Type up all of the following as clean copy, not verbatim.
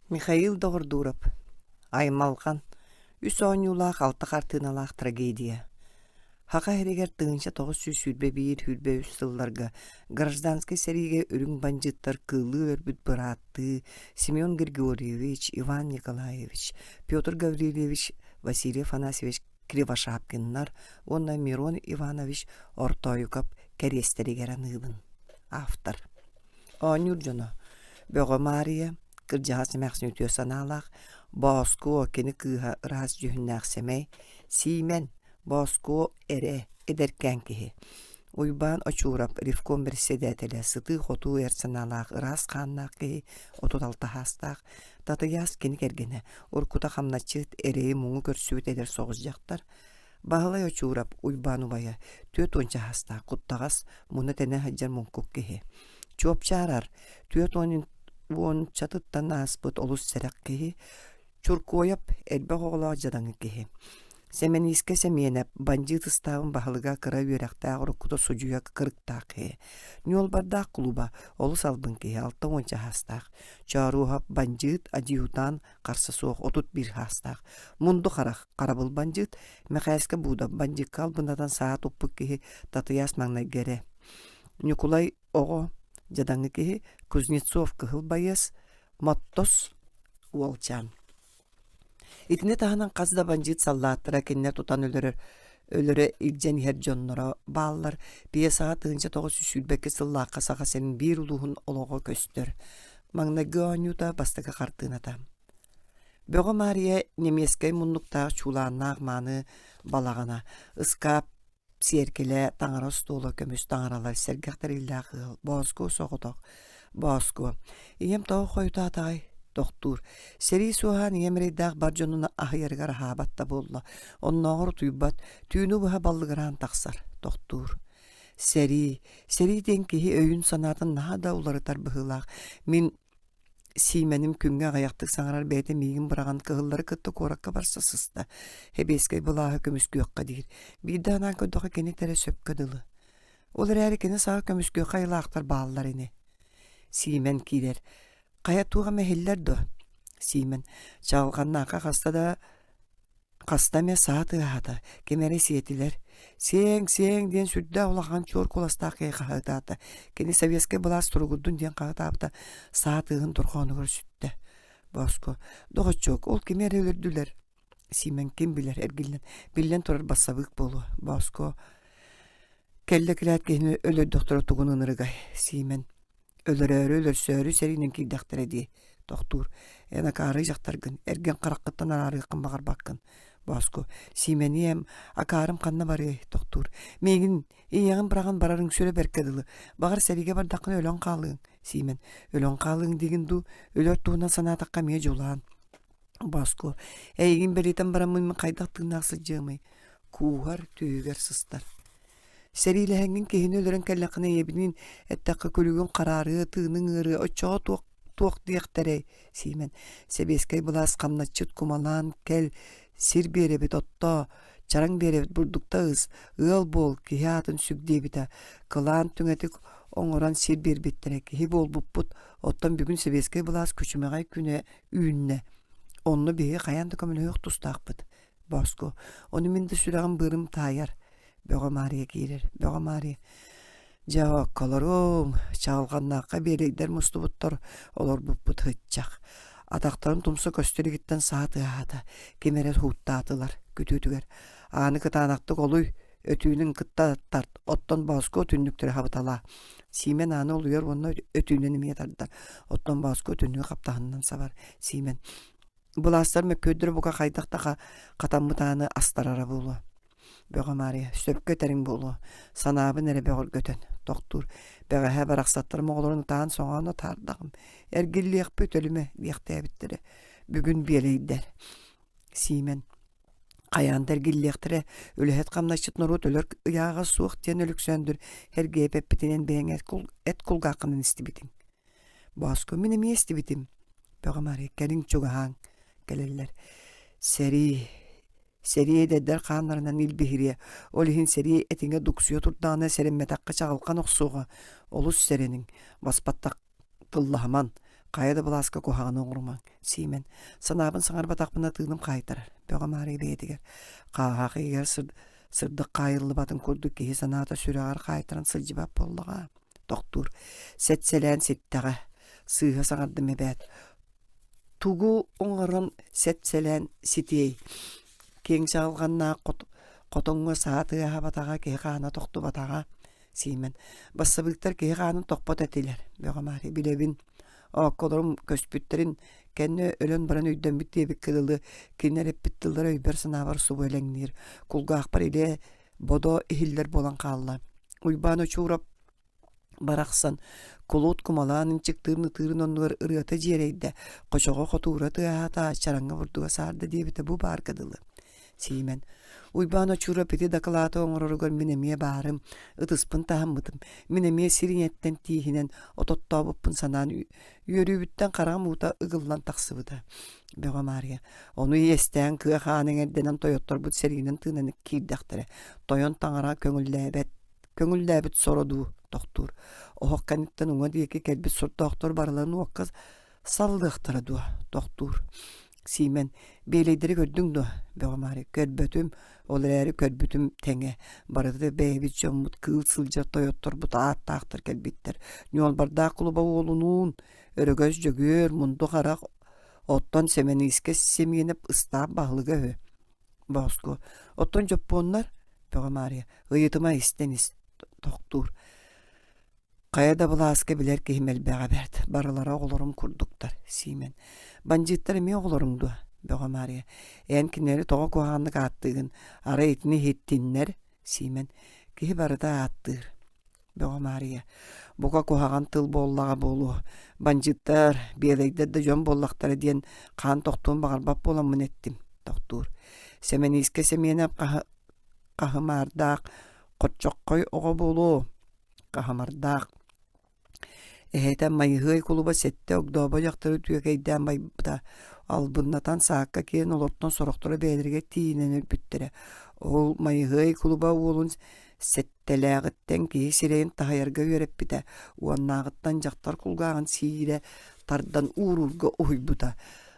Михаил Доҕордуурап «Аймалҕан» үс оонньуулаах алта хартыыналаах трагедия. Саха сиригэр 1921-23 сылларга гражданскай сэриигэ үрүҥ бандьыыттар кыыллыы өлөрбүт бырааттыы Семен Григорьевич, Иван Николаевич, Петр Гаврильевич, Василий Афанасьевич Кривошапкиннар уонна Мирон Иванович Ортоойукап кэриэстэригэр аныыбын. Автор. Оонньуур дьоно Бөҕө Маарыйа, кырдьаҕас эмээхсин үтүө санаалаах, Бооскуо кини кыыһа ыраас дьүһүннээх сэмэй, Сиимэн, Бооскуо эрэ эдэркээн киһи, Уйбаан Очуурап ревком бэрэссэдээтэлэ сытыы-хотуу эр санаалаах ыраас хааннаах киһи 36 саастаах, Татыйаас кини кэргэнэ, уруккута хамначчыт, эрэйи-муҥу көрсүбүт эдэр соҕус дьахтар, Баһылай Очуурап, Уйбаан убайа, 40 саастаах, куттаҕас, муна-тэнэ сылдьар муҥкук киһи. Чуопчаарар, 40 уончатыттан ааспыт олус сэрэх киһи, Чуркуойап, элбэх оҕолоох дьадаҥы киһи. Сэмэниискэ Сэмиэнэп, бандьыыт ыстаабын баһылыга кыра үөрэхтээх уруккута судьуйа кырыктаах киһи. Ньуолбардаах кулуба, олус албын киһи, 60 саастаах. Чооруоһап, бандьыыт, адъютант, харса суох 31 саастаах. Мунду харах, харабыл бандьыыт, Мэхээскэ Буудап бандьыыкка албыннатан саа туппут киһи Татыйаас маҥнайгы эрэ. Ньукулай оҕо, дьадаҥы киһи, Кузнецов кыһыл байыас, Моттос уолчаан. Итини таһынан хас да бандьыыт саллааттара кинилэр тутан өлөрөр өлөрө илдьэн иһэр дьонноро бааллар. Пьесаҕа 1922 сыллаахха Саха сирин биир улууһун олоҕо көстөр. Маҥнайгы оонньуута бастакы хартыыната. Бөҕө Маарыйа немецкэй муннуктаах чуулааннаах мааны балаҕана, ыскаап сиэркилэ, таҥара остуола, көмүс таҥаралар, сэргэх тэриллээх ыал, Бооску соҕотох, Бооску, ийэм тоҕо хойутаатаҕай? Тохтуур. Сэрии суоһаан ийэм эрэйдээх бар дьонун аһыйарыгар аһаабат да буолла. Оннооҕор утуйбат, түүнү быһа баллыгыраан тахсар. Тохтуур. Сэрии. Сэрии диэн киһи өйүн-санаатын наһаа да уларытар быһыылаах. Мин Сиимэним күҥҥэ аҕыйахтык саҥарар бэйэтэ миигин быраҕан кыһыллары кытта куоракка барса сыста, Сэбиэскэй былааһы көмүскүөххэ диир. Биирдэ анаан көрдөххө кини этэрэ сөпкө дылы. Ол эрээри кини саҕа көмүскүөххэ айылаахтар бааллар ини. Сиимэн киирэр. Хайа туох эмэ иһиллэр дуо? Сиимэн чаҕылҕаннаахха хаста да Хаста эмэ саа тыаһаата, ким эрэ сиэтилэр. «Сиэҥ, сиэҥ» диэн сүрдээх улахан чуор куоластаах киһи хаһыытаата. Кини советскай былаас туругурдун диэн хаһыытаабыта саа тыаһын дорҕоонугар сүттэ. Бооско: «Доҕоччуок, ол кими эрэ өлөрдүлэр?» Сиимэн ким билэр эргиллэн, биллэн турар бассабыык буолуо. Бооско: «Кэллэ кэлээт киһини өлөрдөхтөрө тугун ынырыгай?» Сиимэн: Өлөрөөрү, өлөрсөөрү сэриинэн киирдэхтэрэ дии, тохтуур. Эн акаары дьахтаргын, эргин хараххыттан араарыаххын баҕарбаккын. Бооску, Сиимэниэм, акаарым ханна барыай, тохтуур. Миигин ийэҕин быраҕан барарыҥ сүрэ бэркэ дылы. Баҕар сэриигэ бардаххына өлөн хаалыаҥ. Сиимэн, өлөн хаалыаҥ диигин дуу, өлөр туһунан санаатахха эмиэ дьулаан. Бооску, эйигин бэлиэтэн бараммын мин хайдах тыыннаах сылдьыамый? Кууһар, түөһүгэр сыстар. Сэриилэһэҥҥин киһини өлөрөн кэллэххинэ ийэбиниин эттэххэ күлүгүн хараарыа, тыыныҥ ыарыа, оччоҕо туох туох диэхтэрэй Сиимэн сэбиэскэй былаас хамначчыт кумалаан кэл, сир биэрэбит оттоо, чараҥ биэрэбит бурдукта ыс, ыал буол, киһи аатын сүк диэбитэ. Кылаан түҥэтик оҥорон сир биэрбиттэрэ, киһи буолбуппут, оттон бүгүн сэбиэскэй былаас күчүмэҕэй күнэ үүннэ. Онно биһиги хайаан да көмөлөһүөх тустаахпыт. Бооску, ону мин да сүрэҕим-быарым таайар. Бөҕө Маарыйа киирэр. Бөҕө Маарыйа дьэ оокколоруом, чаҕылҕаннаахха биэлэйдэр мустубуттар, олорбуппут һыччах. Атахтарын тумса көстөр игиттэн саа тыаһаата, ким эрэ һууттаатылар күтүөтүгэр. Ааны кытаанахтык олуй, өтүүнүн кытта тарт, оттон Бооску түннүктэри хабыталаа. Сиимэн ааны олуйар уонна өтүүнэн эмиэ тардар. Оттон Бооску түннүгү хаптаһынынан сабар. Сиимэн Былаастар мөккүөрдэрэ бука хайдах да хатаммыт ааны астарара буолуо. Бөҕө Маарыйа, сөпкө этэриҥ буолуо, санаабын эрэ бөҕөргөтөн, тохтуур. Бэҕэһээ барахсаттарым оҕолорун ытаан-соҥоон атаардаҕым. Эргиллиэхпит, өлүмэ диэхтээбиттэрэ. Бүгүн биэлэйдэр. Сиимэн хайаан да эргиллиэхтэрэ, үлэһит хамначчыт норуот өлөр ыйааҕа суох диэн Өлөксөөндүр Һэргэйэп эппитинэн бэйэҥ эт кулгааххынан истибитиҥ. Бооску мин эмиэ истибитим. Бөҕө Маарыйа кэлиҥ чугаһааҥ кэлэллэр. Сэрии Сэрии эдэрдэр хааннарынан илбиһириэ, ол иһин сэрии этиҥэ дуксуйа турдаҕына сэрэммэтэххэ чаҕылхан охсуоҕа. Олус сэрэниҥ, баспаттах тыллаһыман. Хайа да былааска куһаҕаны оҥорумаҥ, Сиимэн. Санаабын саҥарбатахпына тыыным хаайтарар. Бөҕө Маарыйа бэйэтигэр. Хааһах иһигэр сырдык хаайыллыбатын курдук киһи санаата сүрэҕэр хаайтаран сылдьыбат буоллаҕа. Тохтуур. Сэт-сэлээн ситтэҕэ. Сыыһа саҥардым эбээт. Тугу оҥорон сэт-сэлээн ситиэй? Киэҥ чаҕылҕаннаах хотоҥҥо саа тыаһаабатаҕа, киһи хаана тохтубатаҕа. Сиимэн, бассабыыктар киһи хаанын тохпот этилэр. Бөҕө Маарыйа, билэбин. Оокколорум көспүттэрин кэннэ өлөн баран өйдөммүт диэбиккэ дылы, кинилэр эппит тыллара өйбөр-санаабар субу элэҥниир. Кулгаахпар илэ бодо иһиллэр буолан хаалла. Уйбаан Очуурап барахсан кулут кумалаан ынчыктыырын ытыырын оннугар ырыата дьиэрэйдэ, хочоҕо хотуура тыаһаата, чараҥҥа бурдуга саарда диэбитэ бу баарга дылы. Сиимэн, Уйбаан Очуурап ити дакылааты оҥороругар мин эмиэ баарым, ытыспын таһыммытым, мин эмиэ сир ийэттэн тииһинэн ототтообуппун санаан үөрүүбүттэн хараҕым уута ыгыллан тахсыбыта. Бөҕө Маарыйа, ону иэстээн кыа хаан эҥэрдэнэн тойотторбут сэриинэн тыынан киирдэхтэрэ. Тойон таҥара көҥүллээбэт көҥүллээбит соро дуу тохтуур. Оһох кэнниттэн уҥа диэки кэлбит сордоохтор барыларын уокка саллыахтара дуо тохтуур. Сиимэн, биэлэйдэри көрдүҥ дуо? Бөҕө Маарыйа, көрбөтүм, ол эрээри көрбүтүм тэҥэ. Барыта бэйэбит дьоммут кыыл сылдьар тойотторбут ааттаахтар кэлбиттэр. Ньуолбардаах кулуба уолунуун, Өрөгөс Дьөгүөр, Мунду Харах, оттон Сэмэниискэ Симиэнэп ыстаап баһылыга үһү. Бооску, оттон дьоппуоннар? Бөҕө Маарыйа, ыйытыма истэн ис, тохтуур. Хайа да былааска билэр киһим элбэҕэ бэрт, барылара оҕолорум курдуктар, Сиимэн. Бандьыыттар эмиэ оҕолоруҥ дуо? Бөҕө Маарыйа. Эн кинилэри тоҕо куһаҕаннык ааттыыгын? Арай итини иһиттиннэр? Сиимэн. Киһи барыта ааттыыр. Бөҕө Маарыйа. Бука куһаҕан тыл буоллаҕа буолуо. Бандьыыттар, биэлэйдэр да дьон буоллахтара диэн хаан тохтуон баҕарбат буоламмын эттим. Тохтуур. Сэмэниискэ Сэмиэнэп хаһымаардаах хорчоххой оҕо буолуо. Хаһымардаах. Эһэтэ Майыһыай кулуба сэттэ огдообо дьахтары түөкэйдээн байбыта, албыннатан саакка киирэн олортон сорохторо бэйэлэригэр тиийинэн өлбүттэрэ. Ол Майыһыай кулуба уолун сэттэлээҕиттэн киһи сирэйин таһыйарга үөрэппитэ, уоннааҕыттан дьахтар кулгааҕын сиирэ тардан ууруурга уһуйбута.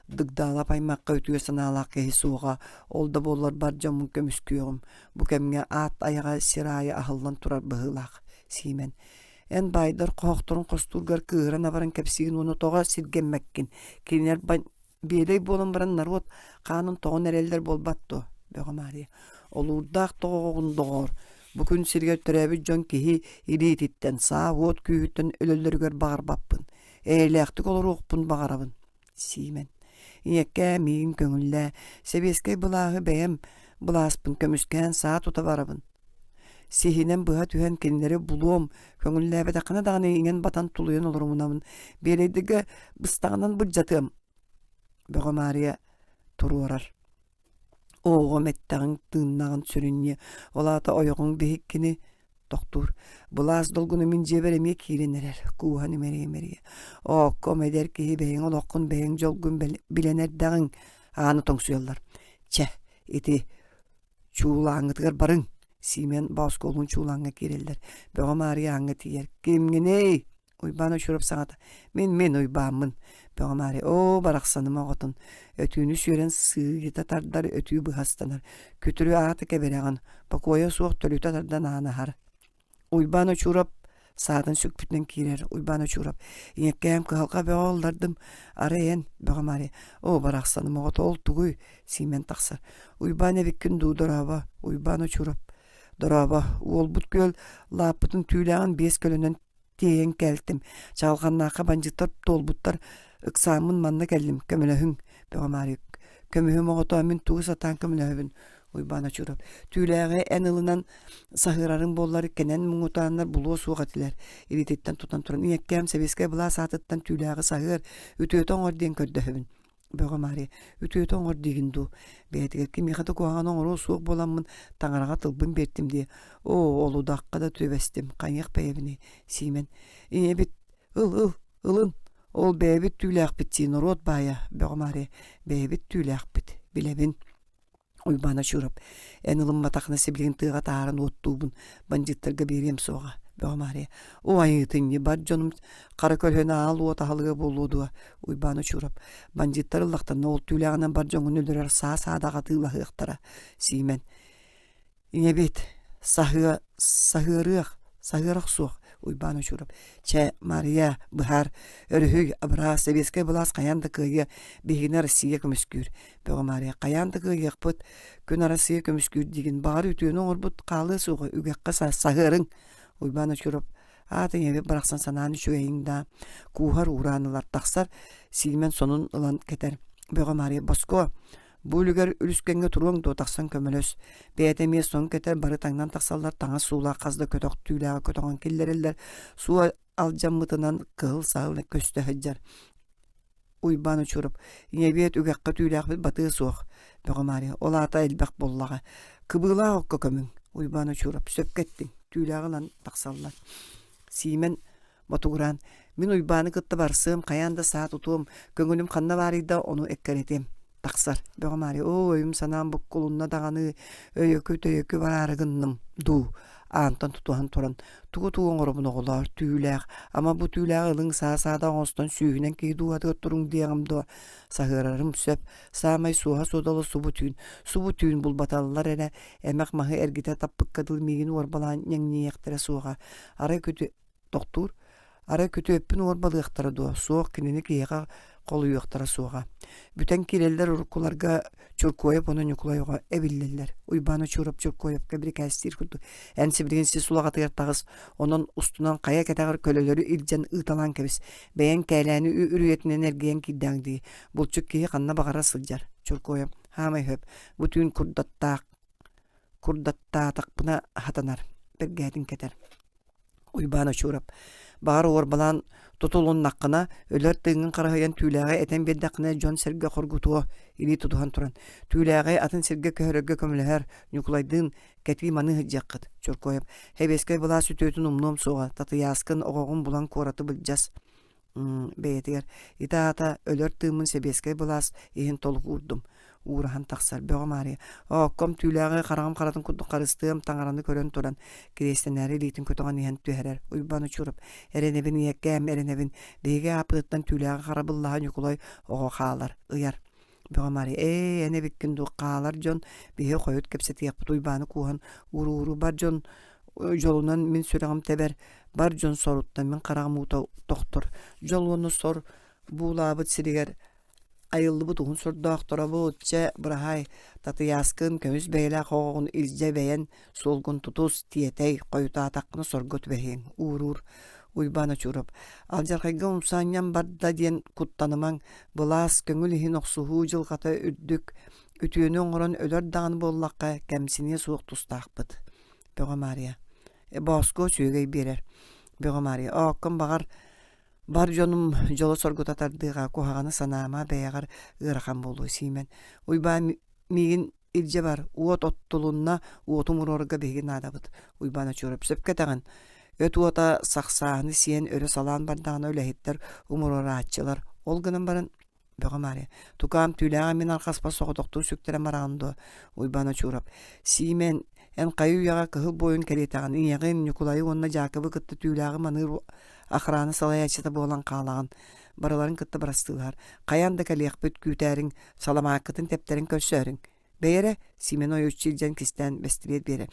Дыгдаалап аймахха үтүө санаалаах киһи суоҕа, ол да буоллар бар дьоммун көмүскүөҕүм. Бу кэмҥэ аат айаҕа сир аайы аһыллан турар быһыылаах. Сиимэн, эн баайдар хоһохторун хостуургар кыыһыран абаран кэпсиигин уонна тоҕо сиргэммэккин? Кинилэр биэдэй буолан баран норуот хаанын тоҕон эрэллэр буолбат дуо? Бөҕө Маарыйа, олуурдаах тоҕоҕун доҕоор, бу күн сиригэр төрөөбүт дьон киһи илиититтэн, саа уот күүһүттэн өлөллөрүгэр баҕарбаппын, эйэлээхтик олоруохпун баҕарабын. Сиимэн, ийэккээ миигин көҥүллээ, сэбиэскэй былааһы бэйэм былааспын көмүскээн саа тута барабын. Сиһинэн быһа түһэн кинилэри булуом, көҥүллээбэтэххинэ даҕаны иҥэн-батан тулуйан олорумунабын, биэлэйдигэ быстаҕынан былдьатыам, Бөҕө Маарыйа туруорар. Оҕом эттэҕиҥ тыыннаҕын сүрүнньүө, ол аата ойоҕуҥ биһиккини тохтуур. Былаас долгуна мин дьиэбэр эмиэ киирэн эрэр, кууһан имэрийэ-имэрийэ. Оокком эдэр киһи бэйэҥ олоххун бэйэҥ дьолгун билэн эрдэҕиҥ, ааны тоҥсуйаллар. Чэ, ити чуулааҥҥытыгар барыҥ. Сиимэн Боосукуолуун чуулааҥҥа киирэллэр. Бөҕө Маарыйа ааҥҥа тиийэр. Кимҥиний? Уйбаан Очуров саҥата «Мин-мин Уйбааммын» Бөҕө Маарыйа «Оо, барахсаным оҕотун, өтүүнү сүөрэн сыыйыта тардар, өтүү быһа ыстанар, күтүрү ааты кэбирэҕин, бокуойа суох төлүтэ тардан аан аһар». Уйбаан Очуров саатын сүкпүтүнэн киирэр. Уйбаан Очуров «Ийэккээм кыһалҕа бөҕө ыллардым, арай эн, Бөҕө Маарыйа, оо, барахсаным оҕото ол тугуй?» Сиимэн тахсар. «Уйбаан эбиккин дуу, дорообо, Уйбаан Очуров, дорообо, уолбут күөл лааппытын түүлээҕин биэс көлөнөн тиэйэн кэлтим. Чаҕылҕаннаахха бандьыыттар туолбуттар. Ыксааммын манна кэллим. Көмөлөһүҥ, Бөҕө Маарыйа. Көмүһүм оҕотоо мин тугу сатаан көмөлөһөбүн? Уйбаан Очуров. Түүлээҕи эн ылынан саһыарарыҥ буоллар, кэнэн муҥутааннар булуо суох этилэр. Илиититтэн тутан туран, ийэккээм сэбиэскэй былаас аатыттан түүлээҕи саһыар, үтүөтэ оҥор диэн көрдөһөбүн. Бөҕө Маарыйа, үтүөтэ оҥор диигин дуу? Бэйэтигэр кимиэхэ да куһаҕаны оҥоруо суох буоламмын таҥараҕа тылбын биэртим дии. Оо, ол удахха да түбэстим, хайыах бэйэбиний? Сиимэн, ийэбит, ыл, ыл, ылын, ол бэйэбит түүлээхпит дии, норуот баайа, Бөҕө Маарыйа, бэйэбит түүлээхпит, билэбин. Уйбаан Очуров, эн ылымматаххына сибилигин тыаҕа таһааран уоттуубун, бандьыыттарга биэриэм суоҕа. Бөҕө Маарыйа Оо айыытынньы бар дьонум хара көлөһүн аал уот аһылыга буолуо дуо? Уйбаан Учурап Бандьыыттар ыллахтарына ол түүлээҕинэн бар дьоҥҥун өлөрөр саа саадаҕа атыылаһыахтара. Сиимэн Ийэбит саһыа саһыарыах саһыарах суох Уйбаан Учуров чэ Мария быһаар өрүһүй абыраа сэбиэскэй былаас хайаан да кыайыа биһигини Россия көмүскүүр Бөҕө Маарыйа хайаан да кыайыахпыт күн Россия көмүскүүр диигин баҕар үтүөнү оҥорбут хаалыа суоҕа үгэххэ саһыарыҥ Уйбаан Учуров аата ийэбит барахсан санаан үчүгэйиҥ даа кууһар уураан ылар тахсар Сиимэн сонун ылан кэтэр Бөҕө Маарыйа боско Бу үлүгэр үлүскэҥҥэ туруоҥ дуо тахсан көмөлөс. Бэйэтэ эмиэ сон кэтэр, бары таҥнан тахсаллар, таҥас суулаах хас да көтөх түүлээҕи көтөҕөн киллэрэллэр, суу алдьаммытынан кыһыл саһыл көстө сылдьар. Уйбаан Учуров ийэбиэт үгэххэ түүлээхпит батыа суох. Бөҕө Маарыйа ол аата элбэх буоллаҕа. Кыбыылаах окко көмүҥ. Уйбаан Учуров сөпкө эттиҥ. Түүлээҕи ылан тахсаллар. Сиимэн ботугураан мин Уйбааны кытта барсыам, хайаан да саа тутуом, көҥүлүм ханна баарый да ону эккирэтиэм тахсар. Бөҕө Маарыйа оо өйүм-санаам буккулунна даҕаны, өйөкү-төйөкү бараары гынным дуу аантан тутуһан туран тугу-тугу оҥоробун оҕолоор түүлээх ама бу түүлээҕи ылыҥ саа-саада оҥостон сүүһүнэн киһи дууһатыгар туруҥ диэҕим дуо саһыарарым сөп саамай суоһа-суодала субу түүн субу түүн булбаталлар эрэ эмэх маһы эргитэ таппыкка дылы миигин уорбалаан ньэҥнийиэхтэрэ суоҕа арай күтү тохтуур Арай күтүөппүн уорбалыахтара дуо, суох кинини киһиэхэ холуйуохтара суоҕа. Бүтэн киирэллэр уруккуларга Чуркуойап уонна Ньукулай оҕо эбиллэллэр. Уйбаан Очуурап Чуркуойапка бирикээстиир курдук эн сибилигин сис улаҕатыгар таҕыс, онон устунан хайа кэтэҕэр көлөлөрү илдьэн ыыталаан кэбис. Бэйэҥ кээлээни үрүйэтинэн эргийэн киирдэҕиҥ дии. Булчут киһи ханна баҕарар сылдьар. Чуркуойап хаамай сөп. Бу түүн курдаттаах курдаттаатахпына хатанар. Бэргэһэтин кэтэр. Уйбаан Очуурап баҕар уорбалаан тутулуннаххына, өлөр тыыҥҥын харыһыйан түүлээҕи этэн биэрдэххинэ дьон-сэргэ хоргутуо илии тутуһан туран түүлээҕи атын сиргэ көһөрөргө көмөлөһөр Ньукулайдыын кэтии маныы сылдьыаххыт Чуркуойап Сэбиэскэй былаас үтүөтүн умнуом суоҕа Татыйааскын оҕоҕун булан куораты былдьас бэйэтигэр ити аата өлөр тыыммын сэбиэскэй былаас иһин толук уурдум уураһан тахсар Бөҕө Маарыйа оокком түүлээҕи хараҕым харатын курдук харыстыам таҥараны көрөн туран кириэстэнээри илиитин көтөҕөн иһэн түһэрэр Уйбаан Учуров эрэнэбин ийэккээм эрэнэбин биһиги ааппытыттан түүлээҕи харабыллаһа Ньукулай оҕо хаалар ыйар Бөҕө Маарыйа ээ эн эбиккин дуу хаалар дьон биһи хойут кэпсэтиэхпит Уйбааны кууһан ууру-ууру бар дьон дьолунан мин сүрэҕим тэбэр бар дьон соруттан мин хараҕым уута тохтор дьол уонна сор буулаабыт сиригэр айыллыбыт уһун сордоохторобут чэ быраһаай татыйааскын көмүс бэйэлээх оҕоҕун илдьэ бэйэн суолгун тутус тиэтэй хойутаатаххына сорго түбэһиэҥ ууруур Уйбаан Очуурап алдьархайга умсаанньан барда диэн куттанымаҥ былаас көҥүл иһин охсуһуу дьылҕата үрдүк үтүөнү оҥорон өлөр даҕаны буоллахха кэмсиниэ суох тустаахпыт Бөҕө Маарыйа Бооско сүөгэй биэрэр Бөҕө Маарыйа оокком баҕар бар дьонум дьоло-соргута тардыаҕа куһаҕаны санаама бэйэҕэр ыарахан буолуо Сиимэн Уйбаан миигин илдьэ бар уот оттулунна уоту умуруорга биһиги наадабыт Уйбаан Очуурап сөпкө этэҕин өт уота сахсааһыны сиэн өрө салаан бардаҕына үлэһиттэр умуруорааччылар ол гынан баран Бөҕө Маарыйа, тукаам түүлээҕи мин арҕаспар соҕотохтуу сүктэрэн бараҕын дуо? Уйбаан Очуурап, Сиимэн, эн хайы үйэҕэ кыһыл буойун кэриэтэҕин, ийэҕин, Ньукулайы уонна Дьаакыбы кытта түүлээҕи маныыр охрана салайааччыта буолан хаалаҕын. Барыларын кытта бырастыылаһар. Хайаан да кэлиэхпит, күүтээриҥ, саламааккытын тэптэрин көрсөөрүҥ. Бэйэ эрэ, Сиимэн ойуччу илдьэн кистээн бэстилиэт биэрэ.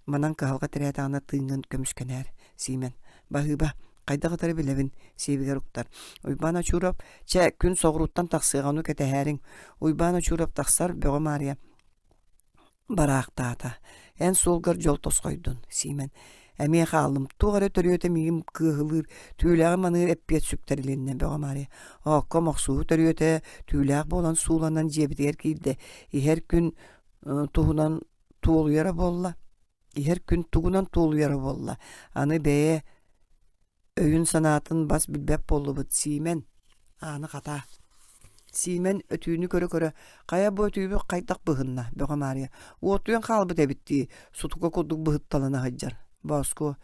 Манан кыһалҕа тирээтэҕинэ тыыҥҥын көмүскэнээр, Сиимэн. Баһыыба, хайдах ытары билэбин, сиэбигэр уктар. Уйбаан Очуурап, чэ, күн соҕурууттан тахсыаҕа, ону кэтэһээриҥ. Уйбаан Очуурап тахсар, Бөҕө Маарыйа бараахтаата. Эн суолгар дьол тосхойдун, Сиимэн. Эмиэ хааллым, туох эрэ төрүөтэ миигин кыаһылыыр, түүлээҕи маныыр эппиэт сүктэрилиннэ Бөҕө Маарыйа. Оокко мохсуһуу төрүөтэ түүлээх буолан сууланан дьиэбитигэр киирдэ. Иһэр күн туһунан туолуйара буолла иһэр күн тугунан туолуйара буолла аны бэйэ өйүн-санаатын бас билбэт буоллубут Сиимэн ааны хатаа Сиимэн өтүүнү көрө-көрө хайа бу өтүүбүт хайдах быһынна Бөҕө Маарыйа уотуйан хаалбыт эбит дии сутука курдук быһытталана сылдьар Бооску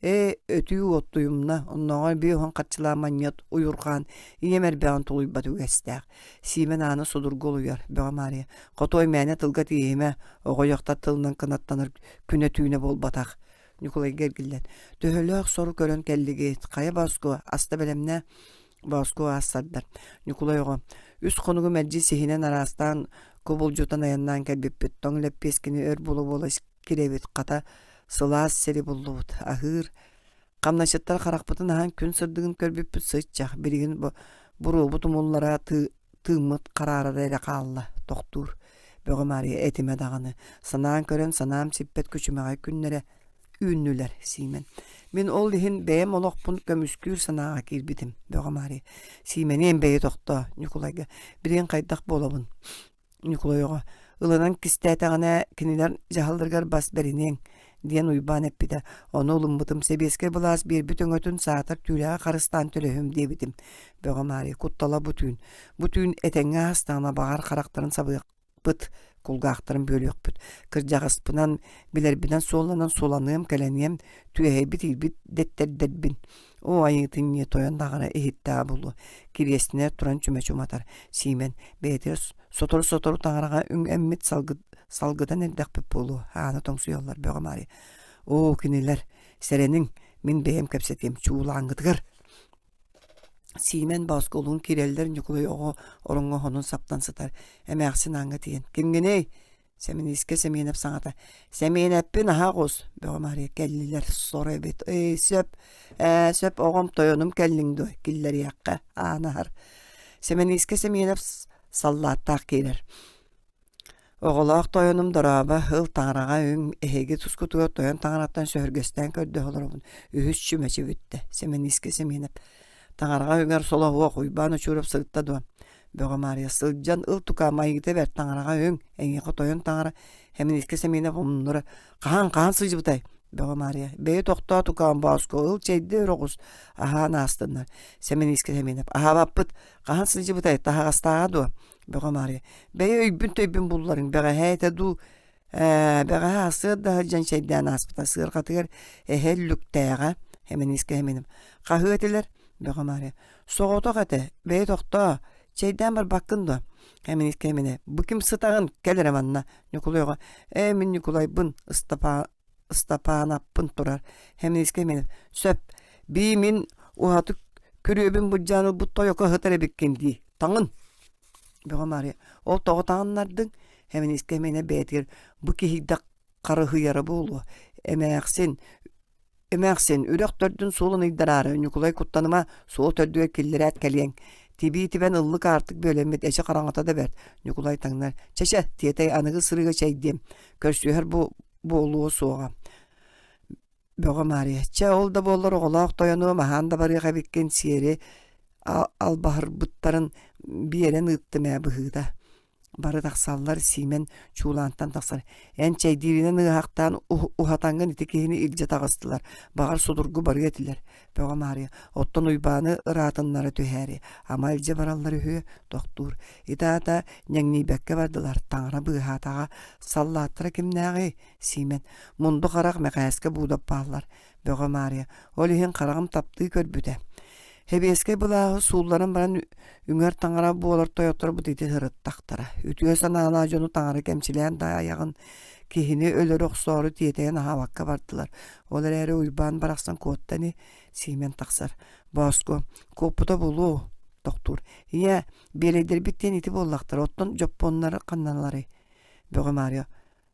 Ээ, өтүү уоттуйумна, оннооҕор биэ уһун харчылаах манньыат уйурҕаан ийэм эрбэҕин тулуйбат үгэстээх. Сиимэн ааны судургу олуйар, Бөҕө Маарыйа, хотуой мээнэ тылга тииһимэ, оҕо дьахтар тылынан кынаттанар күнэ-түүнэ буолбатах. Ньукулайга эргиллэн «Төһөлөөх сору көрөн кэллигит? Хайа Бооску, аста бэлэмнээ?» Бооску аассардар. Ньукулай оҕо «Үс хонугу мэлдьи сиһинэн араастаан кубулдьутан айаннаан кэлбиппит. Тоҥ лэппиэскэни өр буола-буола кирэбит. Хата, сылаас сири буллубут. Аһыыр, Хамначчыттар харахпытын аһан күн сырдыгын көрбүппүт сыччах, билигин буруобут умуллара тыыммыт хараарара эрэ хаалла, тохтуур. Бөҕө Маарыйа этимэ даҕаны, санаан көрөн санаам сиппэт күчүмэҕэй күннэрэ үүннүлэр, Сиимэн. Мин ол иһин бэйэм олохпун көмүскүүр санааҕа киирбитим, Бөҕө Маарыйа. Сиимэниэм бэйи тохтоо, Ньукулайга. Билигин хайдах буолабын? Ньукулай оҕо ылынан кистээтэҕинэ кинилэр дьаһалларыгар бас бэриниэҥ диэн Уйбаан эппитэ. Ону ылыммытым сэбиэскэй былаас биэрбит өҥөтүн саатар түүлээҕи харыстаан төлөһүм диэбитим. Бөҕө Маарыйа куттала бу түүн. Бу түүн этэҥҥэ аастаҕына баҕар харахтарын сабыахпыт, кулгаахтарын бүөлүөхпүт. Кырдьаҕаспынан, билэрбинэн суолланан суланыам, кэлэниэм, түөһэйбит иирбит дэттэрдэрбин. Оо, айыытын ньиэ тойон даҕаны иһиттэҕэ буолуо, кириэстинэ туран чүмэчи уматар. Сиимэн, бэйэтигэр сотору-сотору таҥараҕа үҥэммит салгытан эрдэхпит буолуо, ааны тоҥсуйаллар Бөҕө Маарыйа. Оо, кинилэр, сэрэниҥ, мин бэйэм кэпсэтиэм, чуулааҥҥытыгар. Сиимэн Боосукулуун киирэллэр Ньукулай оҕо ороҥҥо хонун саптан сытар. Эмээхсин ааҥҥа тиийэн, «Кимҥиний?» Сэминиискэ Сэмиэнэп саҥата: «Сэмиэнэппин аһа оҕус, Бөҕө Маарыйа кэллилэр, сор эбит, эй, сөп, ээ, сөп оҕом тойонум кэллиҥ дуо, киллэриэххэ, аан аһар». Сэмэниискэ Сэмиэнэп саллааттаах киирэр. «Оҕолоох тойонум дорообо, ыл таҥараҕа үҥ, эһиги тускутугар тойон таҥараттан сөһүргэстээн көрдөһө олоробун, үһүс чүмэчи бүттэ». Сэмэниискэ Сэмиэнэп «Таҥараҕа үҥэр солоһуох Уйбаан Очуурап сырытта дуо?» Бөҕө Маарыйа сылдьан ыл тукаам айыыта бэрт таҥараҕа өҥ, эйиэхэ тойон таҥара, Хэминиискэ Сэмиэнэп умнура хаһан хаһан сылдьыбытай? Бөҕө Маарыйа бэйи тохтоо тукаам Бооску ыл чэйдэ өр оҕус, аһаан аастыннар. Сэминиискэ Сэмиэнэп аһаабаппыт, хаһан сылдьыбытай, таһаҕастааҕа дуо? Бөҕө Маарыйа бэйи өйбүн-төйбүн булларыҥ, бэҕэһээ этэ дуу, Ээ, бэҕэһээ сыар да сылдьан чэйдээн ааспыта. Сыарҕатыгар эһэ үллүктээҕэ, Хэмэниискэ Хэминим. Хаһыа этилэр? Бөҕө Маарыйа. Соҕотох этэ, бэйи тохтоо, чэйдээн барбаккын дуо? Хэмэниискэ Хэминэ. Бу ким сытаҕын, кэл эрэ манна. Ньукулай оҕо. Ээ, мин Ньукулайбын, Ыстапаа Ыстапаанаппын турар. Хэмэниискэ Хэминэ. Сөп. Бии мин уһаты күрүөбүн былдьаан ылбыт тойоко ыһытар эбиккин дии. Таҥын. Бөҕө Маарыйа, ол тоҕо таҥыннардыҥ? Хэминиискэ эмиэнэ бэйэтигэр бу киһийдэх харыһыйара буолуо. Эмээхсин, эмээхсин, үрэх төрдүн суолун ыйдараары, Ньукулай куттаныма, суол төрдүгэр киллэрээт кэлиэҥ. Тибии тибэн ыллык аартык бүөлэммит, эчи хараҥата да бэрт. Ньукулай таҥнар, чэ-чэ, тиэтэй аныгы сырыыга чэйдиэм. Көрсүһэр бу буолуо суоҕа. Бөҕө Маарыйа, чэ ол да буоллар оҕолоох тойонуом аһаан да барыах эбиккин сиэри албаһырбыттарын биэрэн ыыттым ээ быһыыта. Бары тахсаллар, Сиимэн чуулаантан тахсар. Эн чэйдииринэн ыаһахтаан уһатаҥҥын ити киһини илдьэ таҕыстылар. Баҕар судургу барыа этилэр. Бөҕө Маарыйа, оттон Уйбааны ыраатыннара түһээри, ама илдьэ бараллар үһүө, тохтуур. Ити аата ньэҥнийбэккэ бардылар, таҥара быыһаатаҕа, саллааттара кимнээҕий? Сиимэн, мунду харах Мэхээскэ буудап бааллар, Бөҕө Маарыйа, ол иһин хараҕым таптыы көрбүтэ. Сэбиэскэй былааһы суулларан баран үҥэр таҥара буолар тойотторбут ити сырыттахтара. Үтүө санаалаах дьону таҥара кэмчилээн да айаҕын киһини өлөрө охсоору тиэтэйэн аһаабакка бардылар. Ол эрээри Уйбаан барахсан куотта ини, Сиимэн тахсар. Бооску, куоппута булуо, тохтуур. Ийээ, биэлэйдэрбит диэн ити буоллахтара, оттон дьоппуоннар ханналарый? Бөҕө Маарыйа,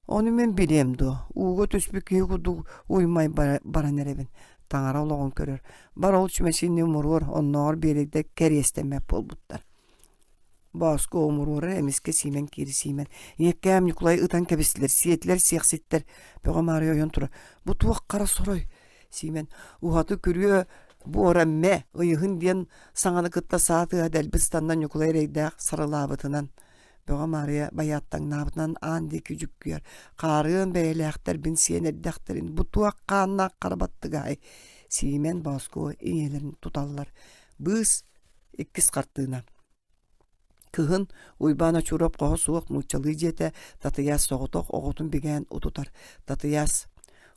Ону мин билиэм дуо, ууга түспүт киһи курдук уймай баран эрэбин. Таҥара олоҕун көрөр. Бар ол чүмэчини умуруор, оннооҕор биэрэгдэ кэриэстэммэт буолбуттар. Бооску умуруорар эмискэ Сиимэн киири Сиимэн. Ийэккээм Ньукулай ытан кэбистилэр, сиэтилэр сиэхситтэр. Бөҕө Маарыйа ойон турар. Бу туох хара сорой? Сиимэн уһаты күрүө буора мэ ыйыһын диэн саҥаны кытта саа тыаһа дэлби ыстанна Ньукулай эрэйдээх сарылаабытынан. Бөҕө Маарыйа байааттаҥнаабытынан аан диэки дьүккүйэр, хаарыан бэйэлээхтэрбин сиэн эрдэхтэрин бу туох хааннаах хара баттыгаһай Сиимэн Бооску ийэлэрин туталлар. Быыс иккис хартыына. Кыһын Уйбаан Очуруоп хоһо суох нууччалыы дьиэтэ Татыйаас соҕотох оҕотун бигээн утутар. Татыйаас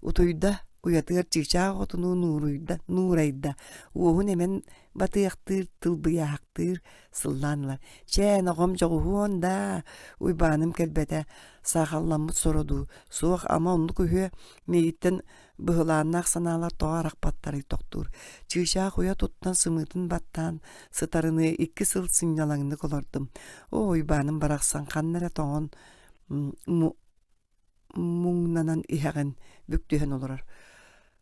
утуйда. Уйатыгар чыычаах оҕотунуу нууруйда, нуурайда, уоһун эмэн батыахтыыр, тылбыйаахтыыр, сыллаан ылар. Чээн, оҕом дьоҕуһуон даа, Уйбааным кэлбэтэ, саахалламмыт соро дуу, суох ама оннук үһүө, миигиттэн быһылааннаах санаалар тоҕо арахпаттарый тохтуур. Чыычаах уйа туттан сымыытын баттаан сытарыныы икки сыл сынньалаҥнык олордум. Оо, Уйбааным барахсан ханна эрэ тоҥон муҥнанан иһэҕин бүк түһэн олорор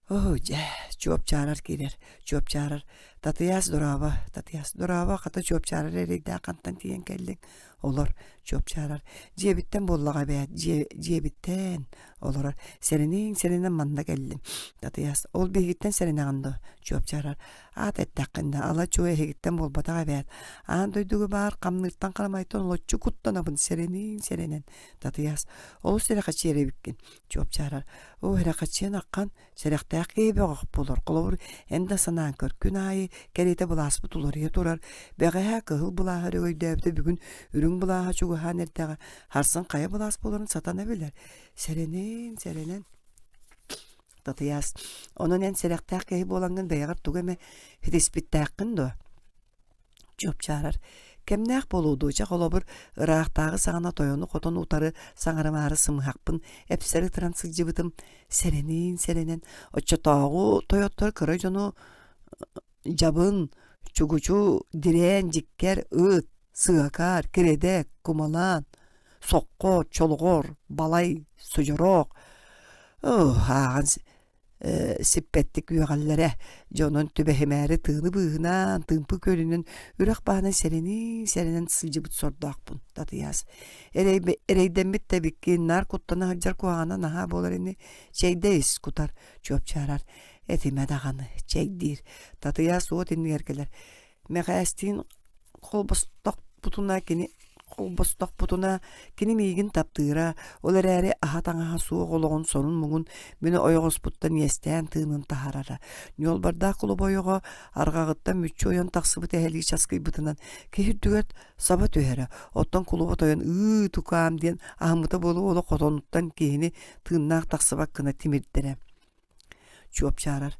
оо дьэ чуопчаарар киирэр чуопчаарар татыйаас дорообо татыйаас дорообо хата чуопчаарар эрэйдээх хантан тиийэн кэллиҥ олор чуопчаарар дьиэбиттэн буоллаҕа эбээт дьиэ дьиэбиттэн олорор сэрэниҥ сэрэнэн манна кэллим татыйаас ол биһигиттэн сэрэнэҕин дуо чуопчаарар аат эттэххин да ала чуо эһигиттэн буолбатах эбээт аан дойдуга баар хамныыртан харамайтан олоччу куттанабын сэрэниҥ сэрэнэн Татыйаас, олус сэрэхэччи эрэбиккин, чуопчаарар. Оо, сэрэхэччиэн аххан, сэрэхтээх киһи бөҕөх буолар. Холобур, эн да санаан көр, күн аайы кэриэтэ былааспыт уларыйа турар. Бэҕэһээ кыһыл былааһы өрөгөйдөөбүтэ бүгүн үрүҥ былааһа чугаһаан эрдэҕэ. Харсын хайа былаас буоларын сатана билэр. Сэрэнин, сэрэнэн. Татыйаас, онон эн сэрэхтээх киһи буолаҥҥын бэйэҕэр тугу эмэ ситиспиттээххин дуо? Чуопчаарар. Кэмнээх буолуо дуо, чэ холобур, ыраахтааҕы саҕана тойону хотон утары саҥарымаары сымыһахпын эпсэри ытыран сылдьыбытым. Сэрэниин сэрэнэн, оччотооҕу тойоттор кыра дьону дьабын, чугучу, дирээн, дьиккэр, ыт, сыакаар, кирэдэк, кумалаан, соххор, чолоҕор, балай, судьуроох, ааҕан сиппэттик үөҕэллэрэ, дьонун түбэһимээри тыыны быыһынан, тыымпы күөлүнэн үрэх баһынан сэрэнии-сэрэнэн сылдьыбыт сордоохпун, Татыйаас. Эрэйдэммит да эбиккин, наар куттана сылдьар куһаҕана наһаа буолар ини, чэйдэ ис кутар, чуопчаарар, этимэ даҕаны, чэйдиир. Татыйаас уот иннигэр кэлэр. Мэхээстиин холбостохпутуна кини холбостохпутуна кини миигин таптыыра, ол эрээри аһа-таҥаһа суох олоҕун сорун-муҥун мин ойоҕоспуттан иэстээн тыынын таһаарара. Ньуолбардаах кулуба ойоҕо арҕаҕыттан мүччү ойон тахсыбыт эһэлии часкыйбытынан киһи үрдүгэр саба түһэрэ. Оттон кулуба тойон ыы тукаам диэн аһыммыта буолуо олох хотонуттан киһини тыыннаах тахсыбат гына тимирдэрэ. Чуопчаарар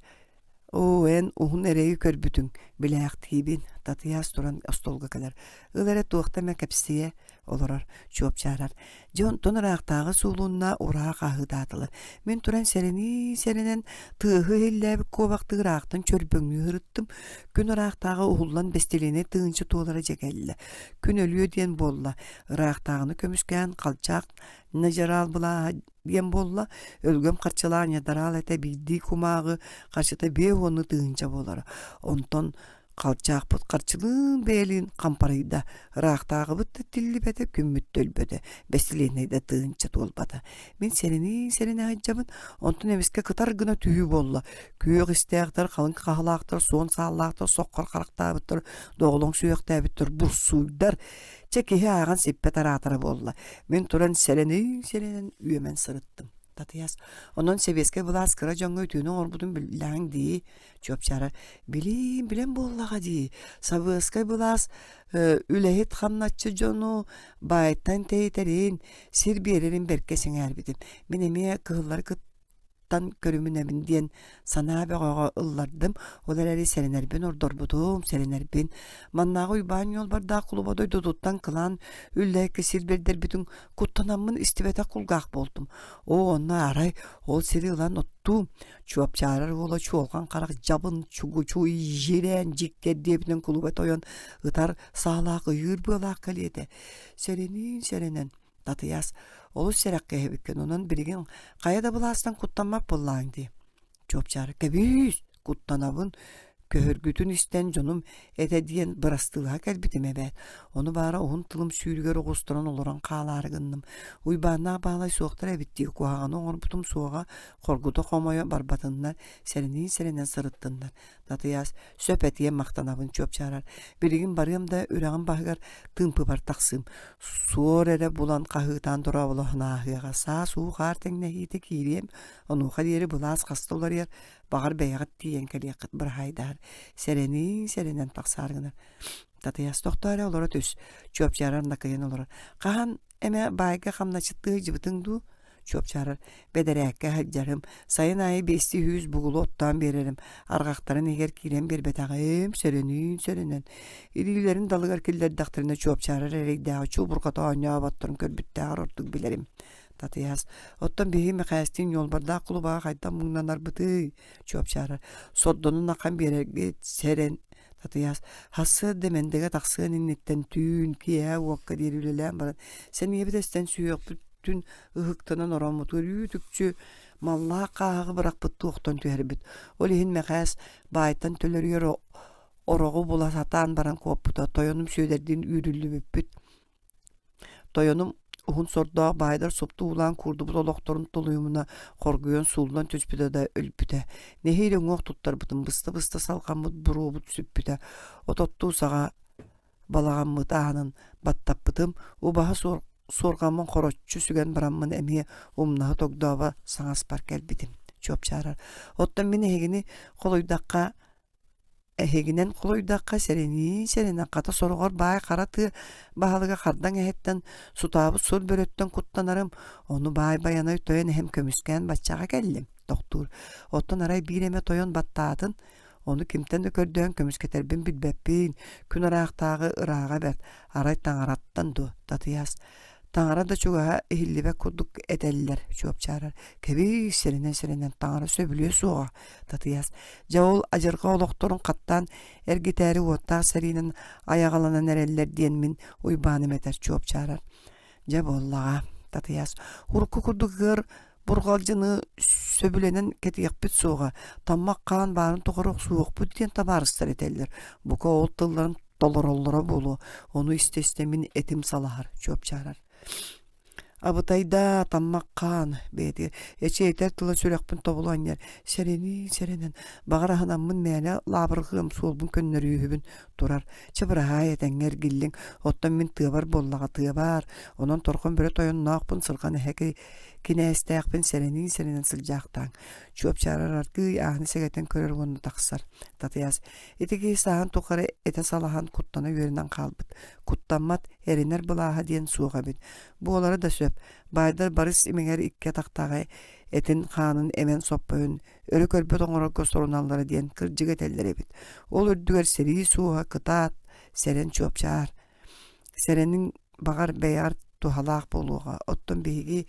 «Оо, эн уһун эрэйи көрбүтүҥ, билээхтиибин» Татыйаас туран остуолга кэлэр. Ыл эрэ туохта эмэ кэпсиэ олорор, чуопчаарар. Дьэ онтон ыраахтааҕы суулунна ураа хаһыытаатылар. Мин туран сэрэнии-сэрэнэн тыаһы иһиллээбит куобахтыы ыраахтан чөрбөҥнүү сырыттым. Күн ыраахтааҕы уһуллан бэстилиэнэй тыһыынча туолара дьэ кэллэ. Күн өлүө диэн буолла. Ыраахтааҕыны көмүскээн халчаах ньадьараал былааһа диэн буолла, өлгөм харчылаах ньадараал этэ биирдии кумааҕы харчыта биэ уонну тыһыынча буолара. Онтон халчаахпыт харчылыын бэйэлиин хампарыйда, ыраахтааҕыбыт да тиллибэтэ, күммүт да өлбөтө, бэстилиэнэй да тыһыынча туолбата. Мин сэрэнии-сэрэнэ сылдьабын, онтон эмискэ кытар гына түһүү буолла. Күөх истээхтэр, халыҥ хаһалаахтар, суон сааллаахтар, соххор харахтаабыттар, доҕолоҥ сүһүөхтээбиттэр, бурсуйдар, Чэ киһи ааҕан сиппэт араатара буолла. Мин туран сэрэнэн-сэрэнэн үөмэн сырыттым. Татыйаас, онон сэбиэскэй былаас кыра дьоҥҥо үтүөнү оҥорбутун биллэҕиҥ дии, чуопчаарар. Билиим, билэн буоллаҕа дии. Сабыаскай былаас үлэһит хамначчы дьону баайтан тэйитэрин, сир биэрэрин бэркэ сэҥээрбитим. Мин эмиэ кыһыллары кытта тан көрүмүнэбин диэн санаа бөҕөҕө ыллардым, ол эрээри сэрэнэрбин ордорбутум, сэрэнэрбин. Маннааҕы Уйбаан Ньуолбардаах кулуба дойдутуттан кылаан үллэһиккэ сир бэрдэрбитин куттанаммын истибэтэх кулгаах буолтум. Оо, онно арай ол сири ылан оттуум, чуопчаарар уола чуолҕан харах дьабын чугучу иирэн дьиктэр диэбитинэн кулуба тойон ытар саалаах ыйыыр быалаах кэлиэтэ. Сэрэниин сэрэнэн Татыйаас, олус сэрэххэ иһэбиккин, онон билигин хайа да былаастан куттаммат буоллааҥ дии. Чуопчаара, кэбиис, куттанабын, көһөргүтүн истэн дьонум этэ диэн бырастыылаһа кэлбитим эбээт. Ону баара уһун тылым сүүрүгэр оҕустаран олорон хаалаары гынным. Уйбааннаах Баалай суохтар эбит дии, куһаҕаны оҥорбутум суоҕа, хоргута хомойо барбатыннар, сэрэниин-сэрэнэн сырыттыннар. Татыйаас, сөп этиэм махтанабын чуопчаарар. Билигин барыам да үрэҕим баһыгар тыымпыбар тахсыым. Суор эрэ булан хаһыытаан дорооболоһон ааһыаҕа. Саас уу-хаар тэҥнэһиитэ киириэм, онуоха диэри былаас хаста уларыйар, баҕар бэйэҕит тиийэн кэлиэххит быраһаайдаһар. Сэрэнии сэрэнэн тахсаар гынар. Татыйаас тохтоо эрэ олоро түс. Чуопчаарар накыйан олорор. Хаһан эмэ баайга хамначыттыы сылдьыбытыҥ дуу? Чуопчаарар бэдэрээккэ сылдьарым, сайын аайы биэстии сүүс бугулу оттоон биэрэрим, арҕахтарын иһигэр киирэн биэрбэтэҕим, сөрөнүүн сөрөнөн. Илиилэрин далыгар киллэрдэхтэринэ чуопчаарар эрэйдээҕи чуубурҕата оонньооботторун көрбүттээҕэр ордук билэрим. Татыйаас, оттон биһиги Мэхээстиин ньуолбардаах кулубаҕа хайдах муҥнанарбытый? Чуопчаарар, сордонун ахан биэрэргит сэрэн Татыйаас, сарсыарда мэндэгэ тахсыан инниттэн түүн, киэһэ уокка диэри үлэлээн баран, сэниэбит эстэн сүһүөхпүтүн ыһыктанан ороммутугар үүт-үкчү маллаах хааһаҕы бырахпыт туохтан түһэрбит. Ол иһин Мэхээс баайтан төлөрүйэр ороҕу була сатаан баран куоппута, тойонум Сүөдэрдиин үүрүллүбүппүт. Тойонум уһун сордоох баайдар супту уулаан куурдубут олохторун тулуйумуна хоргуйан сууллан түспүтэ да өлбүтэ. Нэһиилэ уҥуох туттарбытын быста-быста салҕаммыт буруобут сүппүтэ. Ототтуу саҕа балаҕаммыт аанын баттаппытым, убаһа суор суорҕаммын хороччу сүгэн бараммын эмиэ умнаһа тогдообо саҥаспар кэлбитим. Чуопчаарар. Оттон мин эһигини холуйдахха Эһигинэн холуйдахха сэрэнии-сэрэнэн хата сороҕор баай хара тыа баһылыга хардаҥ эһэттэн, сутаабыт сур бөрөттөн куттанарым, ону баай Байанай тойон эһэм көмүскээн баччаҕа кэллим, тохтуур. Оттон арай биир эмэ тойон баттаатын, ону кимтэн да көрдөөн көмүскэтэрбин билбэппин, күн ыраахтааҕы ырааҕа бэрт, арай таҥараттан дуо, Татыйаас Таҥара да чугаһа иһиллибэт курдук этэллэр, чуопчаарар. Кэбиис, сэрэнэн-сэрэнэн таҥара сөбүлүө суоҕа, Татыйаас. Дьэ ол адьырҕа олохторун хаттаан эргитээри уоттаах сэриинэн айаҕаланан эрэллэр диэн мин Уйбааным этэр, чуопчаарар. Дьэ буоллаҕа, Татыйаас. Урукку курдук ыар бурҕалдьыны сөбүлэнэн кэтиэхпит суоҕа, таммах хаан баарын тухары охсуһуохпут диэн табаарыстар этэллэр. Бука ол тылларын толороллоро буолуо, ону истэ-истэ мин этим салаһар, чуопчаарар. Абытайдаа, таммах хаан, бэйэтигэр эчи этэр тыла сүрэхпин тобулу анньар, сэрэнии сэрэнэн, баҕар аһынаммын мээнэ лаабырҕыам суолбун көннөрүүһүбүн турар. Чэ быраһаай этэҥҥэ эргиллиҥ, оттон мин тыабар буоллаҕа тыабаар, онон торхон бөрө тойонноохпун сырҕан эһэ кинээстээхпин сэрэнии сэрэнэн сылдьаахтааҥ. Чуопчаарар аргыый ааны сэгэтэн көрөр уонна тахсар. Татыйаас Ити киһи сааһын тухары этэ салаһан куттана үөрэнэн хаалбыт. Куттаммат, эрэнэр былааһа диэн суох эбит. Буолара да сөп. Баайдар барыс имигэр икки атахтааҕы этин хаанын эмэн соппойун өрө көрбөт оҥорорго соруналлара диэн кырдьык этэллэр эбит. Ол үрдүгэр сэрии суоһа кытаат, сэрэн чуопчаар. Сэрэниҥ баҕар бэйэҕэр туһалаах буолуоҕа. Оттон биһиги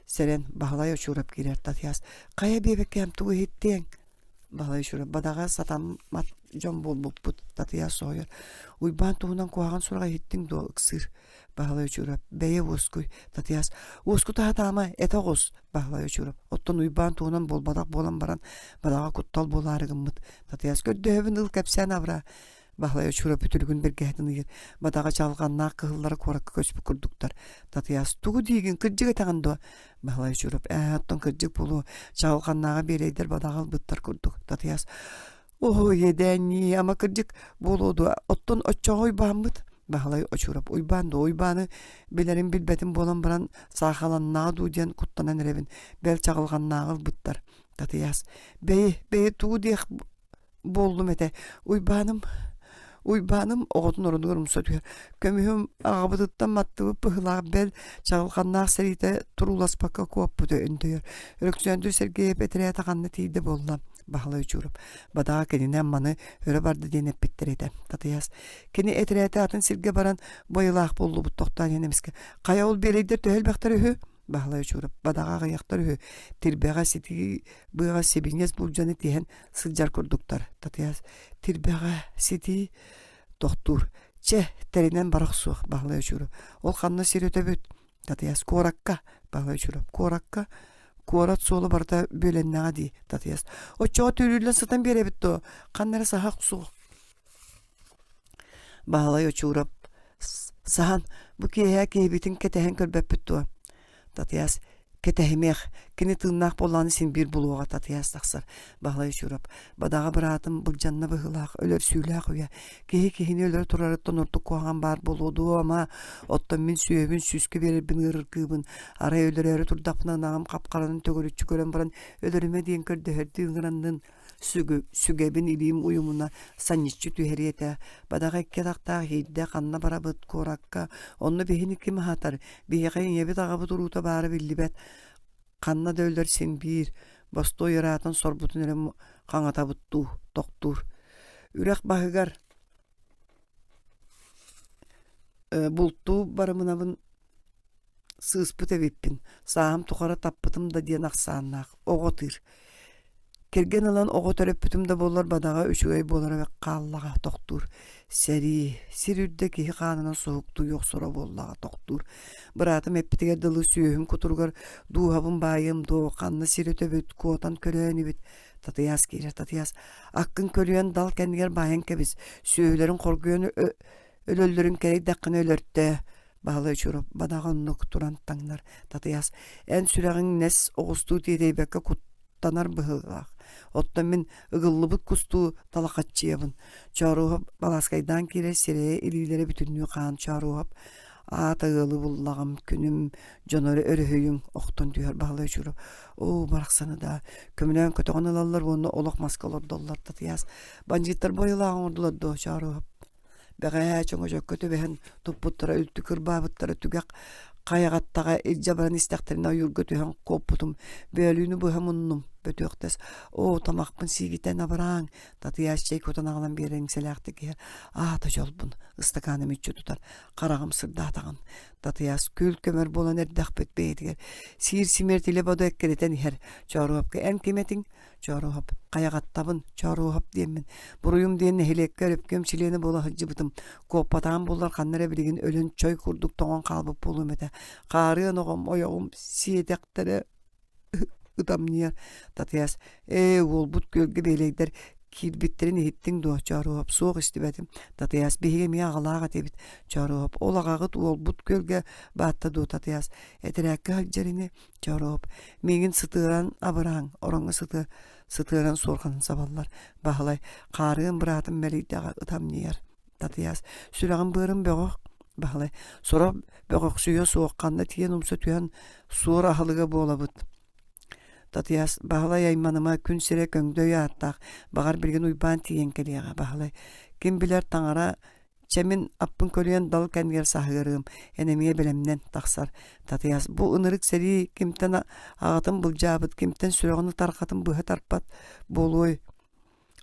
сэрэн Баһылай Очуурап киирэр Татыйаас хайа биэбэккээм тугу иһиттиэҥ? Баһылай Очуурап бадаҕа сатаммат дьон буолбуппут Татыйаас соһуйар Уйбаан туһунан куһаҕан сураҕы иһиттиҥ дуо ыксыыр Баһылай Очуурап бэйэ уоскуй Татыйаас уоскута сатаама этэ оҕус Баһылай Очуурап оттон Уйбаан туһунан буолбатах буолан баран бадаҕа куттал буолаары гыммыт Татыйаас көрдөһөбүн ыл кэпсээн абыраа Баһылай Очура бүтүрүгүн бэргэһэтин ыйар. Бадаҕа чалҕаннаах кыһыллара куоракка көспүт курдуктар. Татыйаас тугу диигин кырдьык этэҕин дуо? Баһылай Очуров ээ оттон кырдьык буолуо. Чаҕылҕаннааҕы биэрэйдэр бадаҕа ылбыттар курдук. Татыйаас Оһо иэдээннии ама кырдьык буолуо дуо? Оттон оччоҕо Уйбааммыт? Баһылай Очуров Уйбаан дуо? Уйбааны билэрин билбэтим буолан баран саахаланнаҕа дуу диэн куттанан эрэбин. Бэл чаҕылҕаннааҕы ылбыттар. Татыйаас бэйи бэйи тугу диэх буоллум этэ. Уйбааным, Уйбааным оҕотун оронугар умса түһэр. Көмүһүм аҕабытыттан маттыбыт быһыылаах бэл чаҕылханнаах сэриитэ турууласпакка куоппута өндөйөр. Өлөксөөндүр Сергеев этэрээтэ ханна тиийдэ буолла? Баһылай Учуров. Бадаҕа кинини Амманы өрө барда диэн эппиттэр этэ. Татыйаас. Кини этэрээтэ атын сиргэ баран бойылаах буоллубут тохтоон иһэн эмискэ. Хайа ол биэрэйдэр төһө элбэхтэр үһү? Баһылай Учуров бадаҕа аҕыйахтар үһү, тирбэҕэ ситии быаҕа сибиниэс булдьаны тиһэн сылдьар курдуктар. Татыйаас тирбэҕэ ситии тохтуур. Чэ, тэринэн бара охсуох Баһылай Учуров. Ол ханна сир өтөбүт? Татыйаас куоракка. Баһылай Учуров куоракка. Куорат суола барыта бүөлэннэҕэ дии Татыйаас. Оччоҕо түүрүллэн сытан биэрэбит дуо? Ханна эрэ саһа охсуох. Баһылай Очуурап саһан бу киэһэ киһибитин кэтэһэн көрбөппүт дуо? Татыйаас кэтэһимиэх, кини тыыннаах буоллаҕына син биир булуоҕа Татыйаас тахсар. Баһылай Очуурап бадаҕа быраатым былдьанна быһыылаах, өлөрсүүлээх үйэ. Киһи киһини өлөрө турарыттан ордук куһаҕан баар буолуо дуо ама? Оттон мин сүөһүбүн сүүскэ биэрэрбин ыарыргыыбын. Арай өлөрөөрү турдахпына ынаҕым хап-харанын төгүрүччү көрөн баран өлөрүмэ диэн көрдөһөрдүү ыҥыраннын Сүгэбин илиим уйумуна санньыччы түһэриэ этэ. Бадаҕа икки атахтаах иирдэ ханна барабыт куоракка, онно биһини ким аһатар, биһиэхэ ийэбит-аҕабыт уруута баара биллибэт. Ханна да өлөр син биир, бостуой ыраатан сорбутун эрэ хаҥатабыт дуу, тохтуур. Үрэх баһыгар бултуу барымынабын сыыспыт эбиппин, сааһым тухары таппытым да диэн ахсааннаах, оҕо ытыыр. Кэргэн ылан оҕо төрөппүтүм да буоллар бадаҕа үчүгэй буолара хааллаҕа тохтуур. Сэрии, сир үрдэ киһи хаанынан суһуктуйа охсоро буоллаҕа тохтуур. Быраатым эппитигэр дылы сүөһүм кутуругар дууһабын баайыам дуо, ханна сир өтөбүт, куотан көрөөн ибит. Татыйаас киирэр, Татыйаас, аккын көлүйэн дал кэннигэр баайан кэбис, сүөһүлэрин хоргуйан өлөллөрүн кэрэйдэххинэ өлөртөө. Баһылай Чуров бадаҕа оннук туран таҥнар. Татыйаас, эн сүрэҕиҥ нэс оҕустуу тиэтэйбэккэ куттанар быһыылаах. Оттон мин ыгыллыбыт кустуу талахаччыйабын. Чооруоһап балааскайдаан киирэр сирэйэ илиилэрэ бүтүннүү хаан Чооруоһап аата ыалы буллаҕым, күнүм дьоно өрөһүйүҥ охтон түһэр Баһылай Чуров. Оо, барахсаны да көмөлөөн көтөҕөн ылаллар уонна олох маска олордоллор Татыйаас. Бандьыыттар бойулаах оҥордулар дуо Чооруоһап? Бэҕэһээ чөҥөчөккө түбэһэн туппуттара үлтү кырбаабыттара түгэх хайаҕаттаҕа илдьэ баран истэхтэринэ ойуурга түһэн куоппутум бөөлүүнү быһа муннум бөтүөхтэс оо тамахпын сиигитэн абырааҥ татыйаас чэй кутан аҕалан биэрэн иҥсэлээхтик иһэр аата дьолбун ыстакааны мүччү тутар хараҕым сырдаатаҕын татыйаас күл көмөр буолан эрдэхпит бэйэтигэр сиир симиэр тилэ бодо эккирэтэн иһэр чооруопка эн ким этиҥ Чооруоһап, хайаҕаттабын, Чооруоһап диэммин. Буруйум диэн нэһилиэккэ өрөпкүөм чилиэнэ буола сылдьыбытым. Куоппатаҕым буоллар ханна эрэ билигин өлөн чой курдук тоҥон хаалбыт буолуом этэ. Хаарыан оҕом, ойоҕум сиэтэхтэрэ ытамньыйар. Татыйаас, ээ, уолбут күөлгэ биэлэйдэр киирбиттэрин иһиттиҥ дуо? Чооруоһап, суох истибэтим. Татыйаас, биһиги эмиэ аҕалаах этибит. Чооруоһап, ол аҕаҕыт уолбут күөлгэ баатта дуо? Татыйаас, этэрээккэ сылдьар ини. Чороп, миигин сытыаран абырааҥ, ороҥҥо сытыа сытыаран суорҕанын сабаллар. Баһылай, хаарыан быраатым мэлийдэҕэ ытамньыйар. Татыйаас, сүрэҕим-быарым бөҕөх. Баһылай, сорох бөҕөхсүйүө суох, ханна тиийэн умса түһэн суор аһылыга буолабыт. Татыйаас, Баһылай айманыма, күн сирэ көҥдөй ааттаах, баҕар билигин Уйбаан тиийэн кэлиэҕэ. Баһылай, ким билэр таҥара Чэ мин аппын көлүйэн дал кэмигэр саһыарыам, эн эмиэ бэлэмнэн тахсар. Татыйаас бу ынырык сэрии кимтэн аҕатын былдьаабыт, кимтэн сүрэҕин ытарҕатын быһа тарпат буолуой?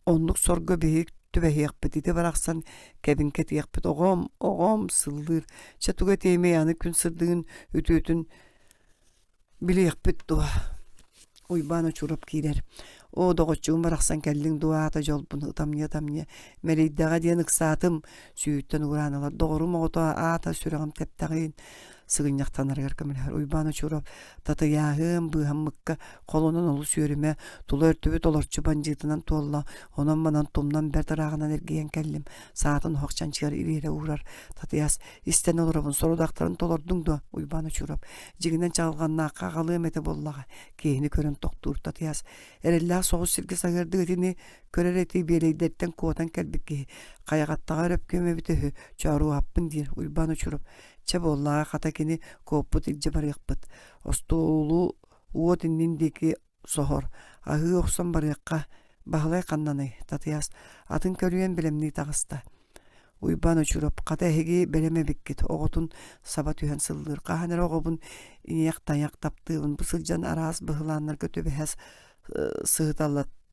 Оннук сорго биһиги түбэһиэхпит, ити барахсан кэбин кэтиэхпит. Оҕом, оҕом сыллыыр. Чэ тугу этиэмий аны күн сырдыгын үтүөтүн Билиэхпит дуо Уйбаан Очуров киирэр. Оо, доҕоччугум барахсан кэллиҥ дуо аата дьолбун ытамньы-ытамньы мэлийдэҕэ диэн ыксаатым, сүүһүттэн угураан ылар. Доҕорум оҕото аата сүрэҕим тэптэҕин сыгынньахтанарыгар көмөлөһөр. Уйбаан Очуров татыйааһым, быыһаммыкка холонон олус үөрүмэ, тула өртүбүт олорчу бандьыытынан туолла, онон-манан тумнан бэрт ырааҕынан эргийэн кэллим. Саатын оһох чанчыгар ириэрэ уурар. Татыйаас истэн олоробун, сорудахтарын толордуҥ дуо? Уйбаан Очуров Дьиҥинэн чаҕылҕаннаахха аҕалыам этэ буоллаҕа, киһини көрөн тохтуур Татыйаас. Эрэллээх соҕус сиргэ саһыардык итини көрөр эти биэлэйдэртэн куотан кэлбит киһи. Хайаҕаттаҕа өрөпкүөм эбитэ үһү, чооруоһаппын диир Уйбаан Очуров. Чэ буоллаҕа, хата кини куоппут илдьэ барыахпыт. Остуолу уот иннин диэки соһор, аһыы охсон барыахха. Баһылай ханнаный? Татыйаас атын көлүйэн бэлэмнии таҕыста. Уйбаан Очуров, хата эһиги бэлэм эбиккит, оҕотун саба түһэн сыллыыр. Хаһан эрэ оҕобун ийэх-тайах таптыыбын, бу сылдьан араас быһылааннарга түбэһэ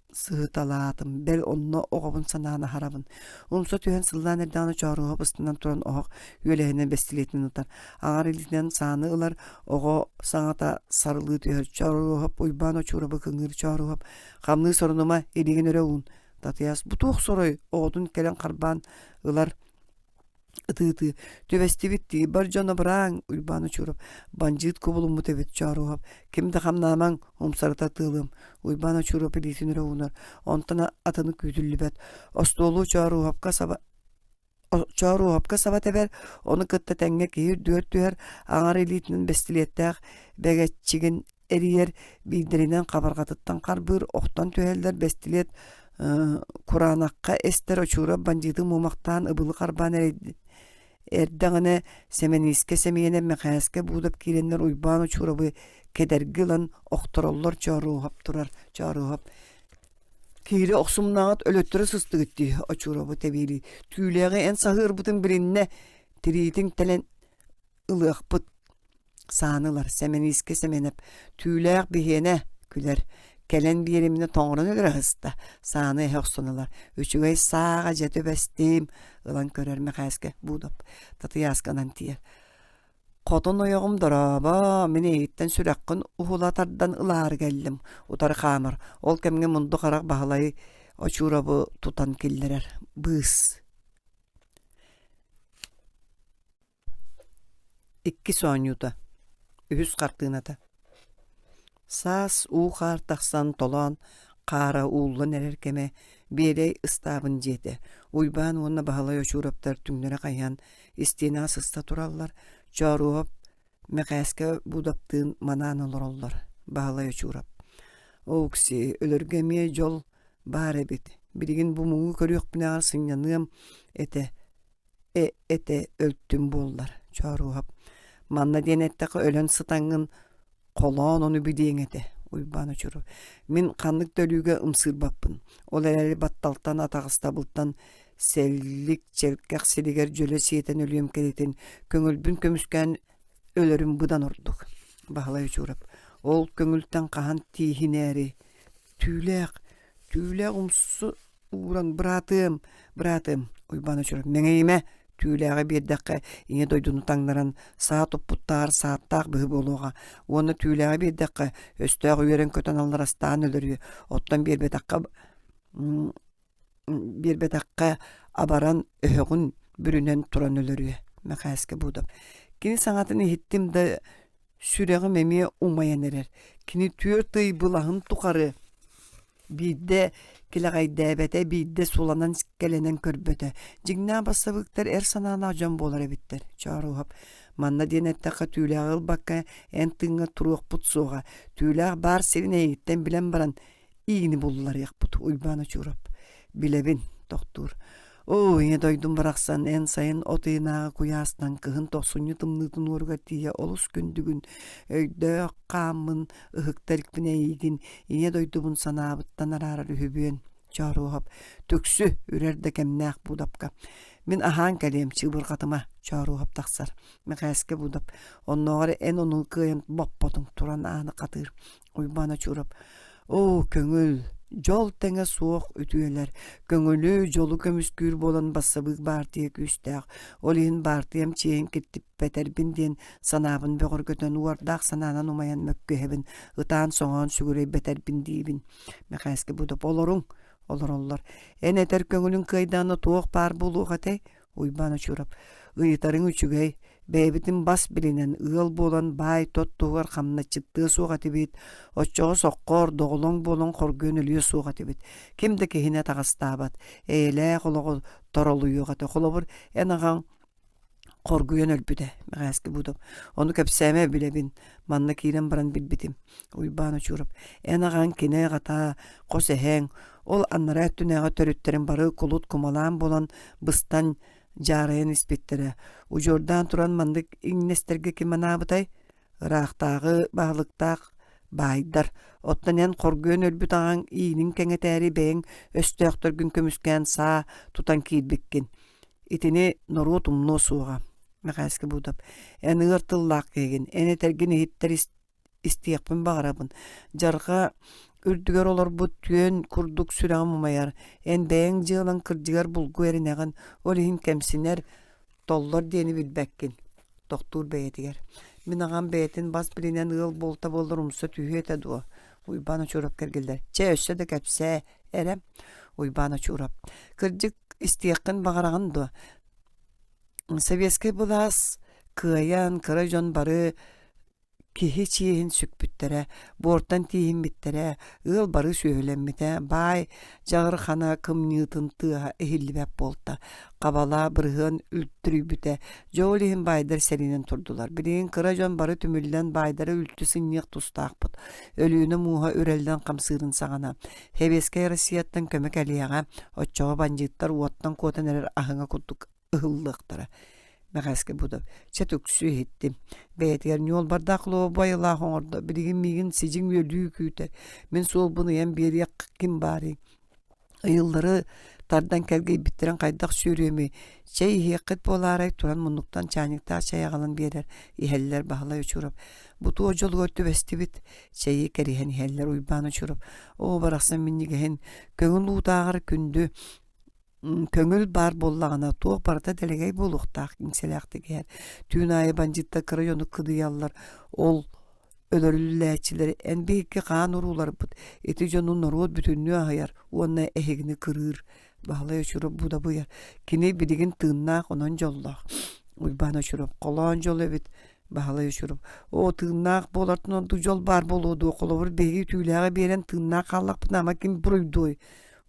сыһыталаатым, бэл онно оҕобун санаан аһарабын. Умса түһэн сыллаан эрдэҕинэ Чооруоһап ыстанан туран оһох үөлэһинэн бэстилиэтинэн ытар. Аҥар илиитинэн сааны ылар, оҕо саҥата сарылыы түһэр. Чооруоһап Уйбаан Очуурабы кыҥыыр Чооруоһап «Хамныы сорунума, илиигин өрө уун» Татыйаас бу туох сорой оҕотун кэлэн харбаан ылар ытыы-ытыы түбэстибит дии бар дьон абырааҥ Уйбаан Очуров бандьыыт кубулуммут эбит Чооруоһап ким да хамнаамаҥ умсарыта тыалыам Уйбаан Очуров илиитин өрө уунар онтон атыны күүтүллүбэт остуолу Чооруоһапка саба Чооруоһапка саба тэбэр, ону кытта тэҥҥэ киһи үрдүгэр түһэр, аҥар илиитинэн бэстилиэттээх бэгэччигин эрийэр, биирдэринэн хабарҕатыттан харбыыр, охтон түһэллэр, бэстилиэт кураанахха эстэр Очуурап бандьыыты муомахтаан ыбылы харбаан эрдэҕинэ Сэмэниискэ Сэмиэнэ Мэхээскэ Буудап киирэннэр Уйбаан Очуурабы кэдэрги ылан охтороллор Чооруоһап турар Чооруоһап Киирэ охсумнаҕыт өлөттөрө сыстыгыт дии, Очуурабы тэбиэлии. Түүлээҕи эн саһыырбытын билиннэ, тириитин тэлэн ылыахпыт. Сааны ылар, Сэмэниискэ Сэмэнэп «Түүлээх биһиэнэ» күлэр. Кэлэн биэриминэ тоҥорон өлөрө сыста. Сааны эһэ охсон ылар. Үчүгэй сааҕа дьэ түбэстим. Ылан көрөр Мэхээскэ Буудап Татыйаасканан тиийэр. Хотун ойоҕум дорообо, мин эйигиттэн сүрэххин уһула тардан ылаары кэллим. Утары хаамар. Ол кэмҥэ мунду харах Баһылай Очуурабы тутан киллэрэр. Быыс. Иккис оонньуута, үһүс хартыыната Саас уу-хаар тахсан толоон хаара ууллан эрэр кэмэ Биэрэй ыстаабын дьиэтэ Уйбаан уонна Баһылай Очуураптар түҥнэри хайыһан истиэнэҕэ сыста тураллар, Чооруоһап Мэхээскэ Буудаптыын манаан олороллор Баһылай Очуурап «Оукси, өлөргө эмиэ дьол баар эбит, билигин бу муҥу көрүөхпүнээҕэр сынньаныам этэ этэ өлтүм буоллар Чооруоһап манна диэн эттэххэ өлөн сытаҥҥын холоон ону билиэҥ этэ Уйбаан Очуру мин ханнык да өлүүгэ ымсыырбаппын ол эрээри батталтан атаҕастабылтан сэллик чэлкэх сиригэр дьөлө сиэтэн өлүөм кэритин көҥүлбүн көмүскээн өлөрүм быдан ордук Баһылай Очуурап ол көҥүлтэн хаһан тииһинээри түүлээх түүлээх умсу ууран быраатыам, быраатыам, Уйбаан Очуров, мэҥэйимэ, түүлээҕи биэрдэххэ ийэ дойдуну таҥнаран саа туппуттааҕар сааттаах быһыы буолуоҕа уонна түүлээҕи биэрдэххэ өстөөх үөрэн-көтөн алларастаан өлөрүө, оттон биэрбэтэххэ биэрбэтэххэ абаран өһөҕүн бүрүнэн туран өлөрүө Мэхээскэ Буудап. Кини саҥатын иһиттим да сүрэҕим эмиэ умайан эрэр. Кини түөрт ый былаһын тухары Биирдэ килэҕэйдээбэтэ, биирдэ суланан кэлэнэн көрбөтө. Дьиҥнээх бассабыыктар эр санаалаах дьон буолар эбиттэр. Чооруоһап манна диэн эттэххэ түүлээҕи ылбакка эн тыыҥҥа туруохпут суоҕа. Түүлээх баар сирин эйигиттэн билэн баран иини булларыахпыт Уйбаан Очуурап. Билэбин, тохтуур. Оо, ийэ дойдум барахсан, эн сайын от ыйынааҕы куйаастан кыһын тохсунньу тымныытын уоругар тиийэ олус күндүгүн, өйдөөх хааммын ыһыкта иликпин эйиигин, ийэ дойдубун санаабыттан араарар үһүбүөн. Чооруоһап, түксү, үрэр да кэмнээх Буудапка. Мин аһаан кэлиэм, чыыбырҕатыма, Чооруоһап тахсар. Мэхээскэ Буудап, оннооҕор эн ону кыайан боппотуҥ, туран ааны хатыыр. Уйбаан Очуурап «Оо, көҥүл, дьол тэҥэ суох үтүөлэр, көҥүлү, дьолу көмүскүүр буолан бассабыык баартыйа күүстээх, ол иһин баартыйам чиэһин киртиппэтэрбин диэн санаабын бөҕөргөтөн, уордаах санаанан умайан мөккүһэбин, ытаан-соҥоон сүгүрэйбэтэрбин диибин». Мэхээскэ Будоп «Олоруҥ, олороллор. Эн этэр көҥүлүҥ кыайдаҕына туох баар буолуох этэй? Уйбаан Очуурап «Ыйытарыҥ үчүгэй, бэйэбитин бас билинэн, ыал буолан баай-тот туһугар хамначчыттыа суох этибит, оччоҕо соххор, доҕолоҥ буолан хоргуйан өлүө суох этибит, ким да киһини атаҕастаабат, эйэлээх олоҕу торолуйуох этэ. Холобур, эн аҕаҥ хоргуйан өлбүтэ, Мэхээски Будов. Ону кэпсээмэ билэбин, манна киирэн баран билбитим. Уйбаан Очуурап, эн аҕаҥ кини аҕата, хос эһэҥ, ол анараа өттүнээҕи төрүттэрин бары кулут кумалаан буолан быстан дьаарайан испиттэрэ. Удьуордаан туран маннык иҥнэстэргэ ким анаабытай? Ыраахтааҕы баһылыктаах баайдар. Оттон эн хоргуйан өлбүт аҕаҥ иинин кэҥэтээри бэйэҥ өстөөхтөргүн көмүскээн саа тутан киирбиккин. Итини норуот умнуо суоҕа. Мэхээскэ Буудап, эн ыар тыллаах киһигин, эн этэргин иһиттэр истиэхпин баҕарабын. Дьарҕа үрдүгэр олорбут түөн курдук сүрэҕим умайар. Эн бэйэҥ дьыалаҥ кырдьыгар булгу эрэнэҕин, ол иһин кэмсинэр, толлор диэни билбэккин. Тохтуур бэйэтигэр. Мин аҕам бэйэтин бас билинэн ыал буолта буоллар умса түһүө этэ дуо? Уйбаан Очуурап кэргиллэр. Чэ, өссө да кэпсээ эрэ. Уйбаан Очуурап. Кырдьык, истиэххин баҕараҕын дуо? Советскай былаас кыайан, кыра дьон бары Киһи чиэһин сүкпүттэрэ, буортан тииһиммиттэрэ, ыал бары сүөһүлэммитэ, баай дьаҕырхана кымньыытын тыаһа иһиллибэт буолта, хабала бырыһыан үлтүрүйбүтэ. Дьэ ол иһин баайдар сэриинэн турдулар. Билигин кыра дьон бары түмүллэн баайдары үлтү сынньыах тустаахпыт. Өлүөнэ мууһа үрэллэн хамсыырын саҕана. Сэбиэскэй Россияттан көмө кэлиэҕэ, оччоҕо бандьыыттар уоттан куотан эрэр аһыҥа курдук ыһыллыахтара. Мэхээскэ Будов чэ түксү иһиттим. Бэйэтигэр ньуолбардаах луоба айылаах оҥордо. Билигин миигин сидьиҥ үөлүү күүтэр. Мин суолбун ыйан биэриэх ким баарый? Ыйыллары тардан кэлгэйбиттэрин хайдах сүөрүөмүй, чэй иһиэххит буолаарай туран муннуктан чаанньыктаах чэй аҕалан биэрэр, иһэллэр Баһылай Очуров. Бу туох дьолугар түбэстибит, чэйи кэриһэн иһэллэр Уйбаан Очуров. Оо, барахсан минньигэһин, көҥүл уутааҕар күндү көҥүл баар буоллаҕына туох барыта дэлэгэй буолуохтаах иҥсэлээхтик иһэр. Түүн аайы бандьыыттар кыра дьону кыдыйаллар. Ол өлөрүллээччилэри эн биһикки хаан урууларбыт ити дьону норуот бүтүннүү аһыйар уонна эһигини кырыыр Баһылай Очуров будабыйар кини билигин тыыннаах онон дьоллоох Уйбаан Очуров холоон дьол эбит Баһылай Очуров оо тыыннаах буолартан ордук дьол баар буолуо дуо холобур биһиги түүлээҕи биэрэн тыыннаах хааллахпытына ама ким буруйдуой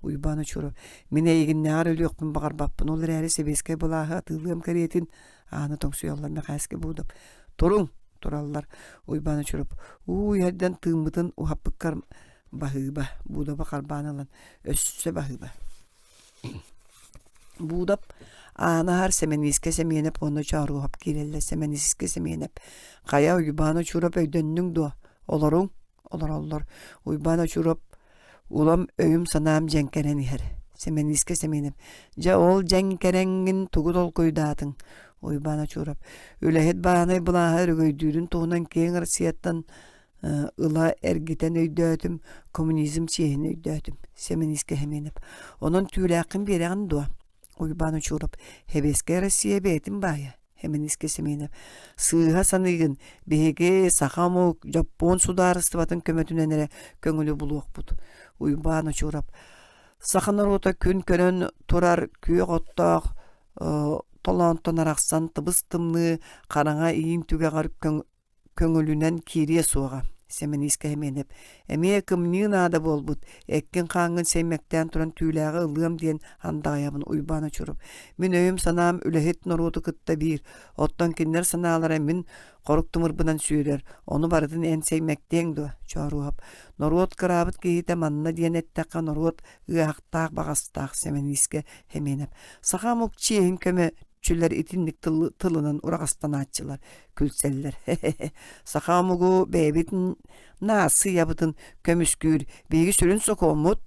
Уйбаан Очуров мин эйигиннээҕэр өлүөхпүн баҕарбаппын ол эрээри сэбиэскэй былааһы атыылыам кэриэтин ааны тоҥсуйаллар Мэхээскэ Буудап туруҥ тураллар Уйбаан Очуров уу иһэрдэн тыыммытын уһаппыккар баһыыба Буудаба харбаан ылан өссө баһыыба Буудап ааны аһар Сэмэниискэ Сэмиэнэп уонна Чооруоһап киирэллэр Сэмэниискэ Сэмиэнэп хайа Уйбаан Очуров өйдөннүҥ дуо олоруҥ олороллор Уйбаан Очуров Улам өйүм-санаам дьэҥкэрэн иһэр. Сэмэниискэ Сэмиэнэп: «Дьэ, ол дьэҥкэрэҥҥин тугу толкуйдаатыҥ?» Уйбаан Очуров: «Үлэһит бааһынай былааһа өрөгөйдүүрүн туһунан киэҥ Россияттан ыла эргитэн өйдөөтүм, коммунизм чиэһин өйдөөтүм». Сэмэниискэ Сэмиэнэп: «Онон түүлээххин биэрэҕин дуо?» Уйбаан Очуров: «Сэбиэскэй Россия бэйэтин баайа. Хэминиискэ Семенов «Сыыһа саныыгын, биһиги саха омук Дьоппуон судаарыстыбатын көмөтүнэн эрэ көҥүлү булуохпут». Уйбаан Очуров «Саха норуота күн көрөн турар күөх оттоох толоонтон арахсан тыбыс-тымныы хараҥа иин түгэҕэр көҥүлүнэн киириэ суоҕа Сэмэниискэ Сэмиэнэп эмиэ кымньыы наада буолбут эккин-хааҥҥын сэймэктээн туран түүлээҕи ылыам диэн андаҕайабын Уйбаан Очуров мин өйүм-санаам үлэһит норуоту кытта биир оттон кинилэр санаалара мин хорук тымырбынан сүүрэр ону барытын эн сэймэктиэҥ дуо Чооруоһап норуот кыраабыт киһитэ манна диэн эттэххэ норуот ыаһахтаах баҕастаах Сэмэниискэ Сэмиэнэп саха омук чиэһин көмө чүлэр итинник тылынан ураҕастанааччылар күлсэллэр саха омугу бэйэбит наассыйабытын көмүскүүр биһиги сүрүн сокуоммут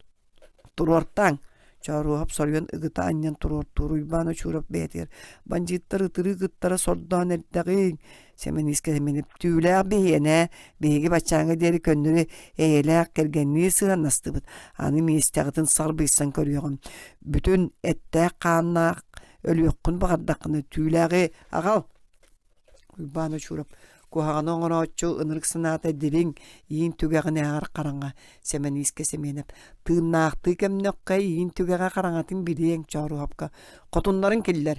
туруортааҥ Чооруоһап соруйан ыгыта анньан туруортуур Уйбаан Очуров бэйэтигэр бандьыыттар ытырыы кыттара сордоон эрдэҕиҥ Сэмэниискэ Сэмэнип түүлээх биһиэнэ биһиги баччааҥҥа диэри көннөрү эйэлээх кэргэннии сыһыаннастыбыт аны миэстэҕитин сарбыйсан көрүөҕүм бүтүн эттээх хааннаах Өлүөххүн баҕардаххына түүлээҕи аҕал Уйбаан Очуров куһаҕаны оҥорооччу ынырык санаата дириҥ, иин түгэҕинээҕэр хараҥа Сэмэниискэ Сэмиэнэп тыыннаахтыы кэмнэххэ иин түгэҕэ хараҥатын билиэҥ Чооруоһапка хотуннарын киллэр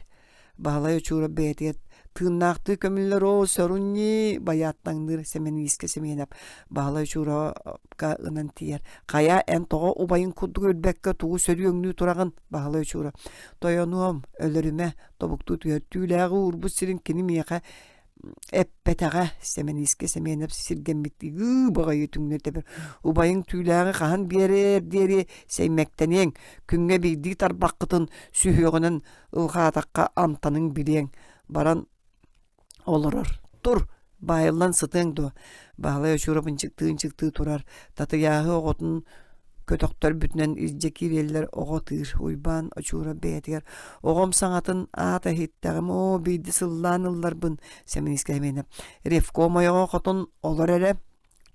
Баһылай Очуров бэйэтигэр тыыннаахтыы көмүллэр оо сорун ньии байааттаҥныыр Сэмэниискэ Сэмиэнэп Баһылай Очуровка ынан тиийэр хайа эн тоҕо убайын курдук өлбөккө тугу сөрүөҥнүү тураҕын Баһылай Очуров тойонуом өлөрүмэ тобуктуу түһэр түүлээҕи уурбут сирин кини миэхэ эппэтэҕэ Сэмэниискэ Сэмиэнэп сиргэммиттии ыы баҕайы түҥнэ тэбэр убайыҥ түүлээҕи хаһан биэрээр диэри сэймэктэниэҥ күҥҥэ биирдии тарбаххытын сүһүөҕүнэн ылҕаатахха амтаныҥ билиэҥ баран олорор тур баайыллан сытыаҥ дуо Баһылай Очуров ынчыктыы-ынчыктыы турар Татыйааһы оҕотун көтөхтөрбүтүнэн илдьэ киирэллэр оҕо ытыыр Уйбаан Очуров бэйэтигэр оҕом саҥатын аата иһиттэҕим оо биирдэ сыллаан ылларбын Сэмиискэ Сэмиэнэп ревком ойоҕо хотун олор эрэ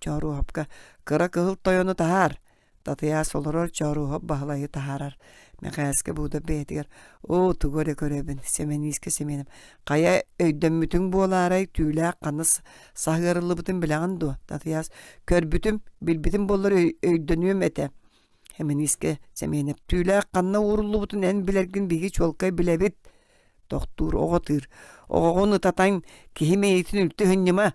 Чооруоһапка кыра кыһыл тойону таһаар Татыйаас олорор Чооруоһап Баһылайы таһаарар. Мэхээскэ Буудап бэйэтигэр «Оо, тугу эрэ көрөбүн, Сэмэниискэ Сэмиэнэп, хайа өйдөммүтүҥ буолаарай, түүлээх ханна саһыарыллыбытын билэҕин дуо?» Татыйаас «Көрбүтүм, билбитим буоллар өйдөнүөм этэ». Сэмэниискэ Сэмиэнэп «Түүлээх ханна ууруллубутун эн билэргин биһиги чуолкай билэбит». Тохтуур оҕо тыыр. «Оҕоҕун ытатан киһи мэйиитин үлтү ыһынньыма,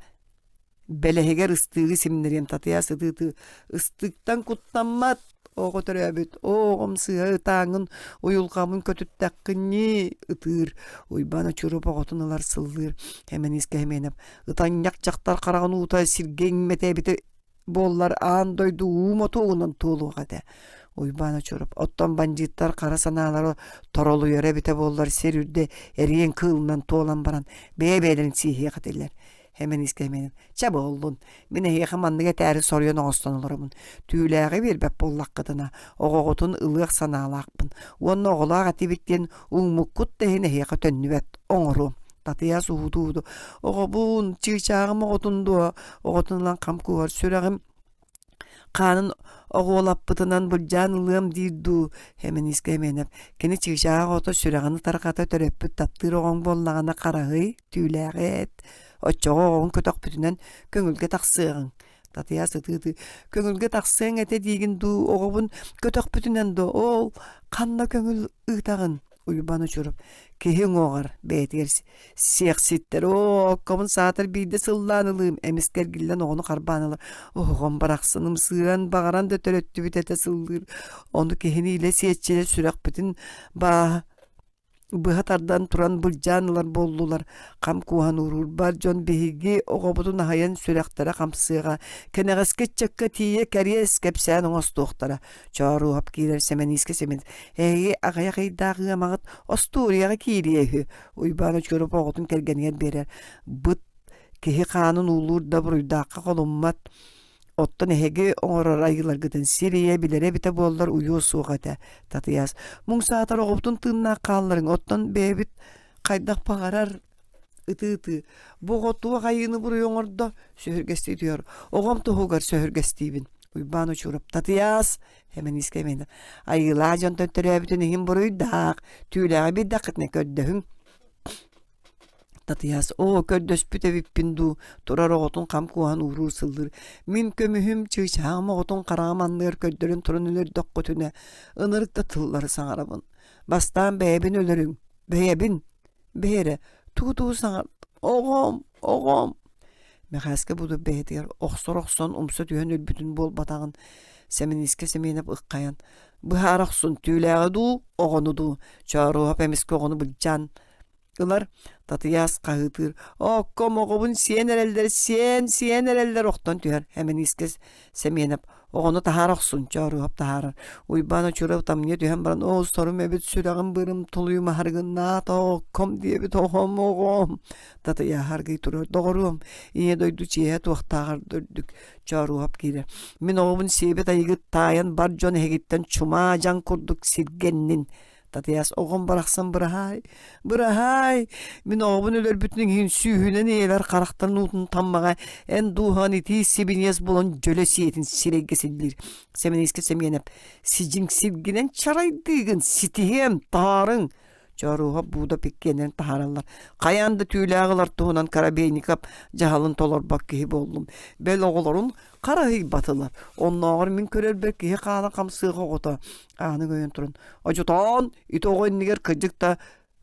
Бэлэһигэр ыстыыгы симнэриэм татыйа сытыы-ытыы ыстыыктан куттаммат оҕо төрөөбүт оо оҕом сыыһа ытааҥҥын уйулҕабын көтүттэххин ньии ытыыр Уйбаан Очуруп оҕотун ылар сыллыыр Эмэниискэ Сэмиэнэп ытанньах дьахтар хараҕын уута сиргэ иҥмэтэ эбитэ буоллар аан дойду уу мотугунан туолуох этэ Уйбаан Очуруп оттон бандьыыттар хара санаалара торолуйара эбитэ буоллар сир үрдэ эриэн кыылынан туолан баран бэйэ-бэйэлэрин сиэһиэх этилэр. Эмэниискэ Эмиэнэп чэ буоллун, мин эһиэхэ маннык этээри соруйан оҥостон олоробун. Түүлээҕи биэрбэт буоллаххытына, оҕоҕутун ылыах санаалаахпын уонна оҕолоох этибит диэн ууммуккут да иһин эһиэхэ төннүбэт оҥоруом. Татыйаас уһуутуу оҕобун, чыычааҕым оҕотун дуо, оҕотун ылан хам кууһар сүрэҕим хаанын оҕуолаппытынан былдьаан ылыам диир дуу Эмэниискэ Эмиэнэп кини чыычаах оҕото сүрэҕин ытарҕата төрөппүт таптыыр оҕоҥ буоллаҕына хараһый түүлээҕи эт оччоҕо оҕоҥ көтөхпүтүнэн көҥүлгэ тахсыаҕыҥ Татыйаас ытыы-ытыы көҥүлгэ тахсыаҥ этэ диигин дуу оҕобун көтөхпүтүнэн дуу ол ханна көҥүл ыытаҕын Уйбаан Учуров киһи уҥуоҕар бэйэтигэр сиэхситтэр оо оккобун саатар биирдэ сыллаан ылыым эмискэ эргиллэн оҕону харбаан ылар оҕом барахсан ымсыыран баҕаран да төрөттүбүт этэ сыллыыр ону киһини илэ сиэччилэр сүрэхпитин бааһа быһа тардан туран былдьаан ылар буоллулар хам кууһан ууруур бар дьон биһиги оҕобутун аһыйан сүрэхтэрэ хамсыаҕа кэнэҕэски ыччакка тиийэ кэриэс кэпсээн оҥостуохтара Чооруоһап киирэр Сэмэниискэ Сэмэн эһиги аҕыйах ыйдаах ыамаҕыт остуоруйаҕа киириэ үһү Уйбаан Очуоруп оҕотун кэргэнигэр биэрэр быт киһи хаанын уулуур да буруйдаахха холуммат оттон эһиги оҥорор айыыларгытын сир ийэ билэрэ эбитэ буоллар уйуо суох этэ Татыйаас муҥ саатар оҕобутун тыыннаах хаалларыҥ оттон бэйэбит хайдах баҕарар ытыы-ытыы бу оҕо туох айыыны буруйу оҥордо сөһүргэстии түһэр оҕом туһугар сөһүргэстиибин Уйбаан Учуров Татыйаас Эмэниискэ эмиэ айыылаах дьонтон төрөөбүтүн иһин буруйдаах түүлээҕи биэрдэххитинэ көрдөһүҥ Татыйаас оо көрдөспүт эбиппин дуу турар оҕотун хам кууһан ууруур сыллыыр мин көмүһүм чыычааҕым оҕотун хараҕым анныгар көрдөрөн туран өлөрдөххүтүнэ ынырык да тыллары саҥарабын бастаан бэйэбин өлөрүҥ бэйэбин Бэйэ эрэ тугу-тугу саҥар оҕом, оҕом Мэхээскэ буду бэйэтигэр охсор охсон умса түһэн өлбүтүн буолбатаҕын Сэмэниискэ Сэмиэнэп ыххайан быһаара охсун түүлээҕи дуу, оҕону дуу Чооруоһап эмискэ оҕону былдьаан ылар Татыйаас хаһыытыыр «Оокком оҕобун сиэн эрэллэр, сиэн, сиэн эрэллэр» охтон түһэр Эмэниискэ Сэмиэнэп оҕону таһаара охсун Чооруоһап таһаарар Уйбаан Очуров тамньыйа түһэн баран оо сорум эбит сүрэҕим быарым тулуйум аһаргыннаат оокком диэбит оҕом оҕом Татыйааһа аргый турар доҕоруом ийэ дойду чиэһэ туохтааҕар да үрдүк Чооруоһап киирэр мин оҕобун сиэбит айыгыт таайан бар дьон эһигиттэн чумаа дьаҥ курдук сиргэннин Татыйаас оҕом барахсан быраһаай, быраһаай, мин оҕобун өлөрбүтүн иһин сүүһүнэн ийэлэр харахтарын уутун таммаҕа эн дууһаҕын итии сибиниэс булан дьөлө сиэтин сирэйгэ силлиир. Сэмэниискэ Сэмиэнэп сидьиҥ сиргинэн чарайдыыгын, ситиһиэм, таарыҥ. Чооруоһа Бууда иккиэннэрин таһаараллар. Хайаан да түүлээх ылар туһунан Коробейников дьаһалын толорбот киһи буоллум. Бэл оҕолорун хараһыйбатылар. Оннооҕор мин көрөрбөр киһи хаала хамсыах оҕото ааны өйөн туран «Одьутоон, ити оҕо иннигэр кырдьык да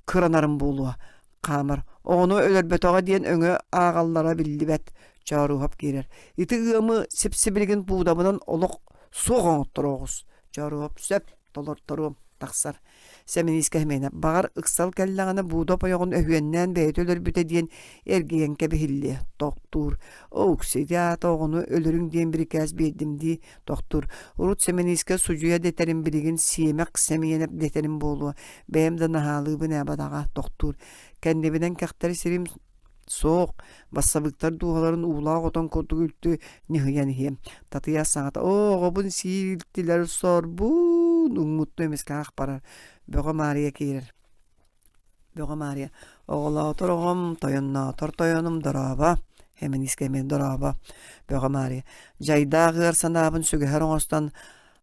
кыранарым буолуо» хаамар. Оҕону өлөрбөтөҕө диэн өҥө ааҕаллара биллибэт. Чооруоһап киирэр. Ити ыамы сип-сибилигин буудабынан олох суох оҥотторо оҕус. Чооруоһап сөп, толорторуом тахсар. Сэмэниискэ Сэмэнэп баҕар ыксал кэллэҕинэ Буудап ойоҕун өһүөннээн бэйэтэ өлөрбүтэ диэн эргийэн кэбиһиллиэ тохтуур. Оукси ити аата оҕону өлөрүҥ диэн бирикээс биэрдим дии тохтуур. Урут Сэмэниискэ судьуйа дэтэрим билигин сиэмэх Сэмиэнэп дэтэрим буолуо. Бэйэм да наһаалыыбын ээ бадаҕа тохтуур. Кэннибинэн кэхтэр сирим Суох, бассабыыктар дууһаларын уулаах отон курдук үлтү ньыһыйан иһиэм. Татыйаас саҥата «Оо, оҕобун сиилтилэр сорбуун!» уҥмуттуу эмискэ ах барар. Бөҕө Маарыйа киирэр. Бөҕө Маарыйа «Оҕолоотор оҕом, тойонноотор тойонум, дорообо!» Эмэниискэ эмиэ дорообо. Бөҕө Маарыйа «Дьайдаах ыар санаабын сүгэһэр оҥостон,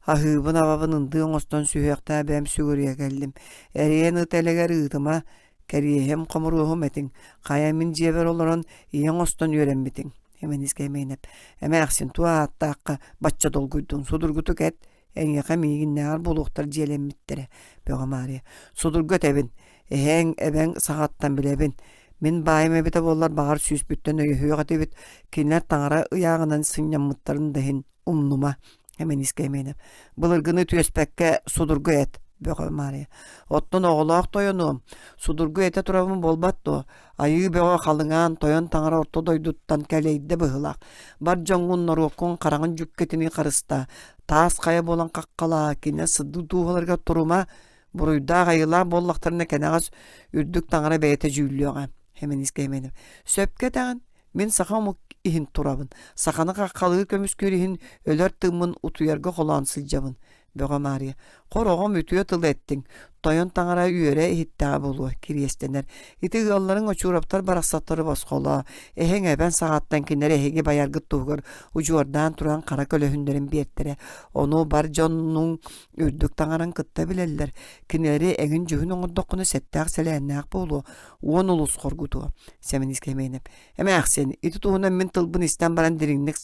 аһыыбын-абабын ындыы оҥостон сүһүөхтээх бэйэм сүгүрүйэ кэллим. Эриэн ыт элэгэр ыытыма, Кэриэһим, хомуруоһум этиҥ, хайа мин дьиэбэр олорон ийэ оҥостон үөрэммитиҥ Эмэниискэ Эмиэнэп эмээхсин туох ааттаахха бачча долгуйдуҥ судургутук эт эйиэхэ миигиннээҕэр буолуохтар дьиэлэммиттэрэ Бөҕө Маарыйа судургу этэбин эһээҥ эбэҥ саҕаттан билэбин мин баайым эбитэ буоллар баҕар сүүспүттэн өйөһүөх этибит кинилэр таҥара ыйааҕынан сынньаммыттарын да иһин умнума Эмэниискэ Эмиэнэп былыргыны түөспэккэ судургу эт Бөҕө Маарыйа оттон оҕолоох тойонуом судургу этэ турабын буолбат дуо айыы бөҕө халыҥаан тойон таҥара орто дойдуттан кэлэйдэ быһыылаах бар дьоҥҥун норуоккун хараҕын дьүккэтини харыстаа таас хайа буолан хаххалаа кинэ сырдык дууһаларыгар турума буруйдаах айыылаах буоллахтарына кэнэҕэс үрдүк таҥара бэйэтэ дьүүллүөҕэ Эмэниискэ Эмиэнэп сөпкө этэҕин. Мин саха омук иһин турабын. Саханы хаххалыы көмүскүүр иһин өлөр тыыммын утуйарга холоон сылдьабын. Бөҕө Маарыйа, хор оҕом үтүө тыл эттиҥ, тойон таҥара үөрэ иһиттэҕэ буолуо, кириэстэнэр. Ити ыалларыҥ Очуураптар барахсаттары босхолоо, эһэҥ эбэн саҕаттан кинилэр эһиги байаргыт туһугар удьуордаан туран хара көлөһүннэрин биэртэрэ. Ону бар дьоннуҥ үрдүк таҥаран кытта билэллэр. Кинилэри эҥин-дьүһүн оҥордоххуна сэттээх-сэлээннээх буолуо, уон улус хоргутуо. Сэмэнис Кэмиэнэп, эмээхсин, ити туһунан мин тылбын истэн баран дириҥник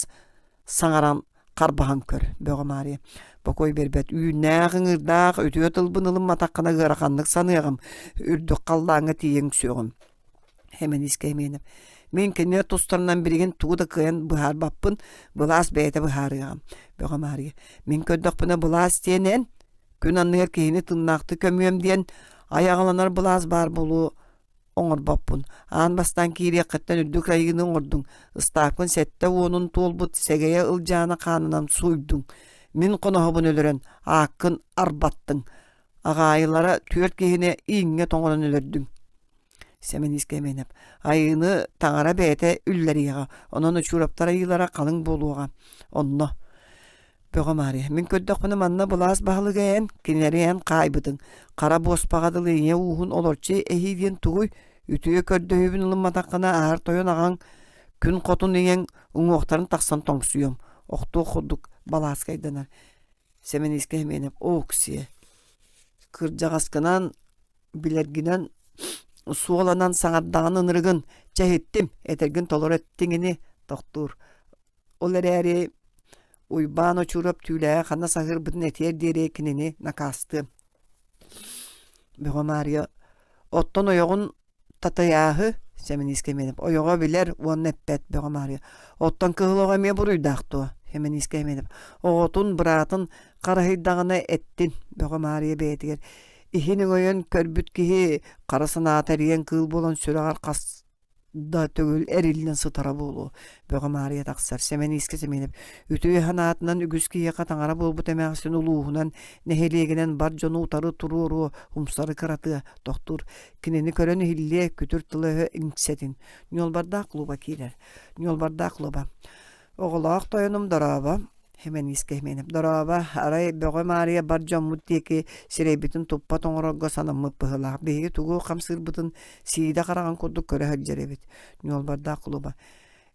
саҥаран харбаһан көр, Бөҕө Маарыйа. Бокуой биэрбэт, үүннээх ыҥыырдаах үтүө тылбын ылымматаххына ыараханнык саныаҕым, үрдүк халлааҥҥа тиийэн үҥсүөҕүм. Эмэниискэ Эмиэнэп. Мин кинилэр тустарынан билигин тугу да кыайан быһаарбаппын, былаас бэйэтэ быһаарыаҕым. Бөҕө Маарыйа. Мин көрдөхпүнэ былаас диэн эн, күн анныгар киһини тыыннаахтык көмүөм диэн айаҕаланар былаас баар буолуо оҥорбоппун. Аан бастаан киириэххиттэн үрдүк айыыны оҥордуҥ, ыстаапкын сэттэ уонун туолбут сэгэйэ Ылдьаана хаанынан сууйдуҥ. Мин хоноһобун өлөрөн, ааккын арбаттыҥ. Аҕаайылара түөрт киһини ииҥҥэ тоҥорон өлөрдүҥ. Сэмэниискэ Эмиэнэп айыыны таҥара бэйэтэ үллэриэҕэ, онон Учуураптар айыылара халыҥ буолуоҕа. Онно Бөҕө Маарыйа, мин көрдөхпүнэ манна былаас баһылыга эн, кинилэри эн хаайбытыҥ. Хара буоспаҕа дылы ийэ ууһун олорчу эһии диэн тугуй? Үтүө көрдөһүүбүн ылымматаххына аар тойон аҕаҥ күн хотун ийэҥ уҥуохтарын тахсан тоҥсуйуом. Охтуох курдук балааскайданар. Сэмэниискэ Сэмиэнэп, Ооксиэ, кырдьаҕаскынан билэргинэн суоланан саҥардаҕын ынырыгын чэ иһиттим, этэргин толору эттиҥ ини, тохтуур. Ол эрээри Уйбаан Очуурап түүлээҕи ханна саһыарбытын этиэр диэри кинини накаастыам. Бөҕө Маарыйа оттон ойоҕун Татыйааһы Сэмэниискэ Эмиэнэп ойоҕо билэр уонна эппэт Бөҕө Маарыйа оттон кыһыл оҕо эмиэ буруйдаах дуо Сэмэниискэ Эмиэнэп оҕотун быраатын хараһыйдаҕына эттин Бөҕө Маарыйа бэйэтигэр иһин өҥөйөн көрбүт киһи хара санаата эриэн кыыл буолан сүрэҕэр хас да төгүл эриллэн сытара буолуо. Бөҕө Маарыйа тахсар. Сэмэниискэ Сэмиэнэп үтүө санаатынан үгүс киһиэхэ таҥара буолбут эмээхсин улууһунан, нэһилиэгинэн бар дьону утары туруоруо, умсары кыратыа, тохтуур. Кинини көрөн иһиллиэ, күтүр тыла-өһө иҥсэтин. Ньуолбардаах клуба киирэр. Ньуолбардаах клуба. Оҕолоох тойонум дорообо. Химэниискэ Химиэнэп дорообо, арай Бөҕө Маарыйа бар дьоммут диэки сирэйбитин туппат оҥорорго санаммыт быһыылаах. Биһиги тугу хамсыырбытын сиидэ хараҕын курдук көрө сылдьар эбит. Ньуолбардаах кулуба.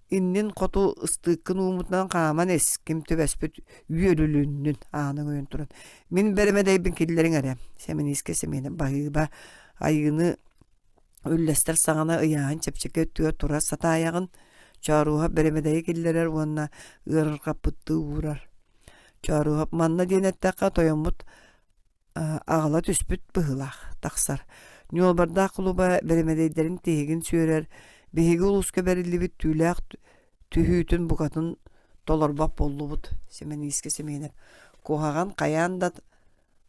Иннин хоту ыстыыккын ууммутунан хааман ис, ким түбэспит үөрүлүннүн ааны өйөн туран. Мин бэрэмэдэйбин киллэриҥ эрэ. Сэмэниискэ Сэмиэнэп баһыыба айыыны Үллэстэр саҕана ыйааһын чэпчэки өттүгэр тура сатаайаҕын, Чооруоһап бэрэмэдэйи киллэрэр уонна ыарырҕаппыттыы уурар. Чооруоһап манна диэн эттэххэ тойоммут аҕала түспүт быһыылаах тахсар. Ньуолбардаах кулуба бэрэмэдэйдэрин тиһигин сүөрэр, биһиги улууска бэриллибит түүлээх түһүүтүн букатын толорбот буоллубут. Сэмэниискэ Сэмиэнэп куһаҕан хайаан да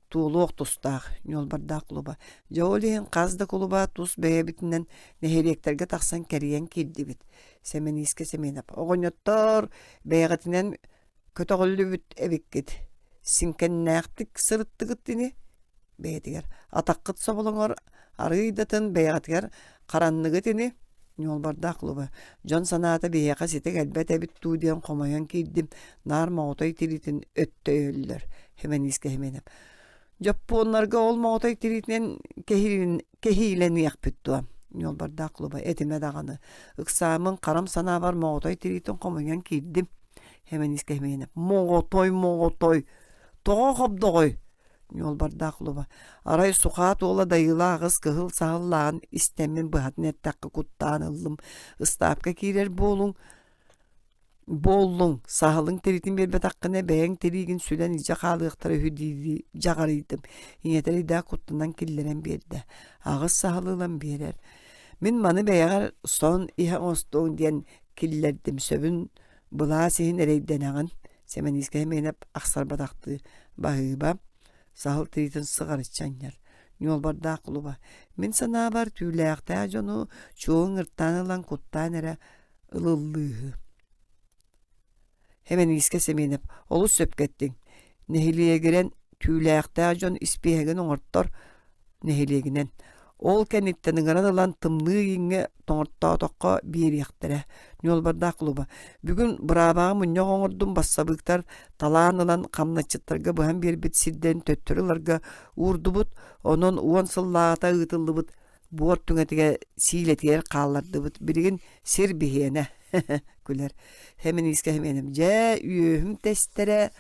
туолуох тустаах ньуолбардаах кулуба. Дьэ ол иһин хас да кулуба тус бэйэбитинэн нэһилиэктэргэ тахсан кэрийэн киирдибит. Сэмэниискэ Сэмиэнэп оҕонньоттоор бэйэҕитинэн көтөҕүллүбүт эбиккит. Сиҥкэннээхтик сырыттыгыт ини бэйэтигэр. Атаххыт соболоҥор арыыйдатын бэйэҕитигэр харанныгыт ини Ньуолбардаах кулуба дьон санаата биһиэхэ ситэ кэлбэт эбит дуу диэн хомойон киирдим, наар моҕотой тириитин өттөйөллөр Химэниискэ Химиэнэп Дьоппуоннарга ол моҕотой тириитинэн кэһиилэниэхпит дуо Ньуолбардаах кулуба этимэ даҕаны ыксааммын харам санаабар моҕотой тириитин хомуйан киирдим Химэниискэ Химиэнэп Моҕотой, моҕотой, тоҕо хобдоҕой Ньуолбардаах кулуба арай сухаат уола Дайыыла аҕыс кыһыл саһыллааҕын истэммин быһатын эттэххэ куттаан ыллым ыстаапка киирэр буолуҥ буоллуҥ саһылыҥ тириитин биэрбэтэххинэ бэйэҥ тириигин сүлэн илдьэ хаалыахтара үһү дии-дии дьаҕарыйдым ийэтэ эрэйдээх куттанан киллэрэн биэрдэ аҕыс саһылы ылан биэрэр мин маны бэйэҕэр сон иһэ оҥостуоҥ диэн киллэрдим сөбүн былаас иһин эрэйдэнэҕин Сэмэниискэ Сэмиэнэп ахсарбатахтыы баһыыба, саһыл тириитин сыҕарыччы анньар. Ньуолбардаах кулуба, мин санаабар, түүлээхтээх дьону чуо ыҥыртаан ылан куттаан эрэ ылыллыыһы. Хэмэниискэ Сэмиэнэп, олус сөпкө эттиҥ. Нэһилиэгирэн түүлээхтээх дьон испииһэгин оҥортор нэһилиэгинэн. Ол кэнниттэн ыҥыран ылан тымныы ииҥҥэ тоҥортоотоххо биэриэхтэрэ. Ньуолбардаах кулуба. Бүгүн быраабаҕа мунньах оҥордум бассабыыктар талаан ылан хамначчыттарга быһан биэрбит сирдэрин төттөрү ыларга уурдубут. Онон уон сыллааҕыта ыытыллыбыт буор түҥэтигэр сиилэтигэр хааллардыбыт. Билигин сир биһиэнэ күлэр. Феминистка Химиэнэм дьэ үөһүм тэстэрэ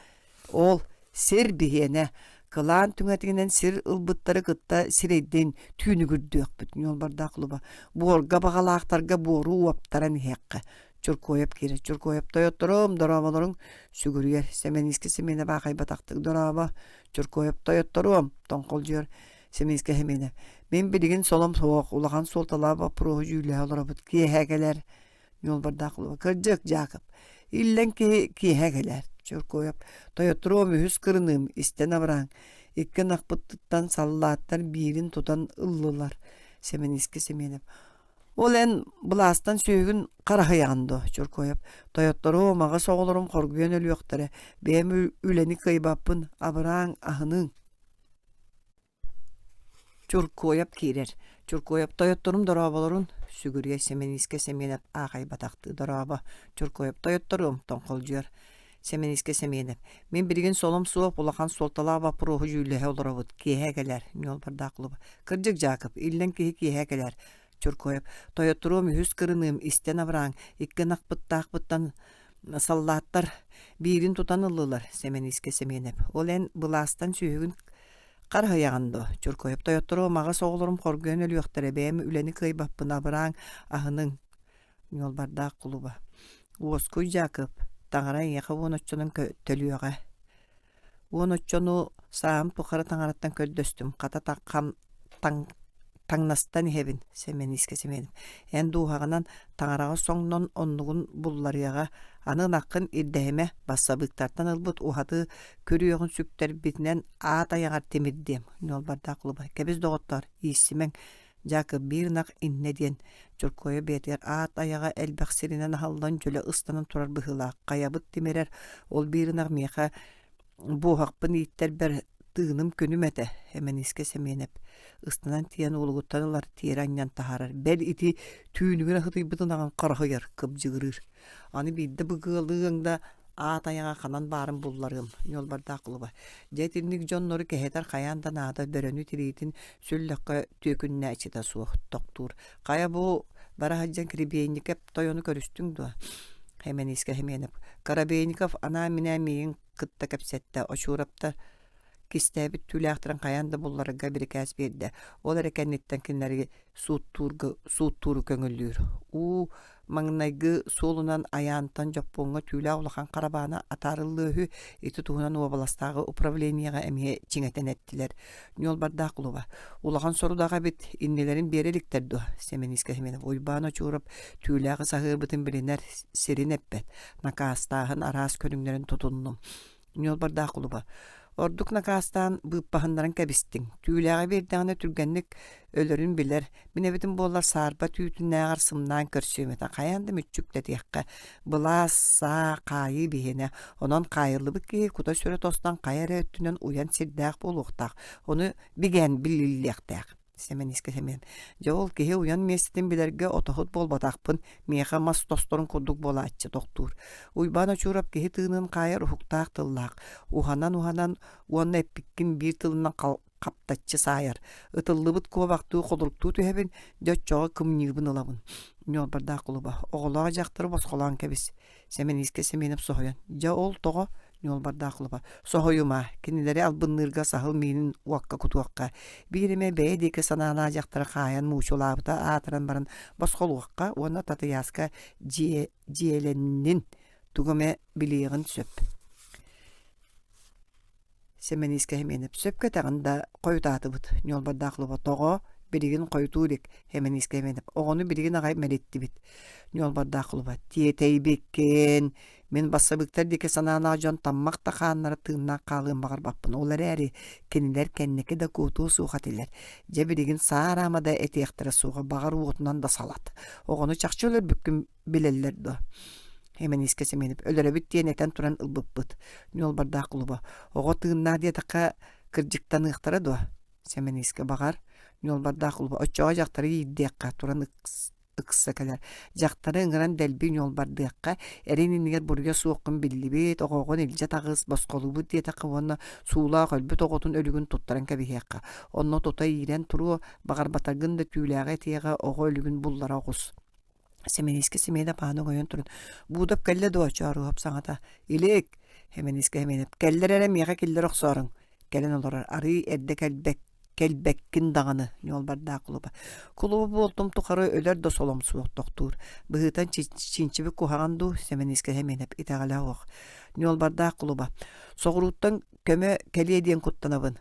Ол сир биһиэнэ, кылаан түҥэтигинэн сир ылбыттары кытта сирэйдин түүнүгүрдүөхпүт Ньуолбардаах кулуба буорга баҕалаахтарга буору уоптаран иһиэххэ Чуркуойап киирэр Чуркуойап тойотторум дорооболоруҥ сүгүрүйэр Сэмэниискэ Сэмиэнэ баахайбатахтык дорообо Чуркуойап тойотторуом тоҥхолдьуйар Сэмиискэ Сэмиэнэ мин билигин солом суох улахан суолталаах боппуруоһу дьүүллэһэ олоробут киэһэ кэлэр Ньуолбардаах кулуба кырдьык Дьаакып иллэҥ киһи киэһэ кэлээр Чоркуойап тойотторуом үһүс кырыныым истэн абырааҥ икки ынахпытыттан саллааттар биирин тутан ыллылар Сэмэниискэ Сэмиэнэп ол эн былаастан сүөһүгүн хараһыйаҕын дуо Чоркуойап тойотторуом аҕыс оҕолорум хоргуйан өлүөхтэрэ бэйэм үлэни кыайбаппын абырааҥ аһыныҥ Чуркуойап киирэр. Чуркуойап тойотторум дорооболорун сүгүрүйэ Сэмэниискэ Сэмиэнэп аахайбатахтыы дорообо. Чуркуойап тойотторуом тоҥхолдьуйар. Сэмэниискэ Сэмиэнэп мин билигин солом суох улахан суолталаах боппуруоһу дьүүллэһэ олоробут киэһэ кэлээр Ньуолбардаах кулуба кырдьык Дьаакып иллэҥ киһи киэһэ кэлээр Чуркуойап тойотторуом үһүс кырыныым истэн абырааҥ икки ынахпыттаахпыттан саллааттар биирин тутан ыллылар Сэмэниискэ Сэмиэнэп ол эн былаастан сүөһүгүн Хараһыйаҕын дуо, Чуркуйап тойотторуом аҕыс оҕолорум хоргуйан өлүөхтэрэ, бэйэм үлэни кыайбаппын абырааҥ, аһыныҥ Ньуолбардаах кулуба Уоскуй Дьаакып, таҥара эйиэхэ уон оччонон төлүөҕэ Уон оччону сааһым тухары таҥараттан көрдөстүм, хата хам таҥ таҥнастан иһэбин Сэмэниискэ Сэмэнов эн дууһаҕынан таҥараҕа соҥнон оннугун булларыаҕа аны ынаххын ирдэһимэ бассабыыктартан ылбыт уһаты күрүөҕүн сүктэрбитинэн аат айаҕар тимирдиэм Ньуолбардаах кулуба кэбис доҕоттоор ииссимэҥ Дьаакып биир ынах иннэ диэн Чуркуойа бэйэтигэр аат айаҕа элбэх сиринэн аһыллан дьөлө ыстанан турар быһыылаах хайабыт тимирэр ол биир ынах миэхэ буоһахпын ииттэрбэр тыыным күнүм этэ Эмэниискэ Сэмиэнэп ыстанан тиийэн уолугуттан ылар тиэрэ анньан таһаарар бэл ити түүнүгүн аһытыйбыт ынаҕын хараһыйар кыбдьыгырыыр аны биирдэ быгыалыаҥ да аат айаҕа ханан баарын булларыам Ньуолбардаах кулуба дьэ итинник дьоннору кэһэтэр хайаан да наада бөрөнү тириитин сүллэххэ түөкүннээччитэ суох тохтуур хайа бу бара сылдьан Кирибиэнньикэп тойону көрүстүҥ дуо Эмэниискэ Сэмиэнэп Коробейников анаан-минээн миигин кытта кэпсэттэ Очуураптар кистээбит түүлээхтэрин хайаан да булларарга бирикээс биэрдэ. Ол эрэ кэнниттэн кинилэри сууттуурга сууттууру көҥүллүүр. Уу маҥнайгы суолунан Айаантан Дьоппуоҥҥа түүлээх улахан харабаана атаарыллыа үһү. Ити туһунан уобаластааҕы управлениеҕа эмиэ чиҥэтэн эттилэр. Ньуолбардаах кулуба. Улахан сорудах эбит, иннилэрин биэрэ иликтэр дуо? Сэмэниискэ Сэмэнов Уйбаан Очуурап түүлээҕи саһыарбытын билинэр, сирин эппэт. Накаастааһын араас көрүҥнэрин тутуннум. Ньуолбардаах кулуба. Ордук накаастаан быыппаһыннаран кэбистиҥ. Түүлээҕи биэрдэҕинэ түргэнник өлөрүн билэр. Мин эбитим буоллар саарба түүтүнээҕэр сымнаан көрсүөм этэ. Хайаан да мүччүктэтиэххэ. Былаас, саа, хаайыы биһиэнэ. Онон хаайыллыбыт киһи кута-сүрэ тостон хайа эрэ өттүнэн уйан сирдээх буолуохтаах. Ону бигээн биллиллиэхтээх. Сэмэниискэ Сэмэн дьэ ол киһи уйан миэстэтин билэргэ отоһут буолбатахпын, миэхэ мас тосторун курдук буолааччы тохтуур. Уйбаан Очуурап киһи тыынын хаайар уһуктаах тыллаах, уһанан-уһанан уонна эппиккин биир тылынан хаптаччы саайар. Ытыллыбыт куобахтыы холоруктуу түһэбин, дьэ оччоҕо кымньыыбын ылабын. Ньуолбардаах кулуба, оҕолоох дьахтары босхолоон кэбис. Сэмэниискэ Сэмиэнэп соһуйан, дьэ ол тоҕо Ньуолбардаах кулуба, соһуйума, кинилэри албынныырга саһыл миинин уокка кутуохха, биир эмэ бэйэ диэки санаалаах дьахтары хаайан муучулаабыта аатыран баран босхолуохха уонна Татыйааска дьиэ дьиэлэннин, тугу эмэ билиэҕин сөп. Сэмэниискэ Сэмиэнэп сөпкө этэҕин да, хойутаатыбыт. Ньуолбардаах кулуба тоҕо? Билигин хойутуу илик. Сэмэниискэ Сэмиэнэп оҕону билигин аҕай мэлиттибит. Ньуолбардаах кулуба тиэтэйбиккин. Мин бассабыыктар диэки санаалаах дьон таммах да хааннара тыыннаах хаалыан баҕарбаппын. Ол эрээри кинилэр кэнники да куотуо суох этилэр. Дьэ билигин саараама да этиэхтэрэ суоҕа, баҕар уотунан да салат. Оҕону чахчы өлөрбүккүн билэллэр дуо? Эмэниискэ Сэмиэнэп өлөрөбүт диэн этэн туран ылбыппыт. Ньуолбардаах кулуба. Оҕо тыыннаах диэтэххэ кырдьыктаныахтара дуо? Сэмэниискэ баҕар. Ньуолбардаах кулуба оччоҕо дьахтары иирдиэххэ туран ыкса кэлэр. Дьахтары ыҥыран дэлби ньуолбардыахха, эрин иннигэр буруйа суоххун биллибит, оҕоҕун илдьэ таҕыс, босхолуубут диэтэххэ уонна суулаах өлбүт оҕотун өлүгүн туттаран кэбиһиэххэ. Онно тута иирэн туруо, баҕарбатаргын да түүлээҕи этиэҕэ, оҕо өлүгүн буллара оҕус. Сэмэнискэ Сэмиэнэп ааны оҥойон туран, «Буудап кэллэ дуо?» Чооруоһап саҥата «Илик!» Сэмэнискэ Сэмиэнэп «Кэллэр эрэ миэхэ киллэр охсооруҥ!» Кэлэн олорор, арыый эрдэ кэлбэк кэлбэккин даҕаны ньуолбардаах кулуба. Кулуба буолтум тухары өлөр да солом суох тохтуур. Быһыытан чинчибит куһаҕан дуу, Сэмэнискэ Сэмиэнэп итэҕэлэ суох. Ньуолбардаах кулуба. Соҕурууттан көмө кэлиэ диэн куттанабын.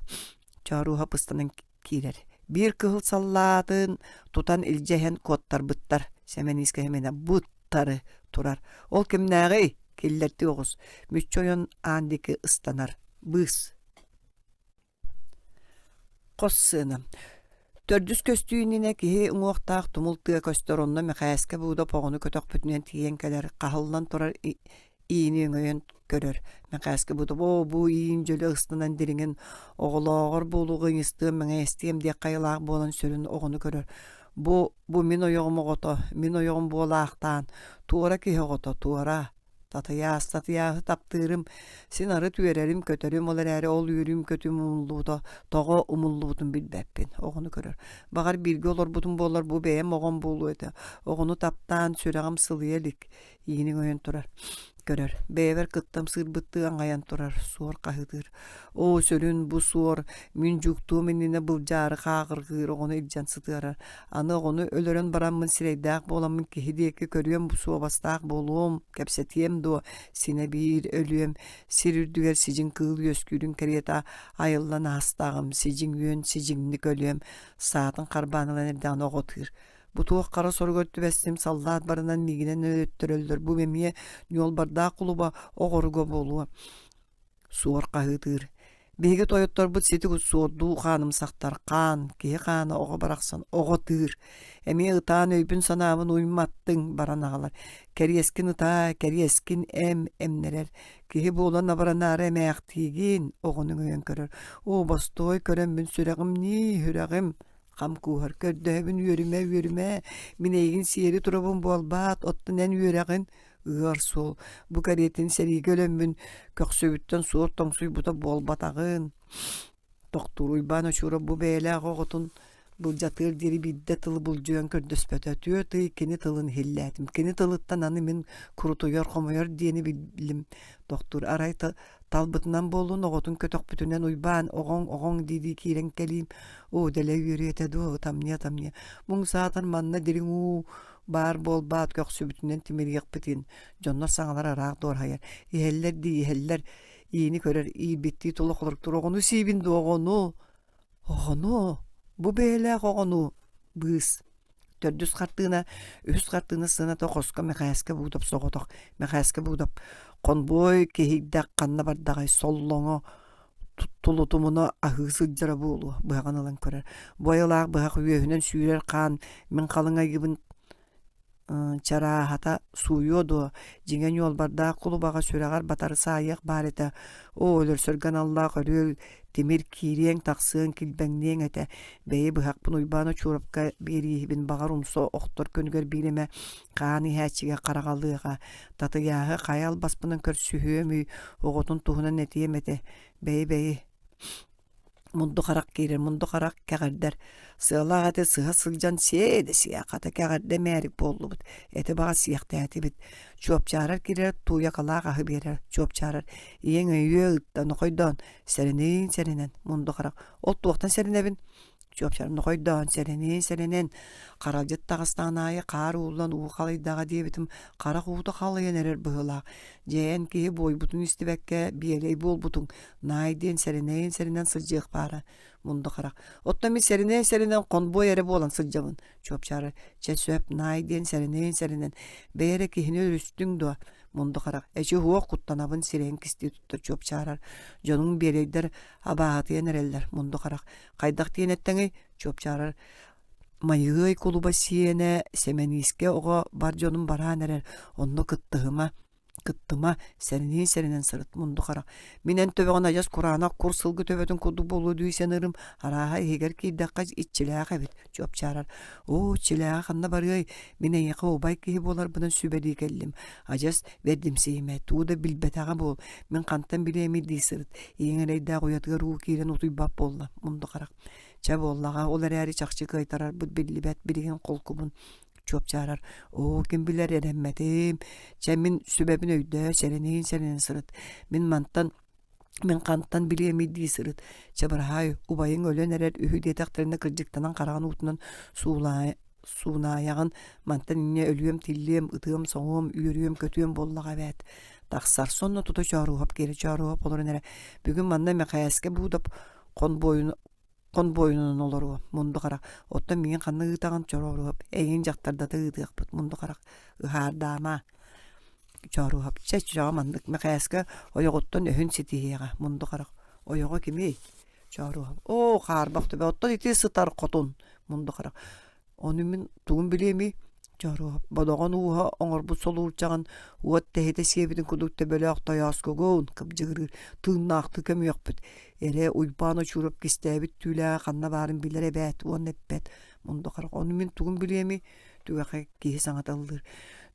Чооруоһап ыстанан киирэр. Биир кыһыл саллаатын тутан илдьэ иһэн куоттарбыттар. Сэмэниискэ Сэмэнэ буттары турар. Ол кимнээҕий? Киллэртии оҕус. Мүччү ойон аан диэки ыстанар. Быыс. Хос сыана. Төрдүс көстүү иннинэ киһи уҥуохтаах тумул тыа көстөр, онно Мэхээскэ Буудап оҕону көтөхпүтүнэн тиийэн кэлэр, хаһыллан турар иини өҥөйөн көрөр. Мэхээскэ Буудап оо бу иин дьөлө ыстанан дириҥин оҕолооҕор буолуоҕу ыйыстыам мэҥэйэстиэм диэх хайалаах буолан сүрүн оҕону көрөр. Бу бу мин ойоҕум оҕото, мин ойоҕум буолаахтаан, туора киһи оҕото, туора Татыйаас, Татыйааһы таптыырым, син арыт үөрэрим-көтөрүм, ол эрээри ол үөрүүм-көтүүм умуллубута, тоҕо умуллубутун билбэппин. Оҕону көрөр. Баҕар бииргэ олорбутум буоллар бу бэйэм оҕом буолуо этэ. Оҕону таптаан сүрэҕим сылыйа илик. Ииниҥ ойон турар. Көрөр. Бэйэбэр кыттам сыырбыттыы аҥайан турар. Суор хаһыытыыр. Оо, сүрүн бу суор, мин дьууктуом иннинэ былдьаары хааҕыргыыр оҕону илдьэн сытыарар. Аны оҕону өлөрөн бараммын сирэйдээх буоламмын киһи диэки көрүөм суобастаах буолуом, кэпсэтиэм дуо, синэ биир өлүөм, сир үрдүгэр сидьиҥ кыыл үөскүүрүн кэриэтэ айыллан аастаҕым, сидьиҥ үөн сидьиҥник өлүөм, саатын харбаан ылан эрдэҕинэ оҕо ытыыр. Бу туох хара соругар түбэстим, саллаат барынан миигинэн өлөттөрөллөр, бу эмиэ ньуолбардаах кулуба оҕоруга буолуо. Суор хаһыытыыр: «Биһиги тойотторбут сити суордуу хаанымсахтар, хаан, киһи хаана оҕо барахсан, оҕо тыыр. Эмиэ ытаан өйбүн-санаабын уйматтыҥ, баран аҕалар. Кэриэскин ытаа, кэриэскин эм, эмнэрэр. Киһи буолан абыранаары эмээхтиигин, оҕону өҥөйөн көрөр. Оо, бостуой көрөммүн сүрэҕим нии, сүрэҕим хам кууһар. Көрдөһөбүн үөрүмэ, үөрүмэ, мин эйигин сиэри турабын буолбаат, оттон эн үөрэҕин ыар суол. Бу кэриэтин сэриигэ өлөммүн көхсүбүттэн суор тоҥсуйбута буолбатаҕын. Тохтуур Уйбаан Очуурап бу бэйэлээх оҕотун былдьатыар диэри биирдэ тылы булдьуйан көрдөспөтө. Түөрт ый кини тылын иһиллээтим. Кини тылыттан аны мин курутуйар, хомойор диэни биллим. Тохтуур арай талбытынан буоллун, оҕотун көтөхпүтүнэн Уйбаан оҕоҥ, оҕоҥ дии-дии киирэн кэлиим. Оо, дэлэ үөрүө этэ дуо, ытамньыа-ытамньыа. Муҥ саатар манна дириҥ уу баар буолбаат көхсүбүтүнэн тимириэхпитин, дьоннор саҥалара ыраах дуорһайар. Иһэллэр дии иһэллэр, иини көрөр, иирбиттии тула холоруктуур оҕону сиибин дуо оҕону? Оҕону? Бу бэйэлээх оҕону? Быыс. Төрдүс хартыына, үһүс хартыына сыаната хоско Мэхээскэ Буудап соҕотох. Мэхээскэ Буудап хонбуой киһийдэх ханна бардаҕай соллоҥо тулутумуна аһыы сылдьара буолуо быһаҕын ылан көрөр. Бу айылаах быһах үөһүнэн сүүрэр хаан мин халыҥ айыыбын чарааһата сууйуо дуо, дьиҥэ ньуолбардаах кулубаҕа сүрэҕэр батары саайыах баар этэ. Оо, өлөрсөргө аналлаах өрүөл тимир киириэҥ-тахсыаҥ килбэҥниэҥ этэ. Бэйи быһахпын Уйбаан Очуурапка биэрииһибин баҕар умса охтор күнүгэр биир эмэ хаан иһээччигэ хараҕалыаҕа. Татыйааһы хайа албаспынан көрсүһүөмүй, оҕотун туһунан этиэм этэ. Бэйи-бэйи мунду харах киирэр, мунду харах кэҕэрдэр. Сыалаах эти сыһа сылдьан сиэ да сиэ, хата кэҕэрдэ мээрик буоллубут. Эти баҕас сиэхтээтибит. Чуопчаарар киирэр, тууйакалаах аһы биэрэр. Чуопчаарар ийэҥ өйүө ыытта, нохойдоон, сэрэниин сэрэнэн, мунду харах. Ол туохтан сэрэнэбин? Чуопчаар нохойдоон, сэрэниин сэрэнэн, харалдьыт таҕыстаҕын аайы хаар ууллан уу халыйдаҕа диэбитим, харах уута халыйан эрэр быһыылаах. Дьэ эн киһи буойбутун истибэккэ биэлэй буолбутуҥ, наай диэн сэрэнэйин сэрэнэн сылдьыах баара мунду харах. Оттон мин сэрэнэйин сэрэнэн хонбуой эрэ буолан сылдьабын. Чуопчаары чэ сөп наай диэн сэрэнэйин сэрэнэн бэйэ эрэ киһини өлүстүҥ дуо? Мунду харах эчи уһуох куттанабын сирэйин кистии туттар чуопчаарар. Дьонуҥ биэлэйдэр абааһытыйан эрэллэр мунду харах. Хайдах диэн эттэҥий? Чуопчаарар Майыһыай кулуба сиэнэ Сэмэниискэ оҕо бар дьонум бараан эрэр, онно кыттыһыма. Кыттыма, сэрэниин-сэрэнэн сырыт, мунду харах. Мин эн төбөҕүн адьас кураанах кур сылгы төбөтүн курдук буолуо дуу саныырым, арааһа иһигэр киирдэххэ иччилээх эбит, чуопчаарар. Оо, иччилээҕэ ханна барыай, мин эйиэхэ убай киһи буоларбынан сүбэлии кэллим. Адьас бэрдимсийимэ, тугу да билбэтэҕэ буол, мин хантан билиэмий дии сырыт. Ийэҥ эрэйдээх уйатыгар уу киирэн утуйбат буолла, мунду харах. Чэ буоллаҕа, ол эрээри чахчы кыайтарарбыт биллибэт, билигин холкубун чуопчаарар «Оо, ким билэр эрэммэтим, чэ мин сүбэбин өйдөө, сэрэниин-сэрэнэн сырыт, мин мантан мин хантан билиэмий дии сырыт, чэ быраһаай, убайыҥ өлөн эрэр үһү диэтэхтэринэ кырдьыктанан хараҕын уутунан суунаайаҕын, мантан инньэ өлүөм-тиллиэм, ытыам-соҥуом, үөрүөм-көтүөм буоллаҕа эбээт». Тахсар сонно тута Чооруоһап киирэ Чооруоһап олорон эрэ «Бүгүн манна Мэхээскэ Буудап хонбуойун хонбуойунан олоруо мунду харах оттон миигин ханна ыытаҕын чорооруоп эйигин дьахтардата ыытыахпыт мунду харах ыһаардаама чооруоп чэ чоҕо маннык мэхээскэ ойоҕуттан өһүн ситиһиэҕэ мунду харах ойоҕо кимий чооруоп оо хаарбах төбө оттон ити сытар хотун мунду харах Ону мин тугун билиэмий? Дьоруоп бодоҕон ууһа оҥорбут солуурчаҕын уот тэһитэ сиэбитин курдук төбөлөөх тойооскугун кыбдьыгырыыр тыыннаахтыы көмүөхпүт. Эрэ Уйбаан Очуурап кистээбит түүлээҕэ ханна баарын билэр эбээт уонна эппэт. Мунду харах ону мин тугун билиэмий? Түгэхэ киһи саҥата ыллыыр.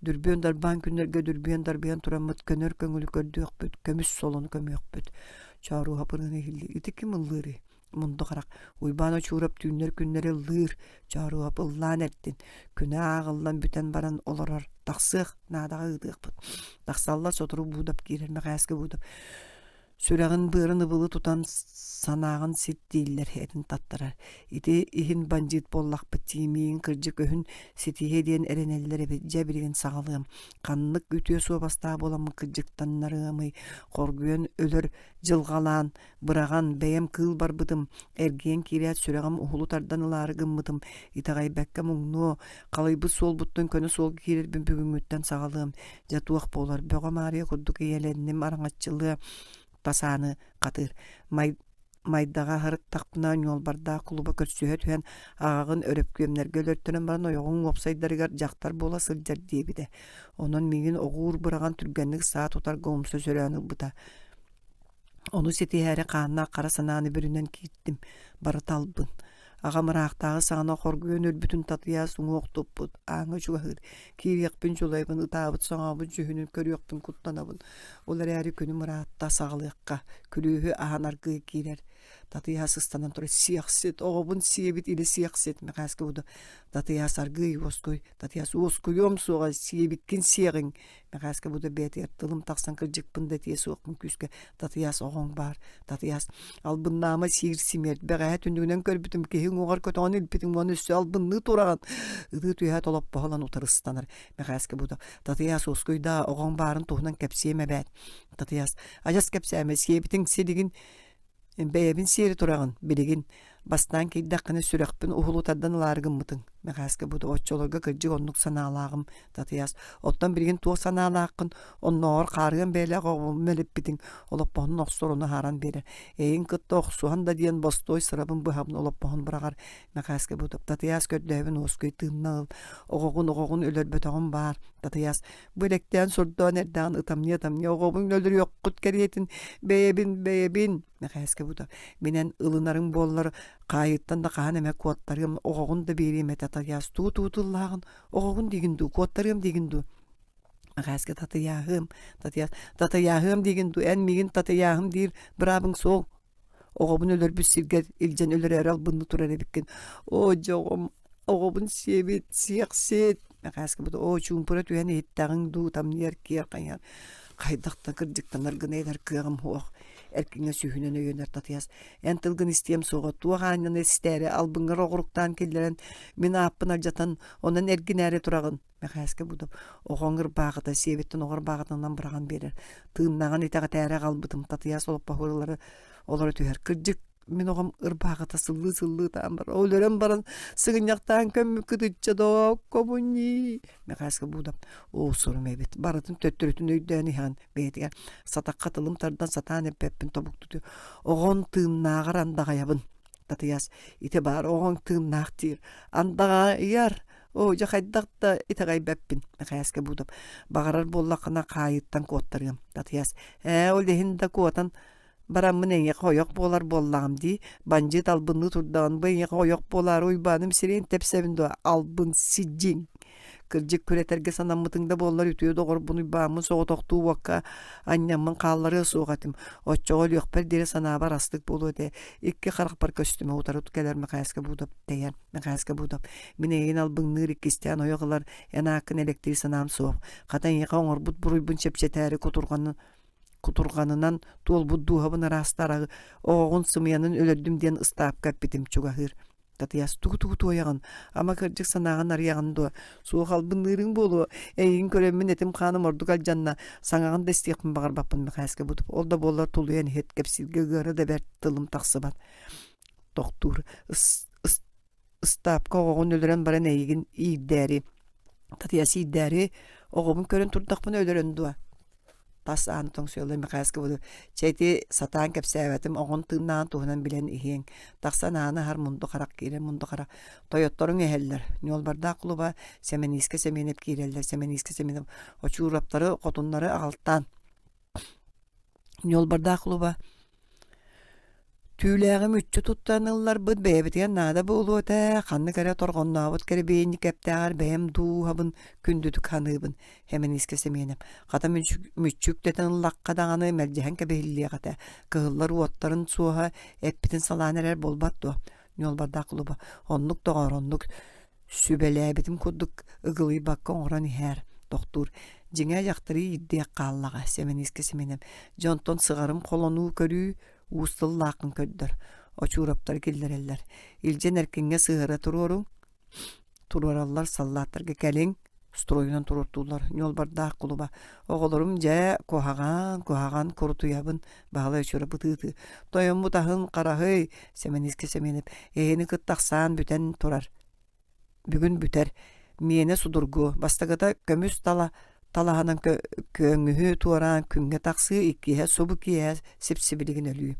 Дүрбүөн дарбаан күннэргэ дүрбүөн дарбыйан тураммыт көнөр көҥүлү көрдүөхпүт, көмүс солону көмүөхпүт. Чооруоһап ырыаны иһиллиир. Ити ким ыллыырый? Мунду харах Уйбаан Очуурап түүннэр-күннэри ыллыыр, Чооруоп ыллаан эртин, күнэ ааҕыллан бүтэн баран олорор, тахсыах, наадаҕа ыытыахпыт. Тахсаллар сотору Буудап киирэр, Мэхээскэ Буудап сүрэҕин быарын ыбылы тутан санааҕын сит дииллэр этин таттарар. Ити иһин бандьыыт буоллахпыт тиимиин кырдьык өһүн ситиһиэ диэн эрэнэллэр эбит дьэ билигин саҕалыам. Ханнык үтүө суобастаах буоламмын кырдьыктаннарыамый, хоргуйан өлөр дьылҕалаан Быраҕан, бэйэм кыыл барбытым, эргийэн киирээт сүрэҕим уһулу тардан ылаары гыммытым, итэҕэйбэккэ муҥнуо, халыйбыт суолбуттан көнө суолга киирэрбин бүгүҥҥүттэн саҕалыам, дьэ туох буолар, Бөҕө Маарыйа курдук ийэлэнним, араҥаччылыа тас ааны хатыыр. Май Майдаҕа аһарыктахпына ньуолбардаах кулуба көрсүһэ түһэн аҕаҕын өрөпкүөмнэргэ өлөртөрөн баран ойоҕуҥ уопсайдарыгар дьахтар буола сылдьар диэбитэ. Онон миигин оҕуур быраҕан түргэнник саа тутарга умса сөрөөн ылбыта. Ону ситиһээри хааннаах хара санааны бүрүнэн киирдим, барыта албын. Аҕам ыраахтааҕы саҕана хоргуйан өлбүтүн татыйаас уҥуох туппут, ааҥҥа чугаһыыр, киириэхпин дьулайабын, ытаабыт-соҥообут дьүһүнүн көрүөхпүн куттанабын. Ол эрээри күнүм ыраатта, саҕалыахха, күлүүһү аһан аргыый киирэр. Татыйаас ыстанан турар, сиэхсит, оҕобун сиэбит или сиэхсит, Мэхээскэ буду. Татыйаас аргыый уоскуй, Татыйаас уоскуйуом суоҕа, сиэбиккин сиэҕиҥ, Мэхээскэ бу да бэйэтигэр тылым тахсан кырдьыкпын да этиэ суохпун күүскэ Татыйаас оҕоҥ баар, Татыйаас албыннаама сиир симиэр бэҕэһээ түннүгүнэн көрбүтүм киһи уҥуоҕар көтөҕөн илпитиҥ уонна өссө албынныы тураҕын ытыы түһээт олоппоһо ылан утары ыстанар Мэхээскэ бу да Татыйаас уоскуйдаа оҕоҥ баарын туһунан кэпсиэм эбээт Татыйаас адьас кэпсээмэ сиэбитиҥ силигин Бэйэбин сиэри тураҕын, билигин. Бастаан киирдэххинэ сүрэхпин уһулу тардан ылаары гыммытыҥ. Мэхээскэ бу оччолорго кырдьык оннук санаалааҕым, Татыйаас. Оттон билигин туох санаалааххын, оннооҕор хаарыан бэйэлээх оҕобун мэлиппитиҥ, олоппоһун охсор ону аһаран биэрэр. Эйигин кытта охсуһан да диэн бостуой сырабын быһабын олоппоһун быраҕар. Мэхээскэ бу Татыйаас көрдөөбүн уоскуй тыынна ыл. Оҕоҕун оҕоҕун өлөрбөтөҕүм баар. Татыйаас Бу элэктээн сордоон эрдэҕин ытамньы-ытамньы оҕобун өлөрүөххүт кэриэтин бэйэбин бэйэбин Мэхээскэ бута минэн ылынарыҥ буоллар хаайыттан да хаһан эмэ куоттарыам оҕоҕун да биэриэм этэ Татыйаас туу туу тыллааҕын оҕоҕун диигин дуу куоттарыам диигин дуу Мэхээскэ татыйааһыам Татыйаас татыйааһыам диигин дуу эн миигин татыйааһым диир быраабыҥ суох Оҕобун өлөрбүт сиргэ илдьэн өлөрөөрү албынныы турар эбиккин. Оо, дьэ оҕом, оҕобун сиэбит, сиэхсит. Мэхээскэ бу оо чуумпура түһэн иһиттэҕиҥ дуу, тамныйар киэр хайар. Хайдах да кырдьыктанар гына этэр кыаҕым суох. Эркиҥҥэ сүүһүнэн өйөнөр Татыйаас. Эн тылгын истиэм суоҕа, туох аанньаны истээри албыҥҥар оҕуруктаан киллэрэн, мин ааппын алдьатан, онон эргинээри тураҕын. Мэхээскэ Будов оҕоҥ ырбаахыта сиэбиттэн оҕо ырбаахытынан быраҕан биэрэр. Тыыннаҕын итэҕэтээри аҕалбытым Татыйаас олоппоһуолары олоро түһэр. Кырдьык, мин оҕом ырбаахыта сыллыы-сыллыы ытаан барар. Ол өлөн баран сыгынньахтаан көммүккүт ычча доо, коммуни. Мэхээскэ Будов оо сорум эбит. Барытын төттөрүтүн өйдөөн иһэҕин бэйэтигэр. Сатахха тылым тардан сатаан эппэппин тобуктуту. Оҕон тыыннааҕар андаҕайабын. Татыйаас ити баар оҕоҥ тыыннаах диир. Андаҕайар. Оо, дьэ хайдах да итэҕэйбэппин, Мэхээскэ Буутап. Баҕарар буоллаххына хаайыттан куоттарыам, Татыйаас. Ээ, ол иһин да куотан бараммын эйиэхэ ойох буолар буоллаҕым дии. Бандьыыт албынныы турдаҕын бу эйиэхэ ойох буолаары Уйбааным сирэйин тэпсэбин дуо? Албын сидьиҥ! Кырдьык күрэтэргэ санаммытыҥ да буоллар үтүө доҕорбун Уйбааммын соҕотохтуу уокка анньаммын хаалларыа суох этим. Оччоҕо өлүөхпэр диэри санаабар астык буолуо этэ. Икки харахпар көстүмэ утары кэлэр Мэхээскэ Буутап тэйэр. Мэхээскэ Буутап мин эйигин албыҥныыр иккистээн ойох ылар эн ааккын элэктиир санаам суох. Хата эйиэхэ оҥорбут буруйбун чэпчэтээри кутурҕаны кутурҕанынан туолбут дууһабын ыраастаары оҕоҕун сымыйанан өлөрдүм диэн ыстаапка эппитим чугаһыыр. Татыйаас тугу-тугу туойаҕын, ама кырдьык санааҕын арыйаҕын дуо? Суох албынныырыҥ буолуо, эйигин көрөммүн этим-хааным ордук алдьанна, саҥаҕын да истиэхпин баҕарбаппын Мэхээскэ бутуп. Ол да буоллар тулуйан иһит, кэпсииргэ ыара да бэрт тылым тахсыбат. Тохтуур. Ыс, ыс, ыстаапка оҕоҕун өлөрөн баран эйигин иирдээри. Татыйаас иирдээри, оҕобун көрөн турдахпына өлөрөн дуо? Тас ааны тоҥсуйаллар Мэхээскэ буолуо, «Чэ ити сатаан кэпсээбэтим, оҕон тыыннааҕын туһунан билэн иһиэҥ. Тахсан ааны аһар мунду харах киирэр мунду харах. Тойотторуҥ иһэллэр. Ньуолбардаах кулуба Сэмэниискэ Сэмиэнэп киирэллэр. Сэмэниискэ Сэмиэнэп Очуураптары, хотуннары аҕалтаан. Ньуолбардаах кулуба Түүлээҕи мүччү туттан ылларбыт бэйэбитигэр наада буолуо этэ, ханнык эрэ торҕоннообут кэрэбиэнньикэптээҕэр бэйэм дууһабын күндүтүк саныыбын, Хэмэниискэ Сэмиэнэп. Хата мүччү үктэтэн ыллахха даҕаны мэлдьэһэн кэбиһиллиэх этэ, кыһыллар уоттарын суоһа эппитин салаан эрэр буолбат дуо? Ньуолбардаах кулуба, оннук доҕоор, оннук сүбэлээбитим курдук ыгылыйбакка оҥорон иһээр, тохтуур. Дьиҥэ дьахтары иирдиэх хааллаҕа, Сэмэниискэ Сэмэнэп. Дьэ онтон сыҕарым холонуу көрүү, уус тыллааххын көрдөр. Очуураптары киллэрэллэр. Илдьэн эркиҥҥэ сыһыара туруоруҥ. Туруораллар саллааттарга кэлиҥ, стройунан туруортууллар. Ньуолбардаах кулуба. Оҕолорум дьэ куһаҕан, куһаҕан курутуйабын, Баһылай Очуурап ытыы-ытыы. Тойоммут аһын хараһый, Сэмэниискэ Сэмиэнэп. Эһини кытта ахсаан бүтэн турар. Бүгүн бүтэр. Миэнэ судургу. Бастакыта көмүс тала талаһынан көҥүһү туораан күҥҥэ тахсыы, иккиһэ субу киэһэ сип-сибилигин өлүү.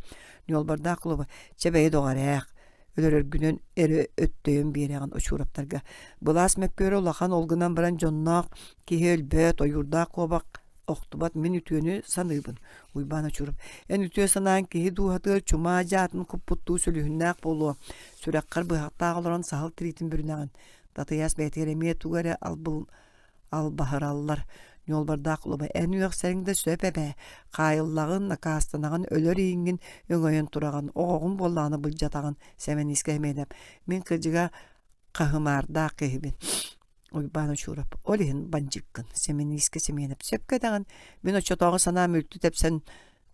Ньуолбардаах кулуба чэ бэйи доҕор ээх, өлөрөргүнэн эрэ өттөйөн биэрэҕин Очуураптарга. Былаас мөккүөрэ улахан, ол гынан баран дьонноох киһи өлбөт, ойуурдаах куобах охтубат мин үтүөнү саныыбын. Уйбаан Очуурап, эн үтүө санааҥ киһи дууһатыгар чумаа дьаатын куппуттуу сүлүһүннээх буолуо. Сүрэххэр быһахтаах олорон саһыл тириитин бүрүнэҕин. Татыйаас бэйэтигэр эмиэ тугу эрэ албыл албаһыраллар. Ньуолбардаах кулуба эн үөхсэриҥ да сөп эбээ. Хаайыллаҕын, накаастанаҕын, өлөр ииҥҥин өҥөйөн тураҕын, оҕоҕун буоллаҕына былдьатаҕын, Сэмэниискэ Сэмиэнэп. Мин кырдьыга хаһымаардаах киһибин. Уйбаан Очуурап, ол иһин бандьыыккын, Сэмэниискэ Сэмиэнэп. Сөпкө этэҕин, мин оччотооҕу санаам үлтү тэпсэн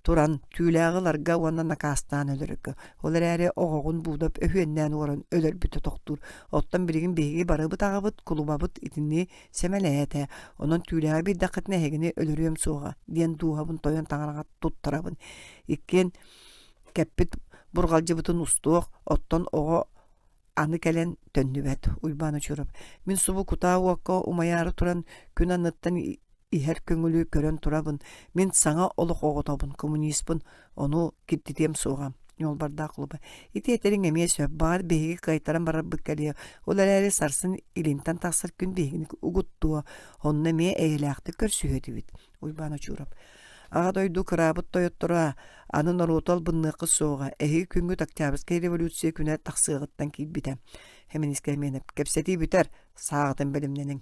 туран түүлээҕи ыларга уонна накаастаан өлөрөргө. Ол эрээри оҕоҕун Буудап өһүөннээн уоран өлөрбүтэ тохтуур. Оттон билигин биһиги барыбыт аҕабыт, кулубабыт итини сэмэлээтэ. Онон түүлээҕи биэрдэххитинэ эһигини өлөрүөм суоҕа диэн дууһабын тойон таҥараҕа туттарабын. Иккиэн кэппит бурҕалдьыбытын устуох, оттон оҕо аны кэлэн төннүбэт Уйбаан Очуров мин субу кутаа уокка умайаары туран күн анныттан иһэр көҥүлү көрөн турабын мин саҥа олох оҕотобун коммуниспын ону киртитиэм суоҕа Ньуолбардаах кулуба ити этэриҥ эмиэ сөп баҕар биһиги кыайтаран барарбыт кэлиэ ол эрээри сарсын илинтэн тахсар күн биһигини угуттуо онно эмиэ эйэлээхтик көрсүһүө этибит Уйбаан Очуурап. Аҕа дойду кыраабыт тойотторо аны норуоту албынныаххыт суоҕа, эһиги күҥҥүт Октябрьскай революция күнэ тахсыаҕыттан киирбитэ. Хэминиискэ Эмиэнэп, кэпсэтии бүтэр, сааҕытын бэлэмнэниҥ.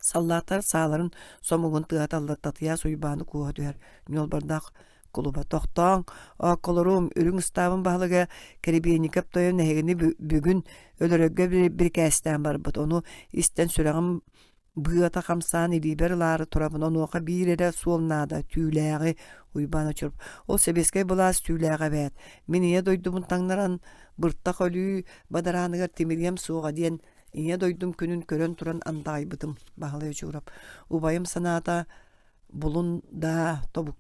Саллааттар сааларын сомугун тыаһаталлар Татыйаас Уйбааны кууһа түһэр. Ньуолбардаах кулуба тохтооҥ, оокколорум, үрүҥ ыстаабын баһылыга Кэрибиэньикэп тойон эһигини бүгүн өлөрөргө бирикээстээн барбыт. Ону истэн сүрэҕим Быата хамсаан илиибэр ылаары турабын, онуоха биир эрэ суол наада, түүлээҕи, Уйбаан Очуруп. Ол сэбиэскэй былаас түүлээҕэ эбээт. Мин ийэ дойдубун таҥнаран, быртах өлүү бадарааныгар тимириэм суоҕа диэн ийэ дойдум күнүн көрөн туран андаҕайбытым, Баһылай Очуурап. Убайым санаата булун даа тобук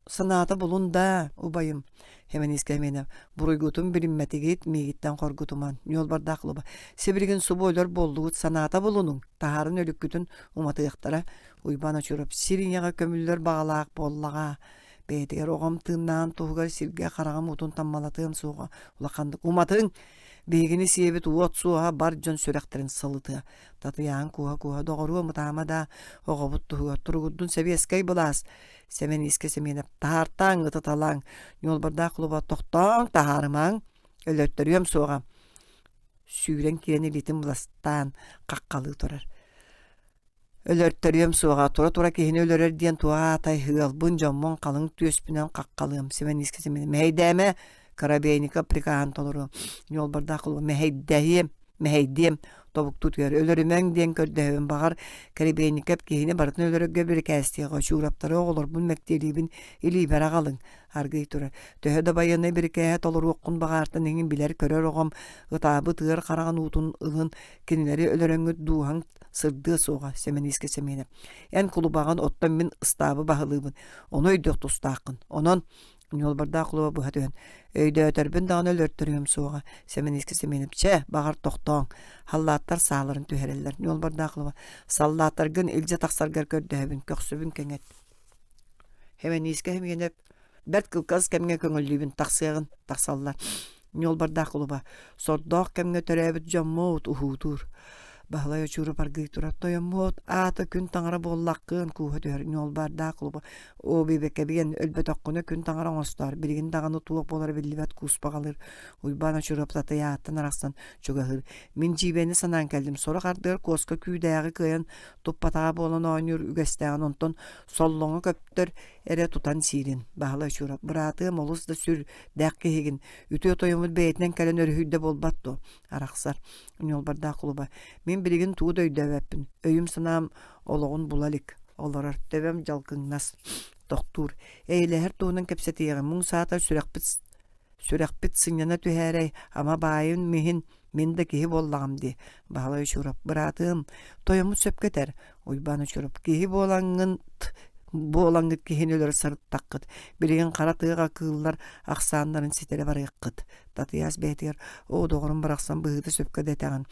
Санаата булун даа, убайым, Хэмэниискэ Эмиэнэп, буруйгутун билиммэтигит, миигиттэн хоргутуман, ньуолбардаах луба. Сибилигин субу өлөр буоллугут, санаата булунуҥ, таһаарын өлүккүтүн уматыахтара. Уйбаан Очуруп сир ийэҕэ көмүллэр баҕалаах буоллаҕа. Бэйэтигэр оҕом тыыннааҕын туһугар сиргэ хараҕым уутун таммалатыам суоҕа. Улаханнык уматыҥ! Биһигини сиэбит уот суоһа бар дьон сүрэхтэрин сылытыа. Татыйааһын кууһа-кууһа доҕоруом ытаама даа, оҕобут туһугар туругурдун сэбиэскэй былаас. Сэмэниискэ Сэмиэнэп таһаартааҥ, ытыталааҥ, ньуолбардаах кулуба тохтооҥ, таһаарымаҥ, өлөртөрүөм суоҕа. Сүүрэн киирэн илиитин быластаан хаххалыы турар. Өлөртөрүөм суоҕа, тура-тура киһини өлөрөр диэн туох аатай, ыалбын, дьоммун халыҥ түөспүнэн хаххалыам, Сэмэниискэ Сэмэн мэһэйдээмэ, Коробейников прикаһын толоруом, Ньуолбардаах кулуба мэһэйдэһиэм, мэһэйдиэм, тобуктуу түһэр, өлөрүмэҥ диэн көрдөһөбүн, баҕар, Коробейников киһини барытын өлөрөргө бирикээстиэҕэ, Чуураптары оҕолорбун мэктиэлиибин, илиибэр аҕалыҥ, аргыый турар. Төһө да байыаннай бирикээһи толоруоххун баҕаартан иҥин билэр-көрөр оҕом ытаабыт ыар хараҕын уутун ылын, кинилэри өлөрөҥҥүт дууһаҥ сырдыа суоҕа Сэмэниискэ Сэмиэнэп эн кулубаҕын оттон мин ыстаабы баһылыыбын ону өйдүөх тустааххын онон ньуолбардаах кулуба быһа түһэн өйдөөтөрбүн даҕаны өлөртөрүөм суоҕа Сэмэниискэ Сэмиэнэп чэ баҕар тохтооҥ халлааттар сааларын түһэрэллэр ньуолбардаах кулуба саллааттаргын илдьэ тахсаргар көрдөһөбүн көхсүбүн кэҥэт Сэмэниискэ Сэмиэнэп Бэрт кылгас кэмҥэ көҥүллүүбүн, тахсыаҕын, тахсаллар. Ньуолбардаах кулуба, сордоох кэмҥэ төрөөбүт дьоммут уһуутуур. Баһылай Очуурап аргыый турар тойоммут, аата күн таҥара буоллаххын, кууһа түһэр Ньуолбардаах кулуба. Оо, биэбэкэбиэн, өлбөтөххүнэ күн таҥара оҥостоор, билигин даҕаны туох буолара биллибэт кууспаҕалыыр. Уйбаан Очуурап татыйааттан арахсан чугаһыыр. Мин дьиибэни санаан кэллим, сорох ардыгар куоска күүдээҕи кыайан туппатаҕа буолан оонньуур үгэстээҕин, онтон соллоҥо көптөр эрэ тутан сиирин. Баһылай Чуурап, быраатыам олус да сүрдээх киһигин, үтүө тойоммут бэйэтинэн кэлэн өрүһүйдэ буолбат дуо? Арахсар. Ньуолбардаах кулуба. Мин билигин тугу да өйдөөбөппүн. Өйүм-санаам олоҕун була илик. Олорор. Төбөм дьалкыҥнас. Тохтуур. Эйэлэһэр туһунан кэпсэтиэҕим. Муҥ саатар сүрэхпит Сүрэхпит сынньана түһээрэй, ама баайын миһин, мин да киһи буоллаҕым дии, Баһылай Очуурап, быраатыам, тойоммут сөпкө этэр, Уйбаан Очуурап, киһи буолаҥҥын буолаҥҥыт киһини өлөрө сырыттаххыт, билигин хара тыаҕа кыыллар ахсааннарын ситэрэ барыаххыт. Татыйаас бэйэтигэр, оо, доҕорум барахсан быһыыта сөпкө да этэҕин,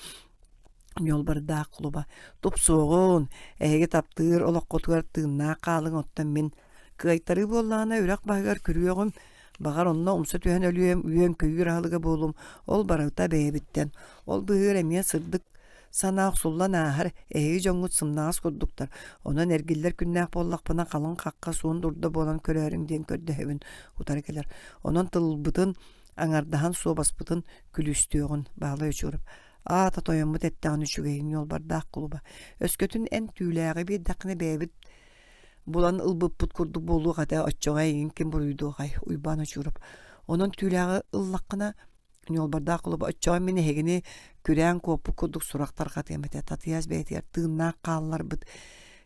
Ньуолбардаах кулуба, тупсуоҕун, эһиги таптыыр олоххутугар тыыннаах хаалыҥ, оттон мин кыайтарыы буоллаҕына үрэх баһыгар күрүөҕүм, баҕар онно умса түһэн өлүөм, үөн-көйүүр аһылыга буолуум, ол барыта бэйэбиттэн. Ол быыһыгар эмиэ сырдык санаа охсуллан ааһар, эһиги дьоҥҥут сымнаҕас курдуктар, онон эргиллэр күннээх буоллахпына халыҥ хахха суон дурда буолан көрөөрүҥ диэн көрдөһөбүн, утары кэлэр. Онон тылбытын аҥардаһан суобаспытын күлүүстүөҕүн, Баһылай Очуурап. Аата тойоммут эттэҕин үчүгэйин ньуолбардаах кулуба. Өскөтүн эн түүлээҕи биэрдэххинэ бэйэбит булан ылбыппыт курдук буолуох этэ, оччоҕо эйигин ким буруйдуоҕай, Уйбаан Очуурап. Онон түүлээҕи ыллаххына, ньуолбардаах кулуба, оччоҕо мин эһигини күрээн куоппут курдук сурах тарҕатыам этэ. Татыйаас бэйэтигэр тыыннаах хаалларбыт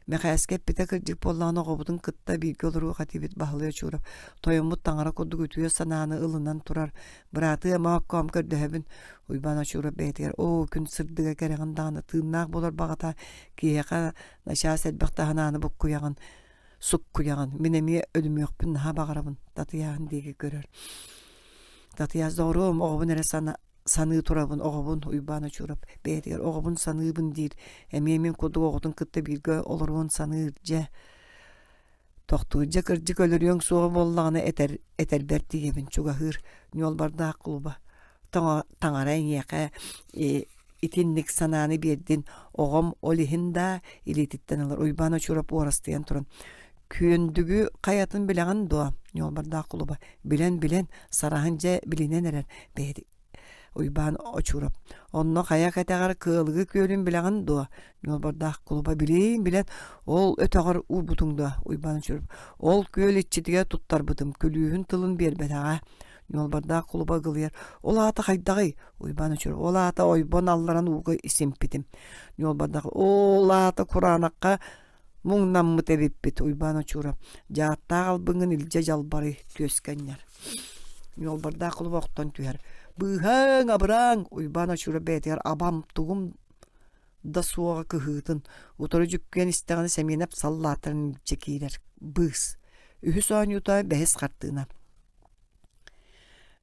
Мэхээскэ эппитэ кырдьык буоллаҕына оҕобутун кытта бииргэ олоруох этибит Баһылай Очуурап. Тойоммут таҥара курдук үтүө санааны ылынан турар. Быраатыам ооккоом көрдөһөбүн. Уйбаан Очуурап бэйэтигэр оо күн сырдыга кэрэҕин даҕаны тыыннаах буолар баҕата киһиэхэ начаас элбэх таһынааны буккуйаҕын, суккуйаҕын. Мин эмиэ өлүмүөхпүн наһаа баҕарабын, Татыйааһын диэки көрөр. Татыйаас доҕоруом, оҕобун эрэ сана саныы турабын, оҕобун, Уйбаан Очуурап бэйэтигэр оҕобун саныыбын диир, эмиэ мин курдук оҕотун кытта бииргэ олоруон саныыр, дьэ тохтуур, дьэ кырдьык өлөрүөҥ суоҕа буоллаҕына этэр этэрбэр тиийэбин, чугаһыыр, ньуолбардаах кулуба таҥара эйиэхэ итинник санааны биэрдин, оҕом ол иһин даа илиититтэн ылар. Уйбаан Очуурап уорастыйан туран Күөндүгү хайатын билэҕин дуо? Ньуолбардаах кулуба билэн-билэн, сараһын дьэ билинэн эрэр бэйэтэ Уйбаан Очуурап. Онно хайа кэтэҕэр Кыалыгы күөлүн билэҕин дуо? Ньуолбардаах кулуба билиин билэн, ол өтөҕөр уурбутуҥ дуо? Уйбаан Очуурап. Ол күөл иччитигэр туттарбытым, күлүүһүн тылын биэрбэтэҕэ. Ньуолбардаах кулуба ыгылыйар. Ол аата хайдаҕый? Уйбаан Очуурап. Ол аата ойбон алларан ууга симпитим. Ньуолбардаах ол аата кураанахха муҥнаммыт эбиппит Уйбаан Очуурап дьааттаах албыҥҥын илдьэ дьалбарый түөскэ анньар Ньуолбардаах кулуба охтон түһэр быыһааҥ абырааҥ Уйбаан Очуурап бэйэтигэр абам тугум да суоҕа кыһыытын утары дьүккүйэн истэҕинэ Сэмиэнэп саллааттарын илдьэ киирэр быыс үһүс оонньуута бэһис хартыына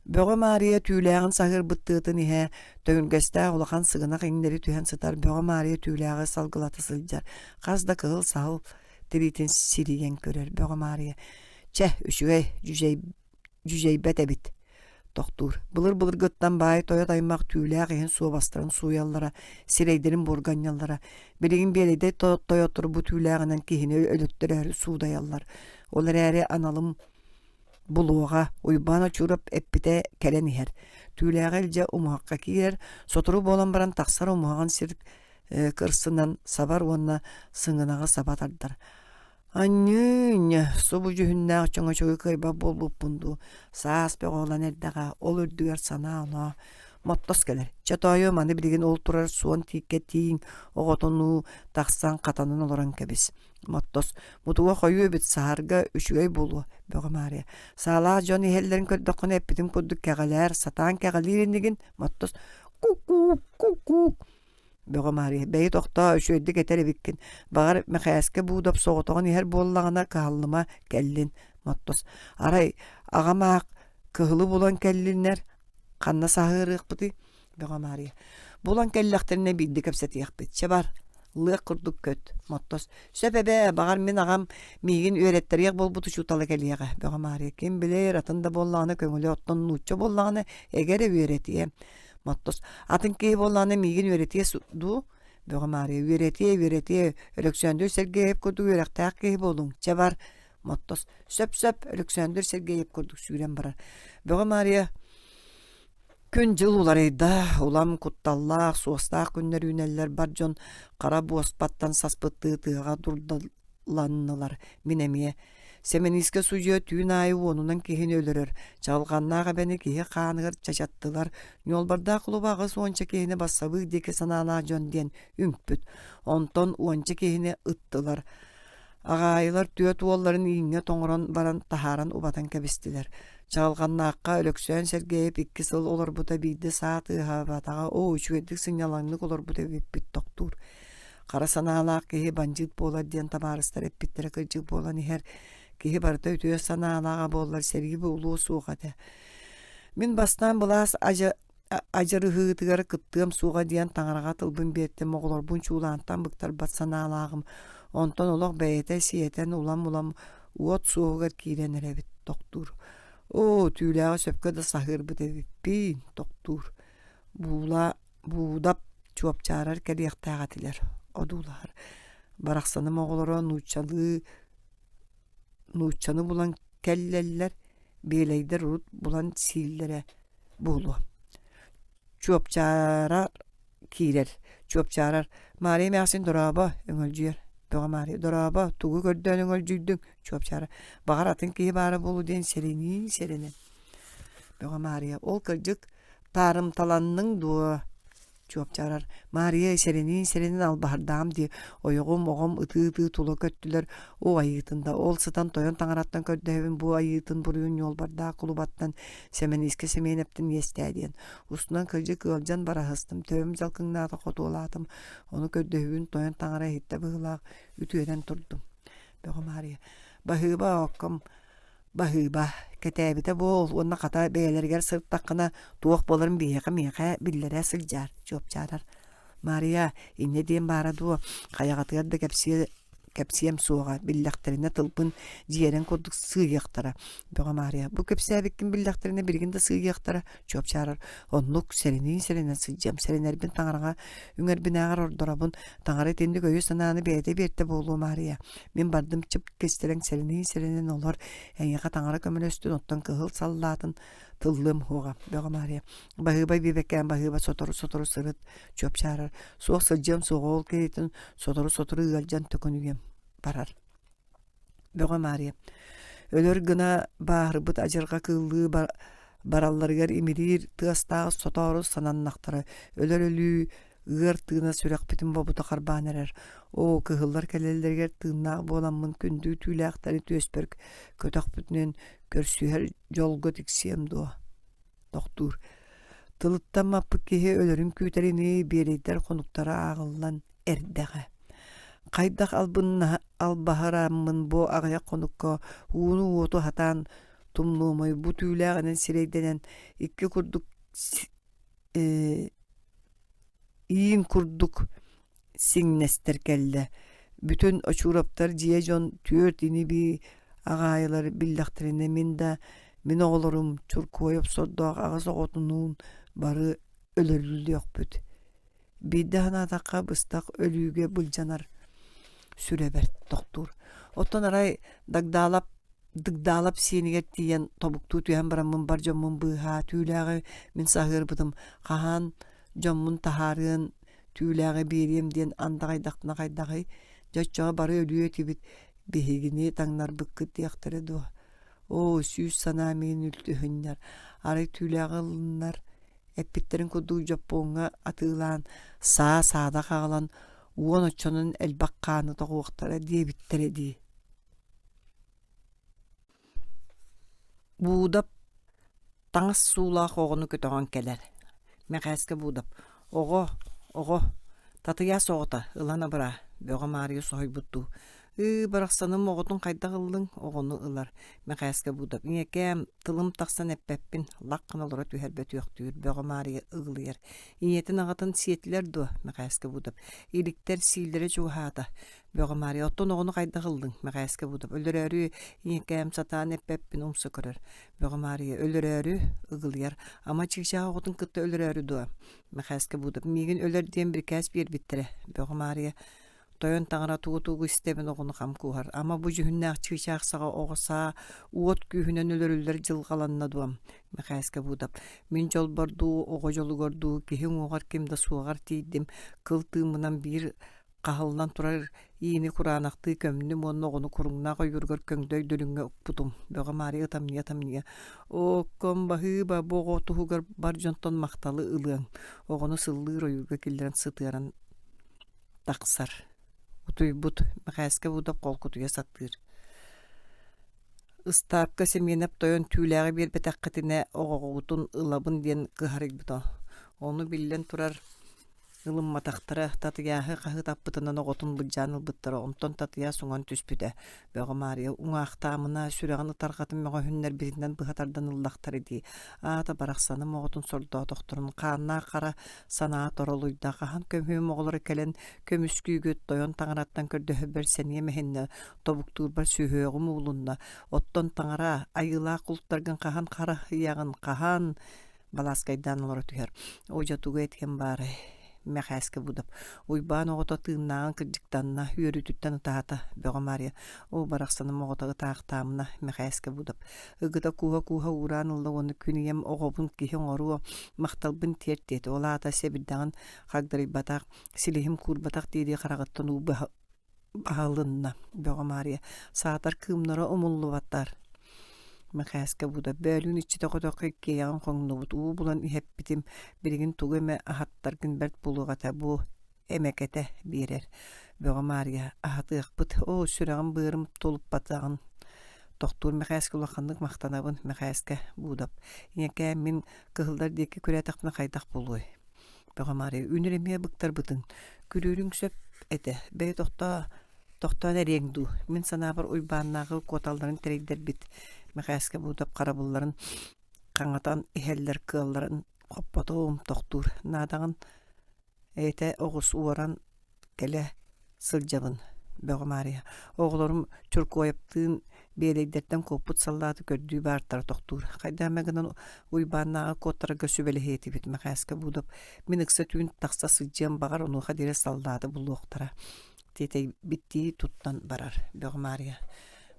Бөҕө Маарыйа түүлээҕин саһыарбыт тыатын иһэ төҥүргэстээх улахан сыгынах иҥнэри түһэн сытар Бөҕө Маарыйа түүлээҕи салгылата сылдьар, хас да кыһыл саһыл тириитин сирийэн көрөр Бөҕө Маарыйа: «Чэ, үчүгэй, дьүдьэй, дьүдьэйбэт эбит. Тохтуур. Былыр-былыргыттан баай тойот аймах түүлээх иһин суобастарын сууйаллара, сирэйдэрин буорганньаллара. Билигин биэлэйдэй тойоттору бу түүлээҕинэн киһини өлөттөрөөрү суудайаллар. Ол эрээри аналым булуоҕа Уйбаан Очуурап эппитэ кэлэн иһэр. Түүлээҕи илдьэ умуһахха киирэр, сотору буолан баран тахсар умуһаҕын сир кырсынан сабар уонна сыҥынаҕы саба тардар. Анньыы, субу дьүһүннээх чөҥөчөгү кыайбат буолбуппун дуу, саас бөҕө ылан эрдэҕэ, ол үрдүгэр санаа-оноо Моттос кэлэр. Чэ тоойуом, аны билигин ол турар суон тииккэ тииҥ оҕотунуу тахсан хатанан олорон кэбис. Моттос, мутуга хойуу эбит, саһарга үчүгэй буолуо, Бөҕө Маарыйа. Саалаах дьон иһэллэрин көрдөххүнэ эппитим курдук кэҕэлээр, сатаан кэҕэлиир инигин, Моттос, ку-куук, ку-куук. Бөҕө Маарыйа, бэйи тохтоо, үчүгэйдик этэр эбиккин. Баҕар, Мэхээскэ Буудап соҕотоҕун иһэр буоллаҕына, кыһаллыма, кэллин. Моттос, арай, аҕам аах кыһылы булан кэллиннэр, ханна саһыарыахпытый? Бөҕө Маарыйа, булан кэллэхтэринэ биирдэ кэпсэтиэхпит. Чэ бар, лыах курдук көт. Моттос, сөп эбээ, баҕар мин аҕам миигин үөрэттэриэх буолбут учуутала кэлиэҕэ. Бөҕө Маарыйа, ким билэр, атын да буоллаҕына көҥүлэ, оттон нуучча буоллаҕына эгэ эрэ үөрэтиэ. Моттос, атын киһи буоллаҕына миигин үөрэтиэ дуу? Бөҕө Маарыйа, үөрэтиэ, үөрэтиэ, Өлөксөөндүр Сэргиэйэп курдук үөрэхтээх киһи буолуҥ, чэ бар. Моттос, сөп-сөп, Өлөксөөндүр Сэргиэйэп курдук сүүрэн барар. Бөҕө Маарыйа күн-дьыл уларыйда, улам кутталлаах, суостаах күннэр үүнэллэр, бар дьон хара буоспаттан саспыттыы тыаҕа дурдаланнылар. Мин эмиэ Сэмэниискэ судьуйа түүн аайы уонунан киһини өлөрөр, чаҕылҕаннаах эбэни киһи хааныгар чачаттылар, ньуолбардаах кулуба аҕыс уонча киһини бассабыык диэки санаалаах дьон диэн үҥпүт, онтон уонча киһини ыттылар. Аҕаайылар түөрт уолларын ииҥҥэ тоҥорон баран таһааран убатан кэбистилэр. Чаҕылҕаннаахха Өлөксөөн Сэргэйэп икки сыл олорбута биирдэ саа тыаһаабатаҕа оо үчүгэйдик сынньалаҥнык олорбут эбиппит тохтуур. Хара санаалаах киһи бандьыыт буолар диэн табаарыстар эппиттэрэ кырдьык буолан иһэр. Киһи барыта үтүө санаалааҕа буоллар сэрии буолуо суох этэ. Мин бастаан былаас адьарыһыытыгар кыттыам суоҕа диэн таҥараҕа тылбын биэртим, оҕолорбун чуулаантан быктарбат санаалааҕым. Онтон олох бэйэтэ сиэтэн улам-улам уот суоһугар киирэн эрэбит, тохтуур. Оо, түүлээҕи сөпкө да саһыарбыт эбиппин, тохтуур. Буула Буудап чуопчаарар кэлиэхтээх этилэр, одуулаһар. Барахсаным оҕолоро нууччалыы нууччаны булан кэллэллэр, биэлэйдэр урут булан сииллэрэ буолуо. Чуопчаарар киирэр, чуопчаарар Маарыйа эмээхсин дорообо, өҥөлдьүйэр. Бөҕө Маарыйа дорообо, тугу көрдөөн өҥөлдьүйдүҥ? Чуопчаарар баҕар атын киһи баара буолуо диэн сэрэнии сэрэнэн. Бөҕө Маарыйа ол кырдьык Таарымталанныҥ дуо? Чуопчаарар Маарыйа сэрэниин-сэрэнэн албаһырдаҕым дии, ойоҕум, оҕом ытыы-ытыы тула көттүлэр, оо айыытын да, ол сытан тойон таҥараттан көрдөһөбүн бу айыытын буруйун ньуолбардаах кулубаттан Сэмэниискэ Сэмиэнэптэн иэстээ диэн. Устунан кырдьык ыалдьан бараһыстым, төбөм дьалкыҥнаата хотуолаатым, ону көрдөһүүбүн тойон таҥара иһиттэ быһыылаах, үтүөрэн турдум. Бөҕө Маарыйа, баһыыба оокком, Баһыыба, кэтээбитэ буол уонна хата бэйэлэригэр сырыттаххына туох буоларын биһиэхэ миэхэ биллэрэ сылдьаар, чуопчаарар. Маарыйа, инньэ диэн баара дуо, хайаҕатыгар да кэпсиэ кэпсиэм суоҕа, биллэхтэринэ тылбын дьиэрэн курдук сыыйыахтара. Бөҕө Маарыйа, бу кэпсээбиккин биллэхтэринэ билигин да сыыйыахтара, чуопчаарар. Оннук сэрэниин-сэрэнэн сылдьыам, сэрэнэрбин таҥараҕа үҥэрбинээҕэр ордоробун, таҥара итинник өйү-санааны бэйэтэ биэртэ буолуо Маарыйа. Мин бардым чып кистэлэҥ сэрэнии-сэрэнэн олор, эйиэхэ таҥара көмөлөстүн, оттон кыһыл саллаатын тыллыам уһуоҕа. Бөҕө Маарыйа, баһыыбай биэбэкээн баһыыба сотору-сотору сырыт, чуопчаарар. Суох сылдьыам суоҕа ол киһитин сотору-сотору ыалдьан төкүнүйүөм барар. Бөҕө Маарыйа, өлөр гына бааһырбыт адьырҕа кыыллыы баралларыгар имириир тыастаах сотоору сананнахтара, өлөр өлүү ыар тыына сүрэхпитин бобута харбаан эрэр. Оо, кыһыллар кэлэллэригэр тыыннаах буоламмын күндү түүлээхтэри түөспэр көтөхпүтүнэн көрсүһэр дьолго тиксиэм дуо? Тохтуур. Тылыттан маппыт киһи өлөрүн күүтэринии биэрэйдэр хонуктара ааҕыллан эрдэҕэ. Хайдах албыннаһа албаһыраммын бу аҕыйах хонукка ууну-уоту хатаан тумнуомай бу түүлээҕинэн сирэйдэнэн икки курдук иин курдук сиҥнэстэр кэллэ. Бүтүн Очуураптар дьиэ дьон түөрт ини-бии аҕаайылар биллэхтэринэ мин да Мин оҕолорум Чуркуойап сордоох аҕыс оҕотунуун бары өлөрүллүөхпүт. Биирдэ санаатахха быстах өлүүгэ былдьанар сүрэ бэрт тохтуур. Оттон арай Дагдаалап Дыгдаалап сиэнигэр тиийэн тобуктуу түһэн бараммын бар дьоммун быыһаа, түүлээҕи мин саһыарбытым, хаһан дьоммун таһаарыан, түүлээҕи биэриэм диэн андаҕайдахпына хайдаҕый? Дьэ оччоҕо бары өлүө этибит, биһигини таҥнарбыккыт диэхтэрэ дуо? Оо, сүүс санаа миигин үлтү ыһынньар, арай түүлээҕи ылыннар, эппиттэрин курдук Дьоппуоҥҥа атыылаан, саа-саадах аҕалан уон оччонон элбэх хааны тоҕуохтара диэбиттэрэ дии. Буудап таҥас суулаах оҕону көтөҕөн кэлэр. Мэхээскэ Буудап: «Оҕо, оҕо, татыйаас оҕото, ылан абыраа» Бөҕө Маарыйа соһуйбуттуу: «Ыы, барахсаным оҕотун хайдах ыллыҥ?» Оҕону ылар. Мэхээскэ Буудап: «Ийэкээм, тылым тахсан эппэппин, лах гына олоро түһэр бөтүөхтүүр» Бөҕө Маарыйа ыгылыйар. «Ийэтин аҕатын сиэтилэр дуо?» Мэхээскэ Буудап: «Иликтэр, сииллэрэ чугаһаата». Бөҕө Маарыйа, оттон оҕону хайдах ыллыҥ? Мэхээскэ Буудап: «Өлөрөөрү, ийэкээм, сатаан эппэппин умса көрөр». Бөҕө Маарыйа, өлөрөөрү, ыгылыйар. Ама чыычаах оҕотун кытта өлөрөөрү дуо? Мэхээскэ Буудап: «Миигин өлөр диэн бирикээс биэрбиттэрэ». Бөҕө Маарыйа, тойон таҥара тугу-тугу истэбин оҕону хам кууһар. Ама бу дьүһүннээх чыычаах саҕа оҕо саа уот күүһүнэн өлөрүллэр дьылҕаланна дуо? Мэхээскэ Буудап: «Мин дьолбор дуу, оҕо дьолугар дуу, киһи уҥуоҕар ким да суоҕар тиийдим, кыл тыыммынан биир хаһыллан турар иини кураанахтыы көмнүм уонна оҕону куруҥнаах ойууругар көҥдөй дүлүҥҥэ укпутум. Бөҕө Маарыйа ытамньыйа-ытамньыйа «Оокком баһыыба, бу оҕо туһугар бар дьонтон махталы ылыаҥ» оҕону сыллыыр ойуурга киллэрэн сытыаран тахсар. Утуйбут, Мэхээскэ Буудап холкутуйа сатыыр. Ыстаапка Сэмиэнэп тойон түүлээҕи биэрбэтэххитинэ оҕоҕутун ылабын диэн кыһарыйбыта. Ону биллэн турар Ылымматахтара, Татыйааһы хаһыытаппытынан оҕотун былдьаан ылбыттара, онтон Татыйаас уҥан түспүтэ. Бөҕө Маарыйа уҥаахтаамына, сүрэҕин ытарҕатын мөҕөһүннэрбитинэн быһа тардан ыллахтара дии. Аата барахсаным оҕотун сордоотохторун хааннаах хара санаа торолуйда, хаһан көмүһүм оҕолоро кэлэн көмүскүүгүт, тойон таҥараттан көрдөһөрбөр сэниэм эһиннэ, тобуктуурбар сүһүөҕүм уулунна. Оттон таҥара, айыылаах кулуттаргын хаһан харыһыйаҕын, хаһан балааскайдаан олоро түһэр. Оо дьэ тугу этиэм баарай Мэхээскэ Будап. Уйбаан оҕото тыыннааҕын кырдьыктанна, үөрүүтүттэн ытаата. Бөҕө Маарыйа, оо барахсаным оҕото ытаахтаамына Мэхээскэ Будап. Ыгыта кууһа-кууһа уураан ылла уонна күн ийэм оҕобун киһи оҥоруо, махталбын тиэрт диэтэ. Ол аата сэбирдэҕин хагдарыйбатах, силиһим куурбатах дии-дии хараҕыттан уу баһылынна Бөҕө Маарыйа, саатар кыымнара умуллубаттар Мэхээскэ Буда бөөлүүн иччитэх өтөххө иккиэйэҕин хоҥнубут уу булан иһэппитим билигин тугу эмэ аһаттаргын бэрт буолуох этэ бу эмэкэтэ биэрэр Бөҕө Маарыйа аһатыахпыт оо сүрэҕим-быарым тулуппатаҕын тохтуур Мэхээскэ улаханнык махтанабын Мэхээскэ Буудап ийэкээ мин кыһыллар диэки күрээтэхпинэ хайдах буолуой Бөҕө Маарыйа үнүр эмиэ быктарбытыҥ, күрүүрүҥ сөп этэ, бэйэ тохтоо, тохтоон эриэҥ дуу, мин санаабар Уйбааннааҕы куоталларын тэрэйдэрбит, Мэхээскэ Буутап харабылларын хаҥатан иһэллэр кыалларын хоппотум, тохтуур наадаҕын этэ оҕус уоран кэлэ сылдьабын Бөҕө Маарыйа оҕолорум Чуркуойаптыын Биэлэйдэртэн куоппут саллааты көрдүү баартара тохтуур. Хайдах эмэ гынан Уйбааннааҕы куоттарарга сүбэлэһиэ этибит Мэхээскэ Буудап мин ыкса түүн тахса сылдьыам баҕар онуоха диэри саллааты булуохтара тиэтэйбиттии туттан барар Бөҕө Маарыйа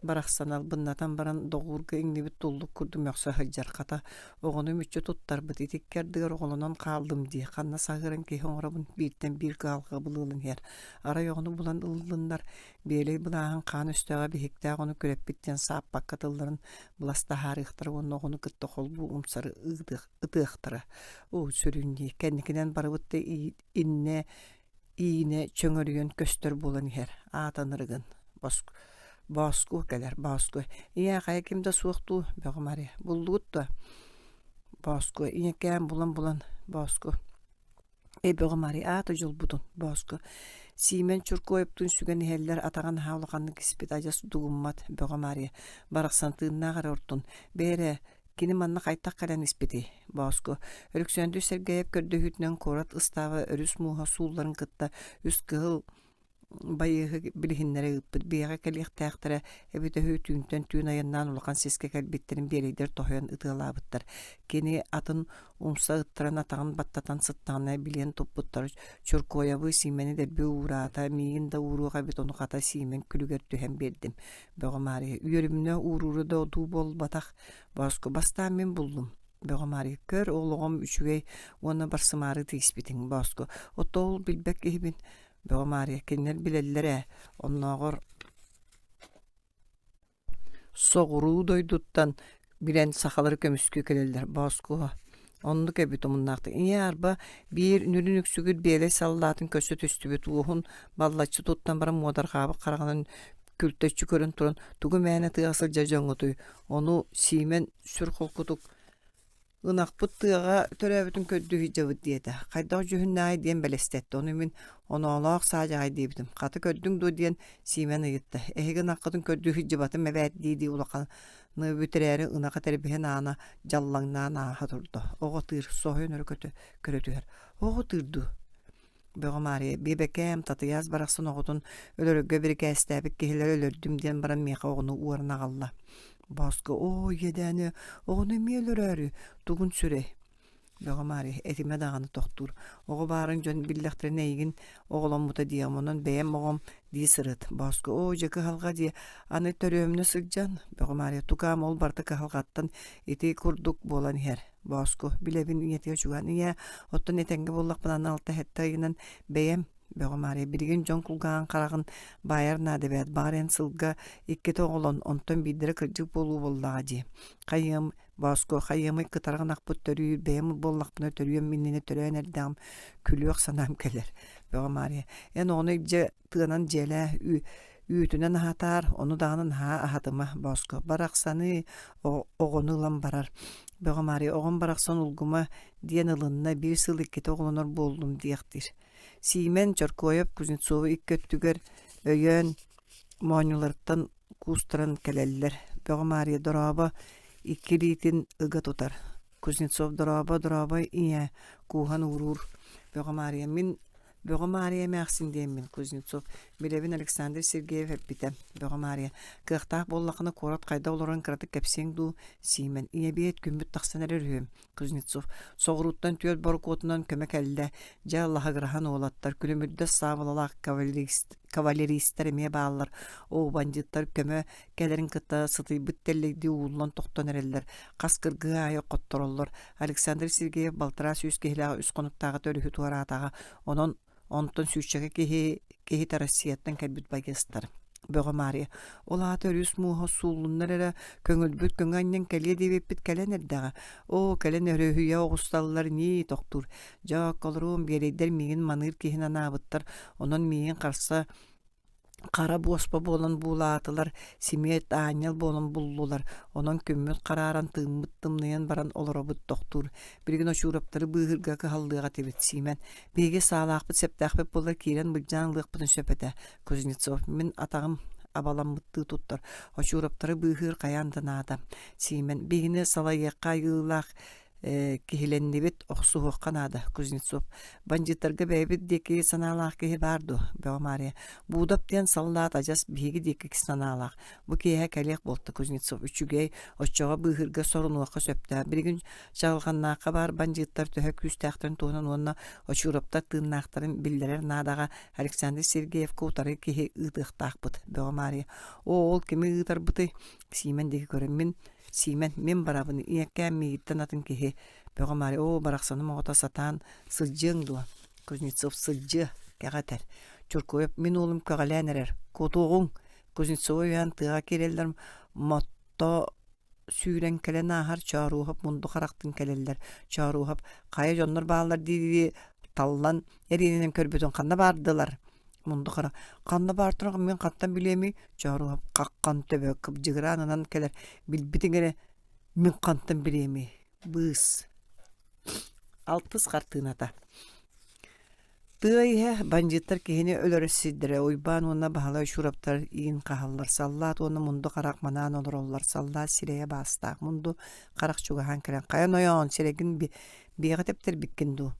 барахсан албыннатан баран доҕуурга иҥнибит туллук курдук мөхсө сылдьар хата оҕону мүччү туттарбыт ити икки ардыгар оҕолонон хааллым дии ханна саһыаран киһи оҥоробун бииртэн биир кыһалҕа былыылан иһэр арай оҕону булан ыллыннар биэлэй былааһын хаан өстөөҕө биһиктээх ону күрэппит диэн сааппакка тылларын былас таһаарыахтара уонна оҕону кытта холбуу умсары ытыахтара оо сүрүн дии кэнникинэн барыбыт да иннэ иинэ чөҥөрүйэн көстөр буолан иһэр аата ынырыгын Бооску кэлэр Бооску ийээ хайа ким да суох дуу Бөҕө Маарыйа буллугут дуо Бооску ийэкээм булан-булан Бооску Эй Бөҕө Маарыйа аата дьолбутун Бооску Сиимэн Чуркуойаптыын сүгэн иһэллэр атаҕын наһаа улаханнык испит адьас дугуммат Бөҕө Маарыйа барахсан тыыннаах эрэ ортун бээрэ Кини манна хайдах кэлэн испитий? Бооску Өлөксөөндүр Сэргэйэп көрдөһүүтүнэн куорат ыстааба өрүс мууһа суулларын кытта үс кыһыл Байыаһы билиһиннэрэ ыыппыт биэҕэ кэлиэхтээхтэрэ эбитэ үһү түүнтэн түүн айаннаан улахан сискэ кэлбиттэрин биэрэйдэр тоһуйан ытыалаабыттар. Кини атын умса ыттаран атаҕын баттатан сыттаҕына билиэн туппуттар Чуркуойабы Сиимэни дэлби уураата, миигин да ууруох эбит ону хата Сиимэн күлүгэр түһэн биэрдим. Бөҕө Маарыйа үөрүмнэ уурууру да одуу буолбатах. Бооску бастаан мин буллум. Бөҕө Маарыйа көр ол оҕом үчүгэй уонна барсымаары тииспитиҥ Бооску ото ол билбэт киһибин Бөҕө Маарыйа кинилэр билэллэр ээ оннооҕор соҕуруу дойдуттан билэн сахалары көмүскүү кэлэллэр Бооску оннук эбит омуннаахтык ийээ арба биир нүрүн үксүгүт биэлэй саллаатын көрсө түстүбүт уоһун баллаччы туттан баран муодарҕаабыт хараҕынан күлтэччи көрөн туран тугу мээнэ тыаҕа сылдьар дьоҥҥутуй ону Сиимэн сүр холкутук Ынахпыт тыаҕа төрөөбүтүн көрдүү сылдьабыт диэтэ. Хайдах дьүһүннээҕий диэн бэлэстэттэ. Ону мин оноолоох саадьаҕай диэбитим. Хата көрдүҥ дуо диэн Сиимэн ыйытта. Эһиги ынаххытын көрдүү сылдьыбатым эбээт дии-дии улаханы бүтэрээри ынах этэрбэһин аана дьаллаҥнаан ааһа турда. Оҕо тыыр, соһуйан өрө көтө көрө түһэр. Оҕо тыыр дуу? Бөҕө Маарыйа, биэбэкээм, Татыйаас барахсан оҕотун өлөрөргө бирикээстээбит киһилэри өлөрдүм диэн баран миэхэ оҕону уоран аҕалла. Бооско, оо, иэдээни, оҕону эмиэ өлөрөөрү, тугун сүрэй? Бөҕө Маарыйа, этимэ даҕаны тохтуур. Оҕо баарын дьон биллэхтэринэ эйигин оҕоломмута диэҕим, онон бэйэм оҕом дии сырыт. Бооско, оо, дьэ кыһалҕа диэ, аны төрүөмнэ сылдьан. Бөҕө Маарыйа, тукаам ол барыта кыһалҕаттан ити курдук буолан иһэр. Бооску, билэбин ийэтигэр чугаһаан, ийээ, оттон этэҥҥэ буоллахпына аны алта-сэттэ ыйынан бэйэм Бөҕө Маарыйа, билигин дьон кулгааҕын хараҕын баайар наада эбээт, баҕар эн сылга иккитэ оҕолон, онтон биирдэрэ кырдьык буолуу буоллаҕа дии. Хайыам, Бооску, хайыамый кытарах ынахпыт төрүүр, бэйэм буоллахпына төрүөм иннинэ төрөөн эрдэҕим, күлүөх санаам кэлэр. Бөҕө Маарыйа, эн оҕону илдьэ тыанан дьиэлээ, үүтүнэн аһатаар, ону даҕаны наһаа аһатыма, Бооско. Барахсаны оҕону ылан барар. Бөҕө Маарыйа, оҕом барахсан улгума диэн ылынна, биир сыл иккитэ оҕолонор буоллум диэхтиир. Сиимэн Чоркуойап Кузнецову икки өттүгэр өйөөн моонньуларыттан куустаран кэлэллэр. Бөҕө Маарыйа дорообо икки илиитин ыга тутар. Кузнецов дорообо, дорообо ийээ, кууһан ууруур. Бөҕө Маарыйа мин Бөҕө Маарыйа эмээхсин диэммин, Кузнецов, билэбин Александр Сергеев эппитэ. Бөҕө Маарыйа, кыахтаах буоллаххына куорат хайдах олорон кыратык кэпсиэҥ дуу, Сиимэн, ийэбиэт күммүт тахсан эрэр үһү. Кузнецов, соҕурууттан түөрт борокуотунан көмө кэллэ. Дьэ, лаһыгыраһан уолаттар, күлүмүрдэс саабылалаах кавалерист, кавалеристар эмиэ бааллар. Оо, бандьыыттар көмө кэлэрин кытта сытыйбыт тэллэйдии ууллан тохтон эрэллэр. Хас кыргыһыы аайы хоттороллор. Александр Сергеев балтараа сүүс киһилээх үс хонуктааҕыта өрүһү туораатаҕа. Онон онтон сүүсчэкэ киһи киһитэ Россияттан кэлбит байыастар. Бөҕө Маарыйа, ол аата өрүс мууһа сууллуннар эрэ, көҥүлбүт көҥү анньан кэлиэ диэбиппит кэлэн эрдэҕэ. Оо, кэлэн өрүһүйэ оҕусталлар ньии тохтуур. Дьэ, окколоруом, биэрэйдэр миигин маныыр киһини анаабыттар, онон миигин харса Хара буоспа буолан буулаатылар, симиэт аанньал буолан буллулар, онон күммүт харааран, тыыммыт тымныйан баран олоробут тохтуур. Билигин Очуураптары быыһыырга кыһаллыах этибит, Сиимэн. Биһиги саалаахпыт-сэптээхпит буоллар киирэн былдьаан ылыахпытын сөп этэ. Кузнецов, мин атаҕым абаламмыттыы туттар. Очуураптары быыһыыр хайаан да наада. Сиимэн, биһигини салайыахха айыылаах киһилэннибит, охсуһуохха наада, Кузнецов. Бандьыыттарга бэйэбит диэки санаалаах киһи баар дуо? Бөҕө Маарыйа. Буудап диэн саллаат адьас биһиги диэки санаалаах. Бу киэһэ кэлиэх буолта Кузнецов. Үчүгэй, оччоҕо быыһыырга сорунуохха сөптөөх. Билигин Чаҕылҕаннаахха баар бандьыыттар төһө күүстээхтэрин туһунан уонна Очуураптар тыыннаахтарын биллэрэр наадаҕа Александр Сергеевка утары киһи ыытыахтаахпыт. Бөҕө Маарыйа. Оо, ол кими ыытарбытый? Сиимэн диэки көрөн мин Сиимэн, мин барабын, ийэккээм миигиттэн атын киһи. Бөҕө Маарыйа, оо, барахсаным оҕото сатаан сылдьыаҥ дуо? Кузнецов сылдьыа, кэҕэ этэр. Чуркуев, мин уолум көҕүлээн эрэр. Куотуоҕуҥ! Кузнецову өйөөн тыаҕа киирэллэр, Мотто сүүрэн кэлэн ааһар Чооруоһап мунду харахтын кэлэллэр. Чооруоһап, хайа дьоннор бааллар дии-дии таллан эриэнинэн көрбүтүн ханна баардылар? Мунду хара ханна баар туран мин хантан билиэмий Чооруоһап хаххан төбө кыбдьыгыраан ынан кэлэр билбитиҥ эрэ мин хантан билиэмий быыс алтыс хартыыната Тыа иһэ бандьыыттар киһини өлөрөр сирдэрэ Уйбаан уонна Баһылай Чуураптар иин хаһаллар саллаат уонна мунду харах манаан олороллор саллаат сирэйэ баастаах мунду харах чугаһаан кэлэн хайа нойоон сирэйгин биэҕэ тэптэрбиккин дуу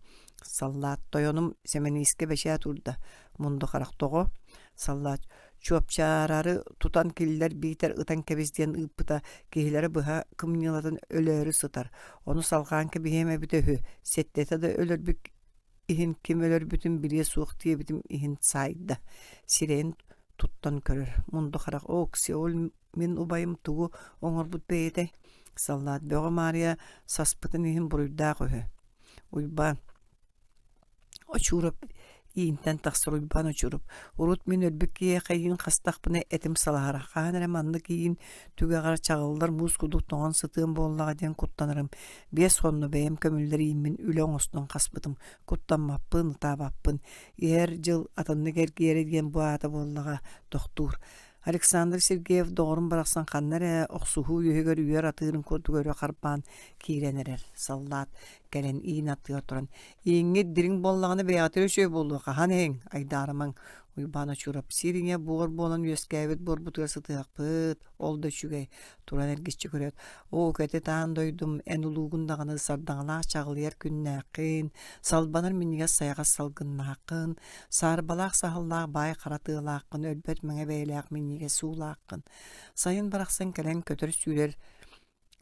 Саллаат тойонум Сэмэниискэ бэчээт уурда. Мунду харах тоҕо? Саллаат чуопчаарары тутан киллэр биитэр ытан кэбис диэн ыыппыта киһилэрэ быһа кымньыылатын өлөөрү сытар. Ону салҕаан кэбиһиэм эбитэ үһү, сэттэтэ да өлөрбүт иһин ким өлөрбүтүн билиэ суох диэбитим иһин саайда. Сирэйин туттан көрөр. Мунду харах «Окси, ол мин убайым тугу оҥорбут бэйэтэй?» Саллаат Бөҕө Маарыйа саспытын иһин буруйдаах үһү. Уйбаан Очуурап иинтэн тахсар Уйбаан Очуурап «Урут мин өлбүт киһиэхэ иин хастахпына этим салаһара, хаһан эрэ маннык иин түгэҕэр чаҕыллар муус курдук тоҥон сытыам буоллаҕа диэн куттанарым. Биэс хонно бэйэм көмүллэр ииммин үлэ оҥостон хаспытым. Куттаммаппын, ытаабаппын. Иһэр дьыл атыннык эргийэрэ диэн бу аата буоллаҕа, тохтуур. Александр Сергеев доҕорум барахсан ханна эрэ охсуһуу үөһүгэр үөр атыырын курдук өрө харбаан киирэн эрэр. Саллаат кэлэн иин аттыгар туран «Ииҥҥит дириҥ буоллаҕына бэйэҕитигэр үчүгэй буолуо, хаһан иһиҥ, айдаарымаҥ». Уйбаан Очуурап сир ийэ буор буолан үөскээбит буорбутугар сытыахпыт, ол да үчүгэй. Туран эргиччи көрөөт, «Оо, кэтит аан дойдум, эн улуугун даҕаны сардаҥалаах чаҕылыйар күннээххин, салбанар минньигэс сайаҕас салгыннааххын, саарбалаах саһыллаах баай хара тыалааххын, өлбөт мэҥэ бэйэлээх минньигэс уулааххын. Сайын барахсан кэлэн көтөр-сүүрэр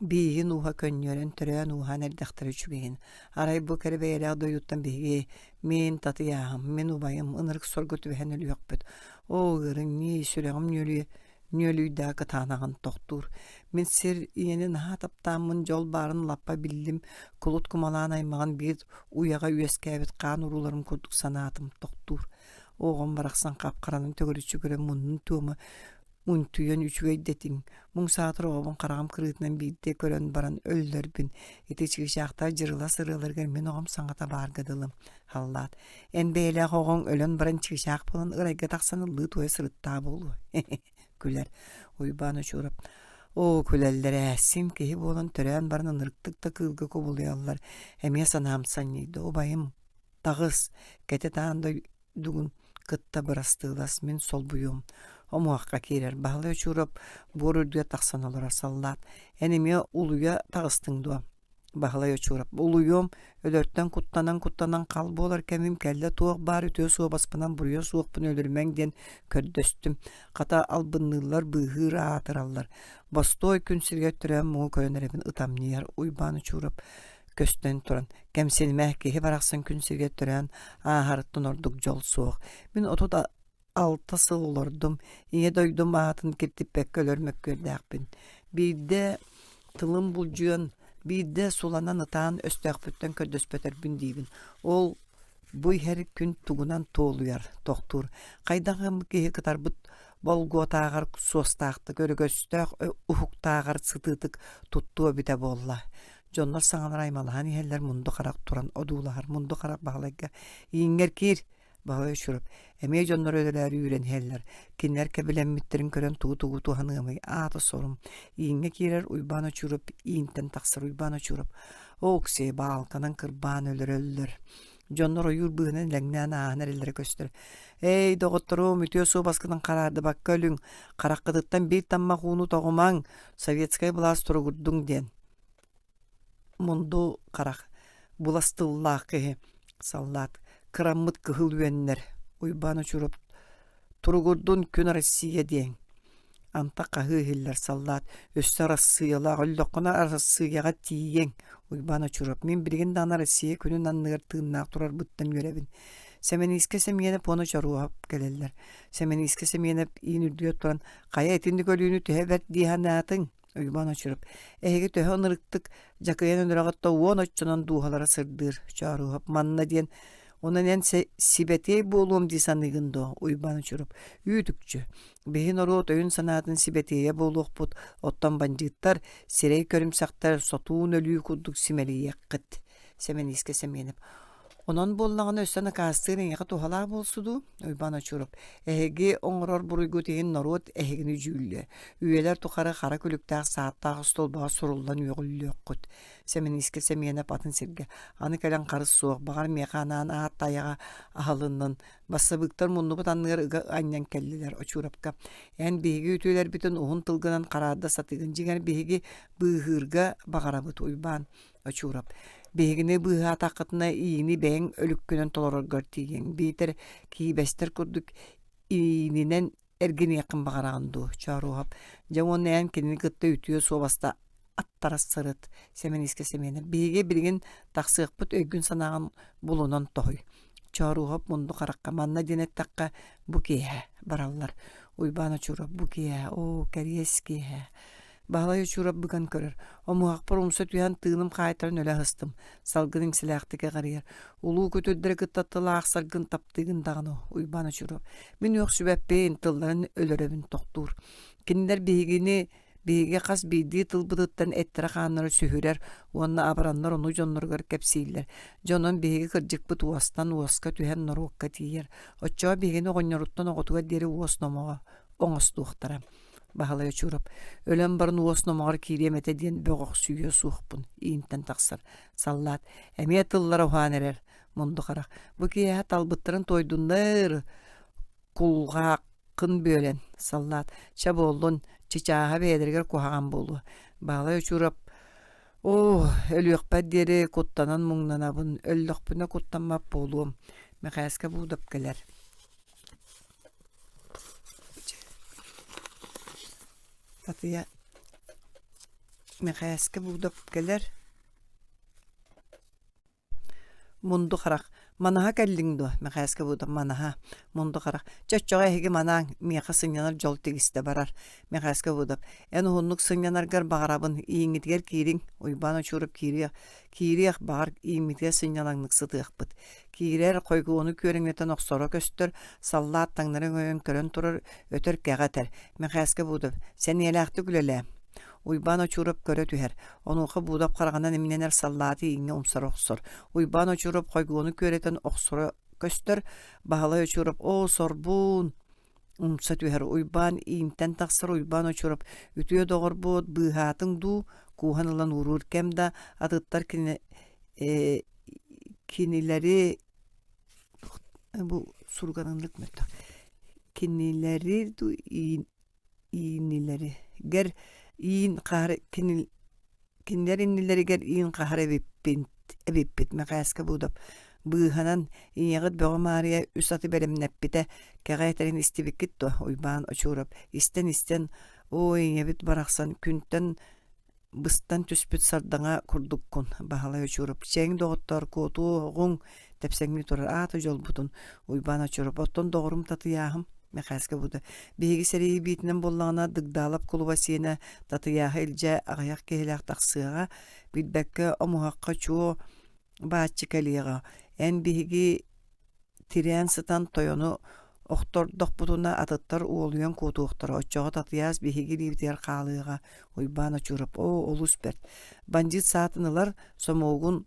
бииһин ууһа көнньүөрэн төрөөн-ууһаан эрдэхтэрэ үчүгэйин. Арай бу кэрэ бэйэлээх дойдуттан биһиги мин Татыйааһым, мин убайым ынырык сорго түбэһэн өлүөхпүт. Оо, ыарыҥ ньии, сүрэҕим нүөлүйэ нүөлүйдээ кытаанаҕын тохтуур. Мин сир ийэни наһаа таптааммын дьол баарын лаппа биллим, кулут кумалаан аймаҕын биир уйаҕа үөскээбит хаан урууларым курдук санаатым тохтуур. Оҕом барахсан хап-харанан төгүрүччү көрөн муннун туома Унтуйан үчүгэй дэтиҥ, муҥ саатар оҕобун хараҕым кырыытынан биирдэ көрөн баран өллөрбүн, ити чыычаахтар дьырылас ырыаларыгар мин оҕом саҥата баарга дылы, халлаат, эн бэйэлээх оҕоҥ өлөн баран чыычаах буолан ырайга тахсан ыллыы-туойа сырыттаа буолуо, күлэр Уйбаан Очуурап. Оо, күлэллэр ээ, син киһи буолан төрөөн баран ынырыктык да кыылга кубулуйаллар, эмиэ санаам санньыйда, убайым, таҕыс, кэтит аан дойдугун кытта бырастыылас, мин солбуйуом. Омуохха киирэр Баһылай Очуурап буор үрдүгэр тахсан олорор саллаат. Эн эмиэ улуйа таҕыстыҥ дуо? Баһылай Очуурап улуйуом, өлөртөн куттанан-куттанан хал буолар кэмим кэллэ туох баар үтүө суобаспынан буруйа суохпун өлөрүмэҥ диэн көрдөстүм. Хата албынныыллар, быыһыыр аатыраллар. Бостуой күн сиригэр төрөөн муҥу көрөн эрэбин ытамньыйар Уйбаан Очуурап көстөн туран, кэмсинимэ, киһи барахсан күн сиригэр төрөөн ааһарыттан ордук дьол суох. Мин 36 сыл олордум, ийэ дойдум аатын киртиппэккэ өлөр мөккүөрдээхпин. Биирдэ тылым булдьуйан, биирдэ суланан ытаан өстөөхпүттэн көрдөспөтөрбүн диибин. Ол бу иһэр күн тугунан туолуйар, тохтуур. Хайдах гыммыт киһи кытарбыт болгуотааҕар суостаахтык, өрөгөстөөх уһуктааҕар сытыытык туттуо эбитэ буолла. Дьоннор саҥалара аймалаһан иһэллэр мунду харах туран одуулаһар. Мунду харах Баһылайга «Ииҥҥэр киир!» Баһылай Чуруп эмиэ дьоннор өлөрөөрү үүрэн иһэллэр. Кинилэр кэбилэммиттэрин көрөн тугу-тугу туһаныамый аата сорум. Ииҥҥэ киирэр Уйбаан Очуруп иинтэн тахсар Уйбаан Очуруп Оксиэ баалканан кырбаан өлөрөллөр. Дьоннор ойуур быыһынан элэҥнээн ааһан эрэллэрэ көстөр. «Эй, доҕотторуом, үтүө суобаскытын хараардыбакка өлүҥ, хараххытыттан биир таммах ууну тоҕумаҥ, советскай былаас туругурдуҥ» диэн Мунду харах, булас тыллаах киһи, саллаат, кыраммыт кыһыл үөннэр, Уйбаан Очуруп «Туругурдун күн Россия» диэҥ. Антах хаһыы иһиллэр саллаат, өссө Арассыыйалаах өллөххүнэ Арассыыйаҕа тиийиэҥ. Уйбаан Очуруп мин билигин даҕаны Россия күнүн анныгар тыыннаах турарбыттан үөрэбин. Сэмэниискэ Сэмиэнэп уонна Чоруоһап кэлэллэр. Сэмэниискэ Сэмиэнэп иин үрдүгэр туран «Хайа итинник өлүүнү төһө бэрт дии санаатыҥ?» Уйбаан Очуруп эһиги төһө ынырыктык дьакыйан өлөрөҕүт да уон оччонон дууһалара сырдыыр Чооруоһап манна диэн онон эн сибэтиэй буолуом дии саныыгын дуо Уйбаан Очуруп үүт-үкчү биһи норуот өйүн-санаатын сибэтиэйэ буолуохпут оттон бандьыыттар сирэй көрүмсэхтэр сотуун өлүү курдук симэлийиэххит Сэмэниискэ Сэмиэнэп Онон буоллаҕына өссө накаастыыр эйиэхэ туһалаах буолсу дуу? Уйбаан Очуруп Эһиги оҥорор буруйгут иһин норуот эһигини дьүүллүө. Үйэлэр тухары хара күлүктээх сааттаах остуолбаҕа суруллан үөҕүллүөххүт. Сэмэниискэ Сэмиэнэп атын сиргэ. Аны кэлэн харыс суох, баҕар миэхэ анаан аат тайаҕа аһылыннын. Бассабыыктар муннубут анныгар ыга анньан кэллилэр Очуурапка. Эн биһиги үтүөлэрбитин уһун тылгынан хараарда сатыыгын. Дьиҥэр биһиги быыһыырга баҕарабыт Уйбаан. Очуурап, биһигини быыһаатаххытына иини бэйэҥ өлүккүнэн толороргор тиийиэҥ, биитэр киибэстэр курдук Иининэн эргиниэххин баҕараҕын дуу, Чооруоһап? Дьэ уонна эн кинини кытта үтүө суобаста аттара сырыт, Сэмэниискэ Сэмиэнэп. Биһиги билигин тахсыахпыт өйгүн-санааҕын булунан тоһуй. Чооруоһап мунду харахха манна диэн эттэххэ бу киэһэ бараллар. Уйбаан Очуурап бу киэһэ, оо, кэриэс киэһэ. Баһылай Очуурап быган көрөр. Омуһахпар умса түһэн тыыным хаайтаран өлө аһыстым. Салгын иҥсэлээхтик эҕэрийэр. Улуу күтүрдэри кытта тыл аахсаргын таптыыгын даҕаны, Уйбаан Очуурап. Мин үөхсүбэппин, тылларын өлөрөбүн тохтуур. Кинилэр биһигини биһиги хас биирдии тылбытыттан эттэрэ-хааннара сүһүрэр уонна абараннар ону дьонноругар кэпсииллэр. Дьонон биһиги кырдьыкпыт уостан уоска түһэн норуокка тиийэр. Оччоҕо биһигини оҕонньоруттан оҕотугар диэри уос номоҕо оҥостуохтара. Баһылай Очуурап өлөн баран уос номоҕор киириэм этэ диэн бөҕөхсүйүө суохпун иинтэн тахсар. Саллаат эмиэ тыллара уһаан эрэр мунду харах бу киэһэ талбыттарын туойдуннар кулгааххын бүөлэн саллаат чэ буоллун чычааһа бэйэлэригэр куһаҕан буолуо Баһылай Очуурап оо өлүөхпэр диэри куттанан муҥнанабын өллөхпүнэ куттаммат буолуом Мэхээскэ Буудап кэлэр Татыйа Мэхээскэ Буудап кэлэр Мунду харах «Манаһа кэллиҥ дуо?» Мэхээскэ Буудап «Манаһа». Мунду харах «Чэ оччоҕо эһиги манааҥ, миэхэ сынньанар дьол тигистэ барар». Мэхээскэ Буудап «Эн уһуннук сынньанаргар баҕарабын, ииҥҥитигэр киириҥ». Уйбаан Очуурап киириэх, киириэх, баҕар, ииммитигэр сынньалаҥнык сытыахпыт. Киирэр, хойгуону күөрэҥнэтэн охсоро көстөр, саллаат таҥнары өҥөйөн көрөн турар, өтөр кэҕэ этэр: «Мэхээскэ Буудап, сэниэлээхтик үлэлээ». Уйбаан Очуурап көрө түһэр. Онуоха Буудап хараҕынан имнэнэр саллааты ииҥҥэ умсара охсор. Уйбаан Очуурап хойгуону күөрэтэн охсоро көстөр. Баһылай Очуурап «Оо, сорбуун!» Умса түһэр. Уйбаан иинтэн тахсар Уйбаан Очуурап «Үтүө доҕорбуот, быыһаатыҥ дуу?» кууһан ылан ууруур кэм да атыттар кини э, кинилэри бу суруганыннык мөлтөх кинилэри дуу иин иинилэригэр иин хаһар кини кинилэр иннилэригэр иин хаһар эбиппин эбиппит Мэхээскэ Буудап быыһанан ийэҕит Бөҕө Маарыйа үс аты бэлэмнэппитэ кэҕэ этэрин истибиккит дуо Уйбаан Очуурап истэн-истэн оо ийэбит барахсан күнтэн быстан түспүт сардаҥа курдуккун Баһылай Очуурап чэҥ доҕоттоор куотуоҕуҥ тэпсэҥнии турар аата дьолбутун Уйбаан Очуурап оттон доҕорум Татыйааһым Мэхээскэ Буда биһиги сэрии биитинэн буоллаҕына Дыгдаалап кулуба сиэнэ Татыйааһы илдьэ аҕыйах киһилээх тахсыаҕа билбэккэ омуһахха чуо бааччы кэлиэҕэ эн биһиги Тирээн сытан тойону охтордохпутуна атыттар уолуйан куотуохтара, оччоҕо Татыйаас биһиги илиибитигэр хаалыаҕа, Уйбаан Очуурап оо, олус бэрт. Бандьыыт саатын ылар, сомуогун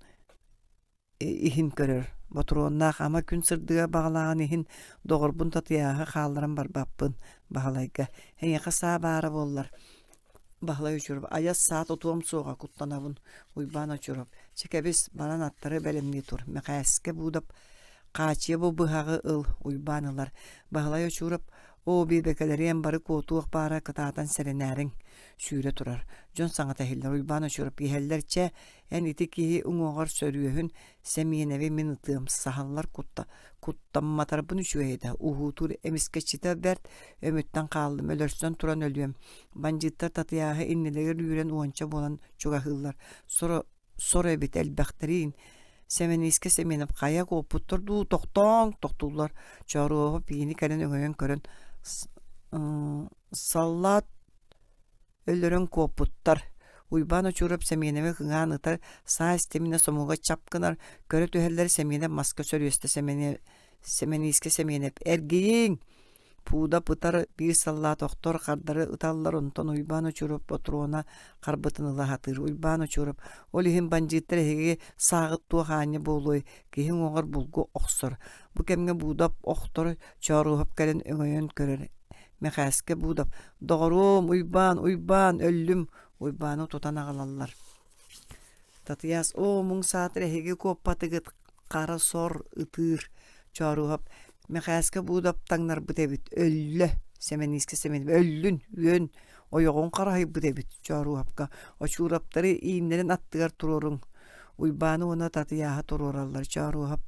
иһин көрөр. Ботуруоннаах ама күн сырдыга баҕалааҕын иһин доҕорбун Татыйааһы хаалларан барбаппын Баһылайга. Эйиэхэ саа баара буоллар. Баһылай Очуурап айас саа тутуом суоҕа куттанабын. Уйбаан Очуурап чэ кэбис, баран аттары бэлэмнии тур. Мэхээскэ Буудап хаачыйа бу быһаҕы ыл, Уйбаан ылар. Баһылай Очуурап оо биэбэкэлэриэм бары куотуох баара кытаатан сэрэнээриҥ. Сүүрэ турар. Дьон саҥата иһиллэр. Уйбаан Очуурап иһэллэр чэ, эн ити киһи уҥуоҕар сөрүөһүн Сэмиэнэби мин ытыам, саһаллар кутта, куттамматарбын үчүгэй этэ, уһуутуур эмискэччитэ бэрт, өмүттэн хааллым, өлөрсөн туран өлүөм. Бандьыыттар Татыйааһы иннилэригэр үүрэн уонча буолан чугаһыыллар. Соро, сор эбит элбэхтэриин. Сэмэниискэ Сэмиэнэп хайа куоппуттар дуу, тохтооҥ, тохтууллар. Чооруоһу пиини кэлэн өҥөйөн көрөн, саллаат өлөрөн куоппуттар. Уйбаан Очуурап Сэмиэнэби кыҥаан ытар, саа истиминэ сомуга чап гынар, көрө түһэллэр Сэмиэнэп маска сөрүөстэ Сэмэни Сэмэниискэ Сэмиэнэп «Эргийиҥ!» Пуудап ытар, биир саллаат охтор, хардары ыталлар, онтон Уйбаан Очуурап ботуруона харбытын ыла сатыыр. Уйбаан Очуурап «Ол иһин бандьыыттар эһиги сааҕыт туох аанньа буолуой, киһи уҥуоҕар булгу охсор». Бу кэмҥэ Буудап охтор, Чооруоһап кэлэн өҥөйөн көрөр. Мэхээскэ Буудап «Доҕоруом, Уйбаан, Уйбаан, өллүм!» Уйбааны тутан аҕалаллар. Татыйаас «Оо, муҥ саатар эһиги куоппатыгыт, хара сор ытыыр». Чооруоһап «Мэхээскэ Буудап таҥнарбыт эбит, өллө!» Сэмэниискэ Сэмэнов «Өллүн, үөн, ойоҕуҥ хараһыйбыт эбит» Чооруоһапка «Очуураптары ииннэрин аттыгар туруоруҥ». Уйбааны уонна Татыйааһы туруораллар. Чооруоһап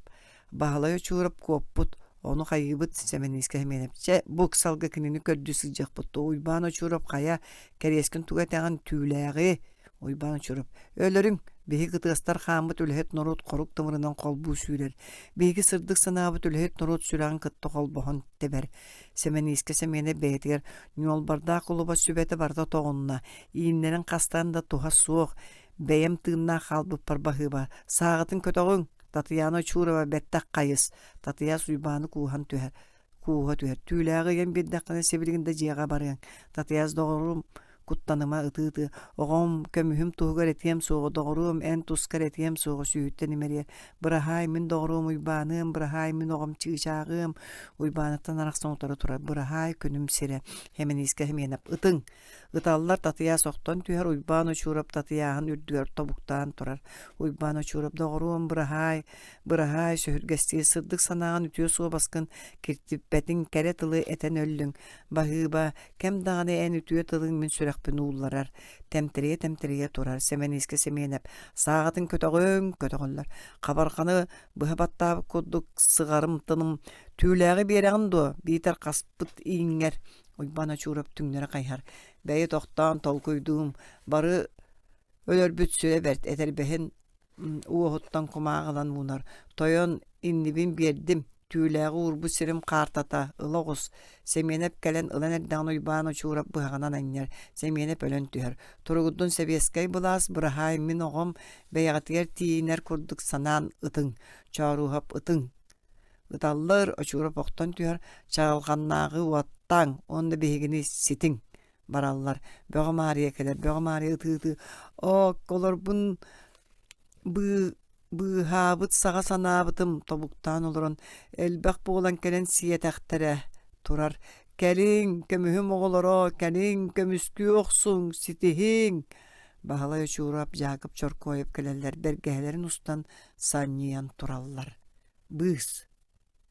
Баһылай Очуурап куоппут. Ону хайыыбыт Сэмэниискэ Сэмиэнэп. Чэ, бу ыксалга кинини көрдүү сылдьыахпыт дуо? Уйбаан Очуурап хайа, кэриэскин тугу этэҕин, түүлээҕи? Уйбаан Очуурап. Өлөрүҥ! Биһиги кытыастар хааммыт үлэһит норуот хорук тымырынан холбуу сүүрэр. Биһиги сырдык санаабыт үлэһит норуот сүрэҕин кытта холбоһон тэбэр. Сэмэниискэ Сэмиэнэп бэйэтигэр ньуолбардаах кулуба сүбэтэ барыта тоҕунна. Ииннэрин хастаан да туһа суох. Бэйэм тыыннаах хаалбыппар баһыыба. Сааҕытын көтөҕүҥ! Татыйаана Очурова бэттэх хайыс, Татыйаас Уйбааны кууһан түһэр, кууһа түһэр. Түүлээҕи ыйан биэрдэххинэ сибилигин да дьиэҕэ барыаҥ. Татыйаас доҕорум куттаныма ытыы-ытыы оҕом көмүһүм туһугар этиэм суоҕа доҕоруом эн тускар этиэм суоҕа сүүһүттэн имэрийэр быраһаай мин доҕоруом Уйбааныам быраһаай мин оҕом чыычааҕыам Уйбааныттан арахсан утары турар быраһаай күнүм сирэ Хэмэниискэ Хэмиэнэп ытыҥ Ыталлар Татыйаас охтон түһэр, Уйбаан Очуурап Татыйааһын үрдүгэр тобуктаан турар. Уйбаан Очуурап доҕоруом, быраһаай, быраһаай, сөһүргэстиир сырдык санааҕын үтүө суобаскын киртиппэтиҥ, кэрэ тылы этэн өллүҥ. Баһыыба, кэм даҕаны эн үтүө тылыҥ мин сүрэхпин уулларар. Тэмтэрийэ-тэмтэрийэ турар Сэмэниискэ Сэмиэнэп сааҕытын көтөҕүҥ, көтөҕөллөр. Хабарҕаны быһа баттаабыт курдук сыҕарым тыным түүлээҕи биэрэҕин дуо, биитэр хаспыт ииҥҥэр Уйбаан Очуурап түҥнэри хайыһар: «Бэйи тохтоон толкуйдуум, бары өлөрбүт сүрэ бэрт, этэрбэһин уоһуттан кумааҕы ылан уунар. Тойон иннибин биэрдим, түүлээҕи уурбут сирим хаартата, ыла оҕус». Сэмиэнэп кэлэн ылан эрдэҕинэ Уйбаан Очуурап быһаҕынан анньар, Сэмиэнэп өлөн түһэр. Туругурдун сэбиэскэй былаас, быраһаай мин оҕом, бэйэҕитигэр тиийинэр курдук санаан ытыҥ, Чооруоһап ытыҥ Ыталлар, Очуурап охтон түһэр, чаҕылҕаннааҕы уоттааҥ уонна биһигини ситиҥ бараллар. Бөҕө Маарыйа кэлэр, Бөҕө Маарыйа ытыы-ытыы «Оокколорбун быы быыһаабыт саҕа санаабытым» тобуктаан олорон элбэх буолан кэлэн сиэтэхтэрэ турар «Кэлиҥ, көмүһүм оҕолоро, кэлиҥ, көмүскүү охсуҥ, ситиһиҥ!» Баһылай Очуурап, Дьаакып Чоркуойап кэлэллэр, бэргэһэлэрин устан санньыйан тураллар. Быыс.